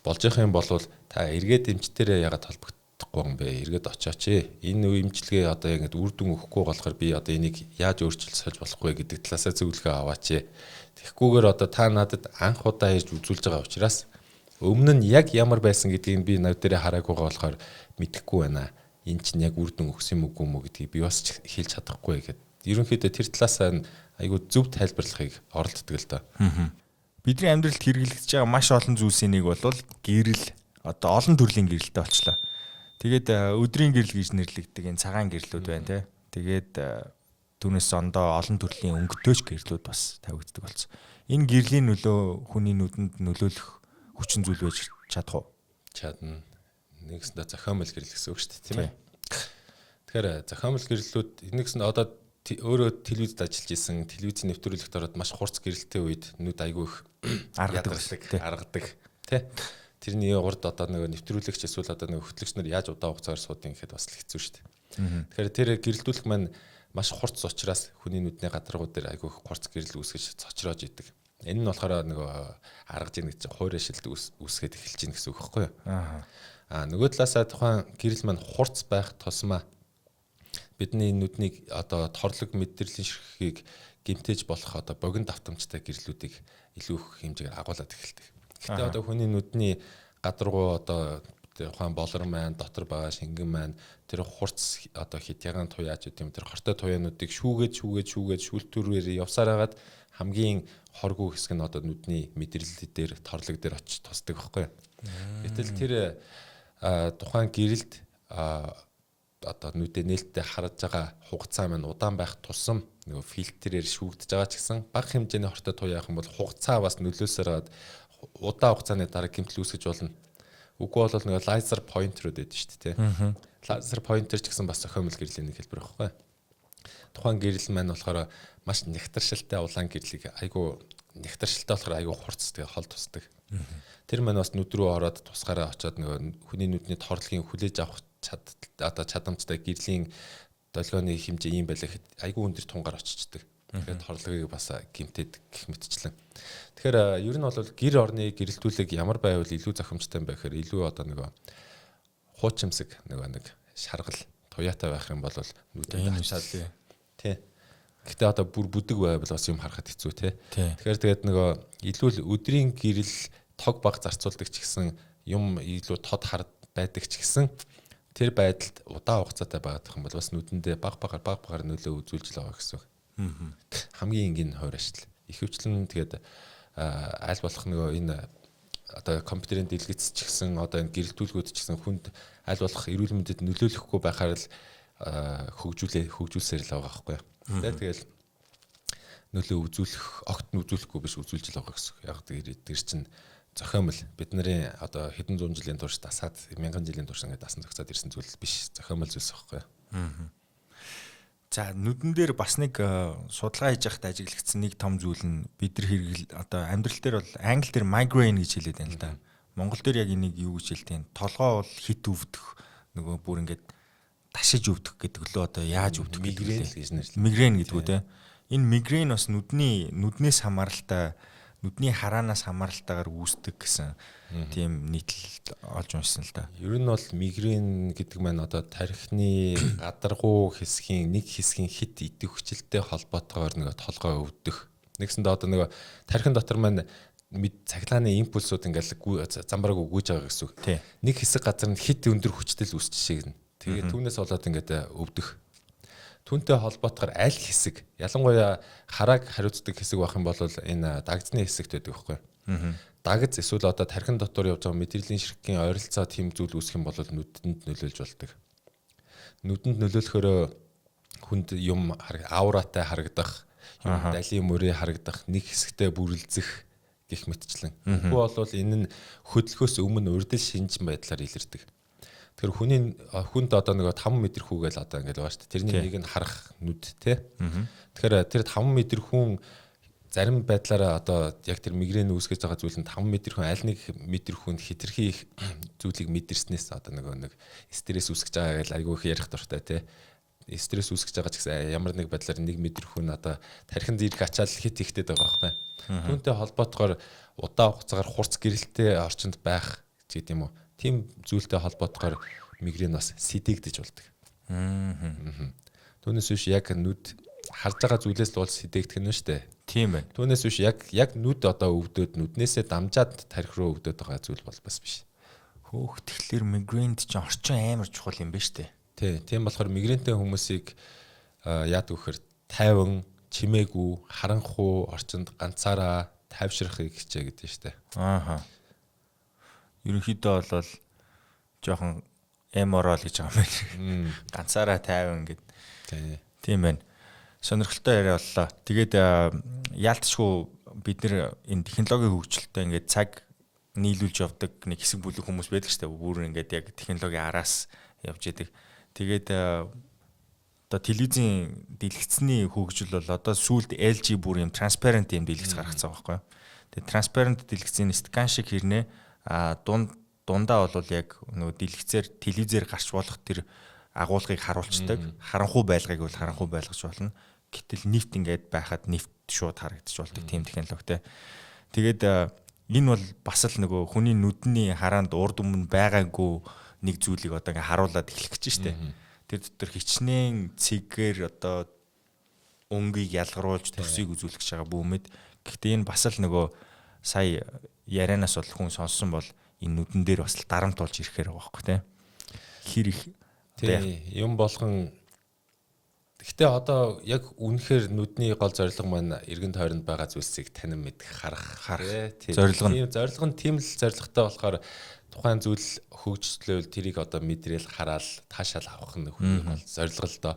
болж явах юм бол та эргээд эмчтэрээ ягаад холбогдохгүй юм бэ? Эргээд очиоч. Энэ эмчилгээ одоо ингээд үр дүн өгөхгүй болохоор би одоо энийг яаж өөрчилж сольж болохгүй гэдэг талаасаа зөвлөгөө аваач. Тэгэхгүйгээр одоо та надад анх удаа ирж үзүүлж байгаа учраас өмнө нь яг ямар байсан гэдгийг би нав дээрээ хараагүй болохоор мэдэхгүй байна. Энэ чинь яг үр дүн өгсөн юм үгүй юм уу гэдгийг би бас хэлж чадахгүй гэхэд ерөнхийдөө тэр талаасаа айгүй зөв тайлбарлахыг оролддог л доо. Бидний амьдралд хэрэглэгдэж байгаа маш олон зүйлсийн нэг бол гэрэл, одоо олон төрлийн гэрэлтэй болчлоо. Тэгээд өдрийн гэрэл гэж нэрлэгддэг энэ цагаан гэрлүүд байна те. Тэгээд түүнээс ондоо олон төрлийн өнгөтөөч гэрлүүд бас тавигддаг болсон. Энэ гэрлийн нөлөө хүний нүдэнд нөлөөлөх хүчин зүйл байж чадах уу? Чадна. Нэгсэндээ зохиомл гэрэл гэсэн үг шүү дээ, тийм ээ. Тэгэхээр зохиомл гэрлүүд нэгсэнд одоо өөрөө телевизэд ажиллаж исэн, телевизийн нэвтрүүлэгт ороод маш хурц гэрэлтэй үед нүд айгүй их аргадаг тий. Тэрний урд одоо нөгөө нэвтрүүлэгч эсвэл одоо нөгөө хөтлөгч нар яаж удаан хугацаар суудын гэхэд бас л хэцүү шүү дээ. Тэгэхээр тэр гэрэлтүүлэх маань маш хурц учраас хүний нүдний гадаргуу дээр айгүй их хурц гэрэл үүсгэж цочроож идэг. Энэ нь болохоор нөгөө аргаж ийн гэж хуур ашилд үүсгээд эхэлж ийн гэсэн үг байхгүй юу? Аа нөгөө талаасаа тухайн гэрэл маань хурц байх тусмаа бидний нүднийг одоо торлог мэдрэлийн ширхгийг гэмтээж болох одоо богино давтамжтай гэрлүүдийг илүү их хэмжээгээр агуулад эхэлдэг. Гэхдээ одоо хүний нүдний гадаргуу одоо тухайн болор маань дотор байгаа шингэн маань тэр хурц одоо хит ягаан туяач гэдэг юм тэр хортой туяануудыг шүүгээд шүүгээд шүүгээд шүүлтүүрээр явсаар хагаад хамгийн хоргүй хэсэг нь одоо нүдний мэдрэл дээр торлог дээр очиж тусдаг байхгүй юу. Гэтэл тэр тухайн гэрэлд одоо нүдэ нээлттэй харж байгаа хугацаа маань удаан байх тусам нөгөө фильтрээр шүүгдэж байгаа ч гэсэн бага хэмжээний хортой туяа явах юм бол хугацаа бас нөлөөсөр хагаад удаан хугацааны дараа гэмтэл үүсгэж болно. Үгүй бол нөгөө laser pointer-ууд байдаг шүү дээ, тий. Laser pointer ч гэсэн бас зохиомл гэрлийн нэг хэлбэр байхгүй. Тухайн гэрэл маань болохоор маш нягтаршилтай улаан гэрлийг айгүй нягтаршилтай болохоор айгүй хурц тэгээ хол тусдаг. Тэр маань бас нүд рүү ороод тусгаараа очиод нөгөө хүний нүдний торлогийн хүлээж авах одоо чадамжтай гэрлийн долгионы хэмжээ ийм байлаа гэхэд айгүй өндөр тунгаар очичдаг. Тэгэхээр торлогийг бас гимтээд гэх мэтчлэн. Тэгэхээр ер нь бол гэр орны гэрэлтүүлэг ямар байвал илүү зохимжтой юм бэ гэхээр илүү одоо нөгөө хуучимсэг нөгөө нэг шаргал туяатай байх юм бол нүдэнд ачаал. Тий. Гэтэ одоо бүр бүдэг байвал бас юм харахад хэцүү тий. Тэгэхээр тэгээд нөгөө илүү л өдрийн гэрэл тог баг зарцуулдаг ч гэсэн юм илүү тод хар байдаг ч гэсэн тэр байдалд удаан хугацаатай байгаад юм бол бас нүдэндээ баг багаар нөлөө үзүүлж л байгаа гэсэн үг. Хамгийн энгийн хувир ашигла. Ихэвчлэн тэгээд аль болох нөгөө энэ одоо компьютерийн дэлгэц ч гэсэн одоо энэ гэрэлтүүлгүүд ч гэсэн хүнд аль болох эрүүл мэндэд нөлөөлөхгүй байхаар л хөгжүүлсээр л байгаа байхгүй юу. Тэгэл нөлөө үзүүлэх, огт нь үзүүлэхгүй биш үзүүлж л байгаа гэсэн. Яг тэр чинь зохиомл бидний одоо хэдэн зуун жилийн турш дасаад мянган жилийн турш ингээд дасан зохицоод ирсэн зүйл биш, зохиомл зүйлс байхгүй юу. За нүдэн дээр бас нэг судалгаа хийж байхад ажиглагдсан нэг том зүйл нь бид нар хэрэгэл одоо амьдрал дээр бол англи дээр migraine гэж хэлээд байна л да. Монгол дээр яг энийг юу гэж хэлдэг юм? Толгой бол хит өвдөх нөгөө бүр ингээд ташиж өвдөх гэдэг лөө одоо яаж өвдөх мигрен гэж нэрлэв. Мигрен гэдэг үү те. Энэ мигрен бас нүднээс хамааралтай, нүдний хараанаас хамааралтайгаар үүсдэг гэсэн тийм нийтлэл олж уншсан л да. Ер нь бол мигрен гэдэг маань одоо тархины гадаргуу хэсгийн нэг хэсгийн хит идэх хүчлэлтэй холбоотойгоор нөгөө толгой өвдөх. Нэгсэндээ одоо нөгөө тархин дотор маань цахилгааны импульсууд ингээл замбрааг өгөөж байгаа гэсэн үг. Нэг хэсэг газар нь хит өндөр хүчтэй л үүсчихээгнэ. Тэгээд түүнээс болоод ингээд өвдөх. Түүнтэй холбоотойгоор аль хэсэг, ялангуяа харааг хариуцдаг хэсэг байх юм бол энэ дагзны хэсэгт байдаг байхгүй юу? Дагз эсвэл одоо тархин дотор явж байгаа мэдрэлийн ширхгийн ойролцоо тийм зүйл үүсэх юм бол нүдэнд нөлөөлж болдог. Нүдэнд нөлөөлөхөөрөө хүнд юм ауратай харагдах, юм далийн мөрөө харагдах, нэг хэсэгтээ бүрэлзэх гэх мэтчлэн. Үгүй бол энэ нь хөдлөхөөс өмнө урдл шинж байдлаар илэрдэг. Тэгэхээр хүнд одоо нөгөө 5 метр хүүгээл одоо ингээд байгаа шүү дээ. Тэрний нэг нь харах нүд те. Тэгэхээр тэр 5 метр хүн зарим байдлаараа одоо яг тэр мигрен үүсгэж байгаа зүйл нь 5 метр хүн аль нэг метр хүнд хэтэрхий их зүйлийг мэдэрснээс одоо нөгөө нэг стресс үүсгэж байгаа гэж айгүй их ярих дуртай те. Стресс үүсгэж байгаа ч гэсэн ямар нэг байдлаар нэг метр хүн одоо тархинд ирэх ачаал хит ихтэй байгаа байхгүй. Түүнтэй холбоотойгоор удаан хугацаагаар хурц гэрэлтэй орчинд байх ч гэдэм юм уу. Тийм зүйлтэй холбоотойгоор мигрен бас сэдэгдэж болдог. Түүнээс биш яг нүд харж байгаа зүйлээс л бол сэдэгдэх нь шүү дээ. Тийм байна. Түүнээс биш яг нүд одоо өвдөд нүднээсээ дамжаад тархи руу өвдөд байгаа зүйл бол бас биш. Хөөх тэгэхээр мигрент чинь орчин амар чухал юм байна шүү дээ. Тий. Тийм болохоор мигрентэй хүмүүсийг яадаг вэхээр тайван, чимээгүй, харанхуй орчинд ганцаараа тайвшрахыг хичээ гэдэг нь шүү дээ. Ааха. Ерөнхийдөө бол жоохон эморол гэж байгаа юм байна. Ганцаараа тайван гэд. Тийм байна. Сонирхолтой яриа боллоо. Тэгээд яалтчгүй бид нэр энэ технологийн хөгжилтэй ингээд цаг нийлүүлж явдаг нэг хэсэг бүлэг хүмүүс байдаг шүү дээ. Бүр ингээд яг технологийн араас явж идэг. Тэгээд одоо телевизийн дэлгэцний хөгжил бол одоо сүүлд LG бүр юм transparent юм дэлгэц гаргацсан байхгүй юу? Тэгээд transparent дэлгэцийн стакан шиг хэрнээ дундаа бол яг нөгөө дэлгэцээр телевизээр гарч болох тэр агуулгыг харуулцдаг. Харанхуй байлгыг бол харанхуй байлгаж болно. Гэтэл нефт ингээд байхад нефт шууд харагдчих болдог тийм технологитой. Тэгээд энэ бол бас л нөгөө хүний нүдний хараанд урд өмнө байгаагүй нэг зүйлийг одоо ингээд харуулад эхлэх гэж штэ. Тэр дотор хичнээн цэгээр одоо өнгийг ялгаруулж төсийг үзүүлэх гэж байгаа бүүмэд. Гэхдээ энэ бас л нөгөө сая ярианаас бол хүн сонссон бол энэ нүдэн дээр бас л дарамт болж ирэхээр байгаа байхгүй тий. Хэр их юм болгон. Гэхдээ одоо яг үнэхээр нүдний гол зорилго маань эргэн тойронд байгаа зүйлсийг танин мэдэх, харах тий. Зорилго нь зорилго нь тийм л зорилготой болохоор тухайн зүйл хөгжлөөл тэрийг одоо мэдрээл хараал таашаал авах нь хүний гол зорилго л доо.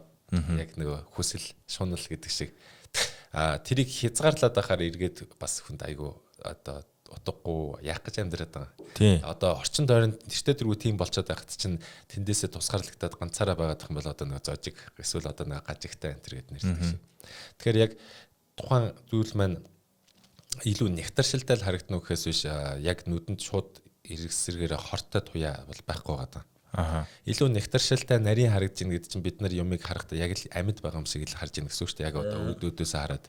Яг нөгөө хүсэл, шунал гэдэг шиг. Тэрийг хязгаарлаад байхаар эргээд бас хүнд айгүй одоо утгагүй яах гэж амьдраад байгаа. Тий. Одоо орчин тойронд тэртээ тэргүй тийм болчиход байхад чинь тэндээсээ тусгаарлагдаад ганцаараа байгаад их юм бол одоо нэг зожиг эсвэл одоо нэг гажигтай энэ төр гэд нэрлэдэг шин. Тэгэхээр яг тухайн зүйл маань илүү нягтаршилтай л харагдана гэхээс биш яг нүдэнд шууд эргэсэргээр хортой туяа бол байхгүй байгаа. Аха. Илүү нягтаршилтай нарийн харагдаж ийн гэдэг чинь бид нар юмыг харахад яг л амьд байгаа юм шиг л харж ийн гэсэн үг шүү дээ. Яг одоо өөдөөдөөс хараад.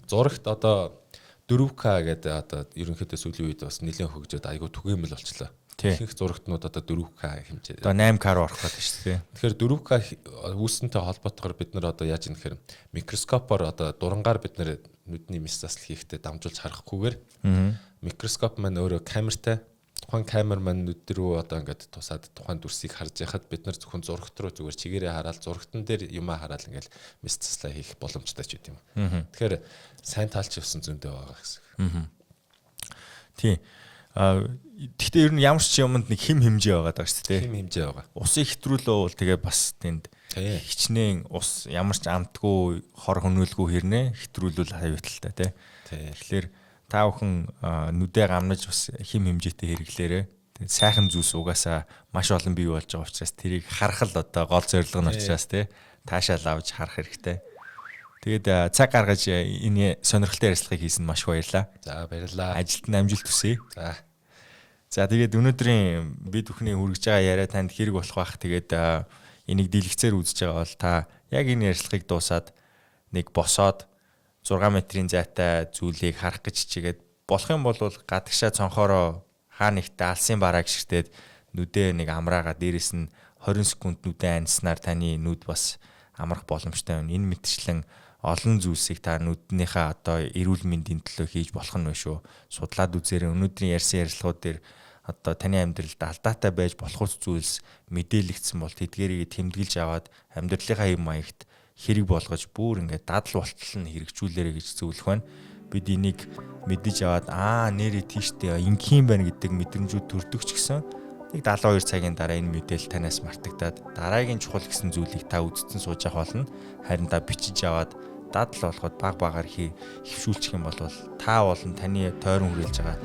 Зурагт одоо 4К гэдэг одоо ерөнхийдөө сүүлийн үед бас нэлээд хөгжөөд айгүй түгээмэл болчлоо. Тий. Ихэнх зурагтнууд одоо 4К хэмжээ. Одоо 8К руу орох гэдэг шүү дээ. Тэгэхээр 4К үүсэнтэй холбоотойгоор бид нар одоо яаж юм гэхээр микроскопоор одоо дурангаар бид нар нүдний мэс засал хийхдээ дамжуулж харахгүйгээр микроскоп маань өөрөө камертай тухайн камер маань нүд рүү одоо ингээд тусаад тухайн дүрсийг харж яхад бид нар зөвхөн зурагт руу зүгээр чигээрээ хараад зурагтан дээр юмаа хараад ингээд мэс заслаа хийх боломжтой ч гэдэм юм. Тэгэхээр сайн талч явсан зөндөө байгаа гэсэн. Тий. А тэгтээ ер нь ямар ч юмд нэг хим хэмжээ байгаа даа шүү дээ. Хим хэмжээ байгаа. Усыг хэтрүүлээ бол тэгээ бас тэнд Тий. хичнээн ус ямар ч амтгүй хор хөнөөлгүй хэрнээ хэтрүүлвэл аюултай тий. Тий. Тэгэхээр та бүхэн нүдээ гамнаж бас хим хэмжээтэй хэрэглээрэй. Тэгээд сайхан зүйлс угаасаа маш олон бий болж байгаа учраас тэрийг харах л одоо гол зорилго нь учраас тий таашаал авч харах хэрэгтэй. Тэгээд цаг гаргаж энэ сонирхолтой ярилцлагыг хийсэн маш их баярлалаа. За баярлалаа. Ажилд нь амжилт хүсье. За. За тэгээд өнөөдрийн бид бүхний хүргэж байгаа яриа танд хэрэг болох бах. Тэгээд энийг дэлгэцээр үзэж байгаа бол та яг энэ ярилцлагыг дуусаад нэг босоод 6 метрийн зайтай зүйлийг харах гэж чигээд болох юм бол гадагшаа цонхоороо хаа нэгтээ алсын барааг ширтээд нүдээ нэг амраага дээрэс нь 20 секунд нүдээ анснаар таны нүд бас амрах боломжтой байна. Энэ мэтчлэн олон зүйлсийг та нүднийхээ одоо эрүүл мэндийн төлөө хийж болох нь байна шүү. Судлаад үзээрэй. Өнөөдрийн ярьсан ярилцлагууд дээр одоо таны амьдралд алдаатай байж болох зүйлс мэдээлэгдсэн бол тэдгэрийг тэмдэглэж аваад амьдралынхаа хэв маягт хэрэг болгож бүр ингээд дадал болтол нь хэрэгжүүлээрэй гэж зөвлөх байна. Бид энийг мэдэж аваад аа нэрээ тийштэй ингэх юм байна гэдэг мэдрэмжүүд төрдөг ч гэсэн нэг 72 цагийн дараа энэ мэдээлэл танаас мартагдаад дараагийн чухал гэсэн зүйлийг та үздсэн сууж явах болно. Харин та бичиж аваад дадал болгоход баг багаар хөвшүүлчих юм бол та болон таны тойрон хүрээлж байгаа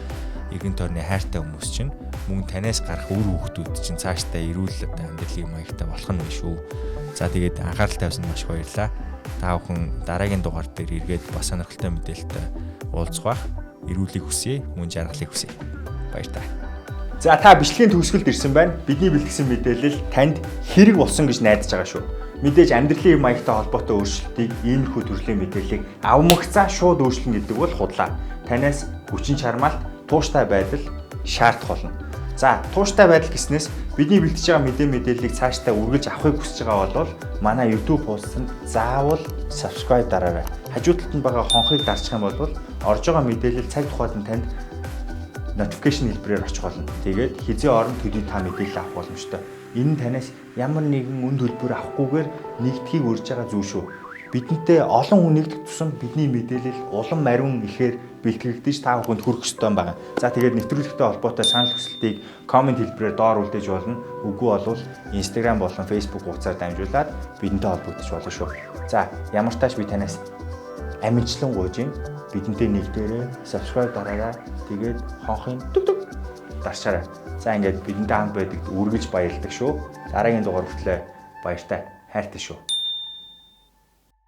эргэн тойрны хайртай хүмүүс чинь мөн танаас гарах үр хүүхдүүд чинь цаашдаа эрүүл амьдралын маягтай болох нь шүү. За тэгээд анхаарал тавьсанд маш их баярлалаа. Та бүхэн дараагийн дугаар дээр эргээд бас сонирхолтой мэдээлэлтэй уулзах бах. Эрүүлийг хүсье, мөн жаргалыг хүсье. Баяр таа. За та бичлэгийн төгсгөлд ирсэн байна. Бидний бэлтгэсэн мэдээлэл танд хэрэг болсон гэж найдаж байгаа шүү. Мэдээж амьдралын маягтай холбоотой өөрчлөлтийг иймэрхүү төрлийн мэдээллийг авмагцаа шууд өөрчлөн гэдэг бол худлаа. Танаас хүчин чармаалт, тууштай байдал шаардах болно. За, тууштай байдал гэснээс бидний бэлтэж байгаа мэдээллийг цаашдаа үргэлж авахыг хүсэж байгаа бол манай YouTube хуудсанд заавал subscribe дараарай. Хажуу талд нь байгаа хонхыг дарчих юм бол орж байгаа мэдээлэл цаг тухайд нь танд notification хэлбэрээр очих болно. Тэгээд хизээ орон төдий та мэдээлэл авах боломжтой. Энэ нь танаас ямар нэгэн үн төлбөр авахгүйгээр нэгдэхийг урьж байгаа зүйл шүү. Бидэнтэй олон хүн нэгдэх тусам бидний мэдээлэл улам мариун ихээр бэлтгэгдэж та бүхэнд хүрэх ёстой байгаа. За тэгээд нэвтрүүлэгтэй холбоотой санал хүсэлтийг коммент хэлбэрээр доор үлдээж болно. Үгүй болвол Instagram болон Facebook хуудасаар дамжуулаад бидэнтэй холбогдож болно шүү. За ямар тааш би танаас амжилтлан гуйж юм. Бидэнтэй нэгдээрээ subscribe дараарай. Тэгээд хонхын түг түг дарчаарай. За ингээд бидэнтэй хамт байдагт үргэлж баярлалаа шүү. Дараагийн дугаар хүртэл баяртай хайртай шүү.